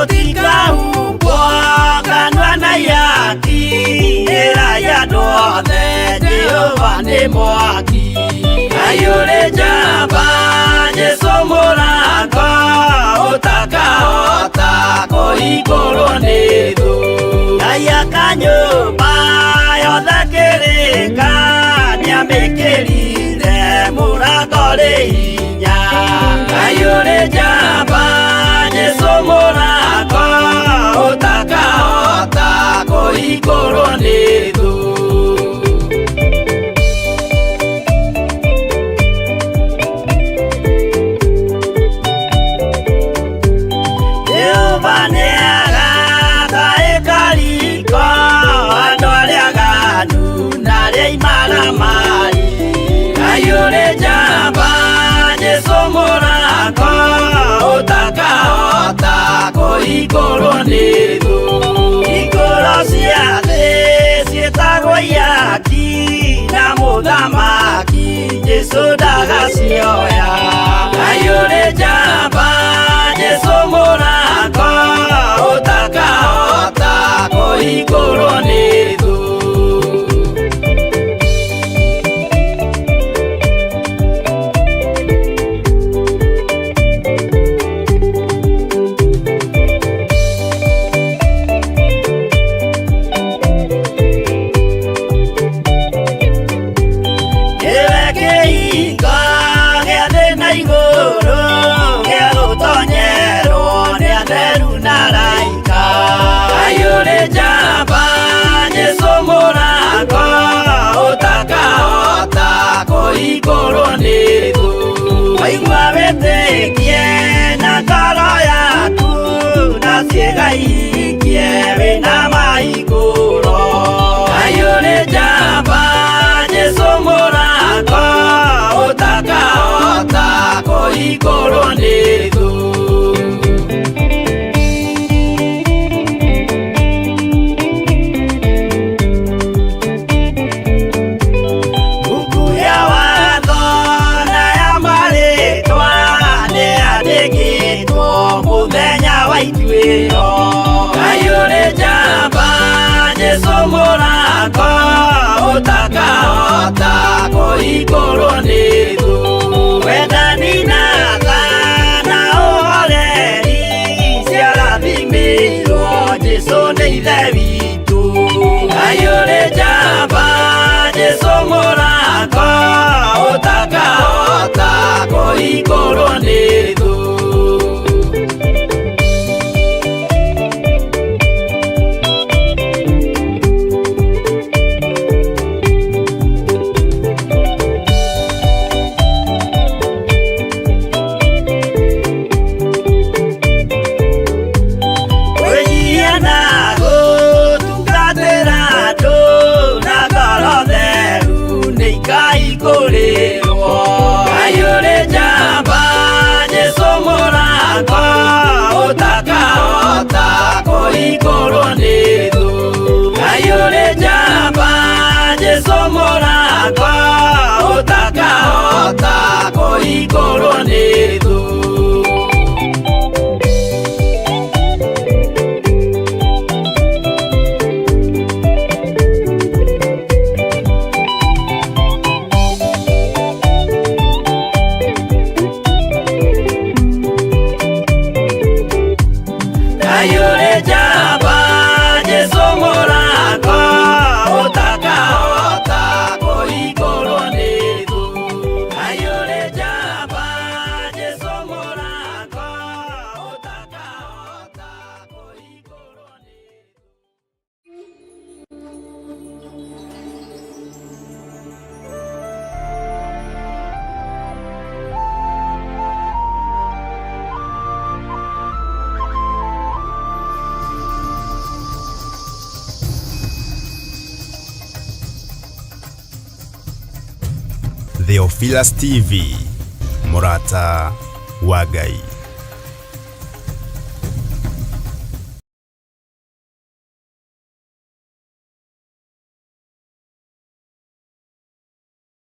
Mũtikahumbwo kanua na ihaki, ĩrai andũ othe Jehova nĩ mwaki. Ngai ũrĩ njamba, Jesũ mũrango, ũtakahota kũhingũrwo nĩ thũ. Ngai aka nyũmba yothe kĩrĩka, nĩamĩkĩrire mũrango rĩ hinya. Ngai ũrĩ njamba, Jesũ mũrango, ũtakahota kũhingũrwo nĩ thũ. Jehova nĩagaka ĩkariko andũ arĩa aganu na arĩa imaramari. Ngai ũrĩ njamba, Jesũ mũrango, ũtakahota kũhingũrwo nĩ thũ. Hingũro cia thĩ ciĩtagwo ihaki, na mũthamaki Jesũ ndagacioya. Ngai ũrĩ njamba, Jesũ mũrango, ũtakahota kũhingũrwo nĩ thũ. Nĩwe kĩhingo gĩa thĩ na igũrũ, gĩa gũtonyerwo nĩ atheru na araika. Ngai ũrĩ njamba, Jesũ mũrango, ũtakahota kũhingũrwo nĩ thũ. Waigua wĩtĩkie na ngoro yaku, na ciĩga ihingie wĩna mahingũro. Ngai ũrĩ njamba, Jesũ mũrango, ũtakahota kũhingũrwo nĩ thũ. Mbuku ya watho na ya marĩtwa nĩyandĩkĩtwo mũthenya wa ituĩro. Ngai ũrĩ njamba, Jesũ mũrango, ũtakahota kũhingũrwo nĩ thũ. Wendani na tha na ũhoreri ciarathimĩirwo Jesũ nĩ Ithe witũ. Ngai ũrĩ njamba, Jesũ mũrango, ũtakahota kũhingũrwo nĩ thũ. Kwĩnyihia na gũtungatĩra andũ na ngoro theru nĩ ikaihingũrĩrwo. Ngai ũrĩ njamba, Jesũ mũrango, ũtakahota kũhingũrwo nĩ thũ. Ngai ũrĩ njamba, Jesũ mũrango, ũtakahota kũhingũrwo nĩ thũ. Ngai ũrĩ njamba, Jesũ mũrango, ũtakahota kũhingũrwo nĩ thũ. Ngai ũrĩ njamba, Jesũ mũrango, ũtakahota kũhingũrwo nĩ thũ. Theophilus TV, mũrata wa Ngai.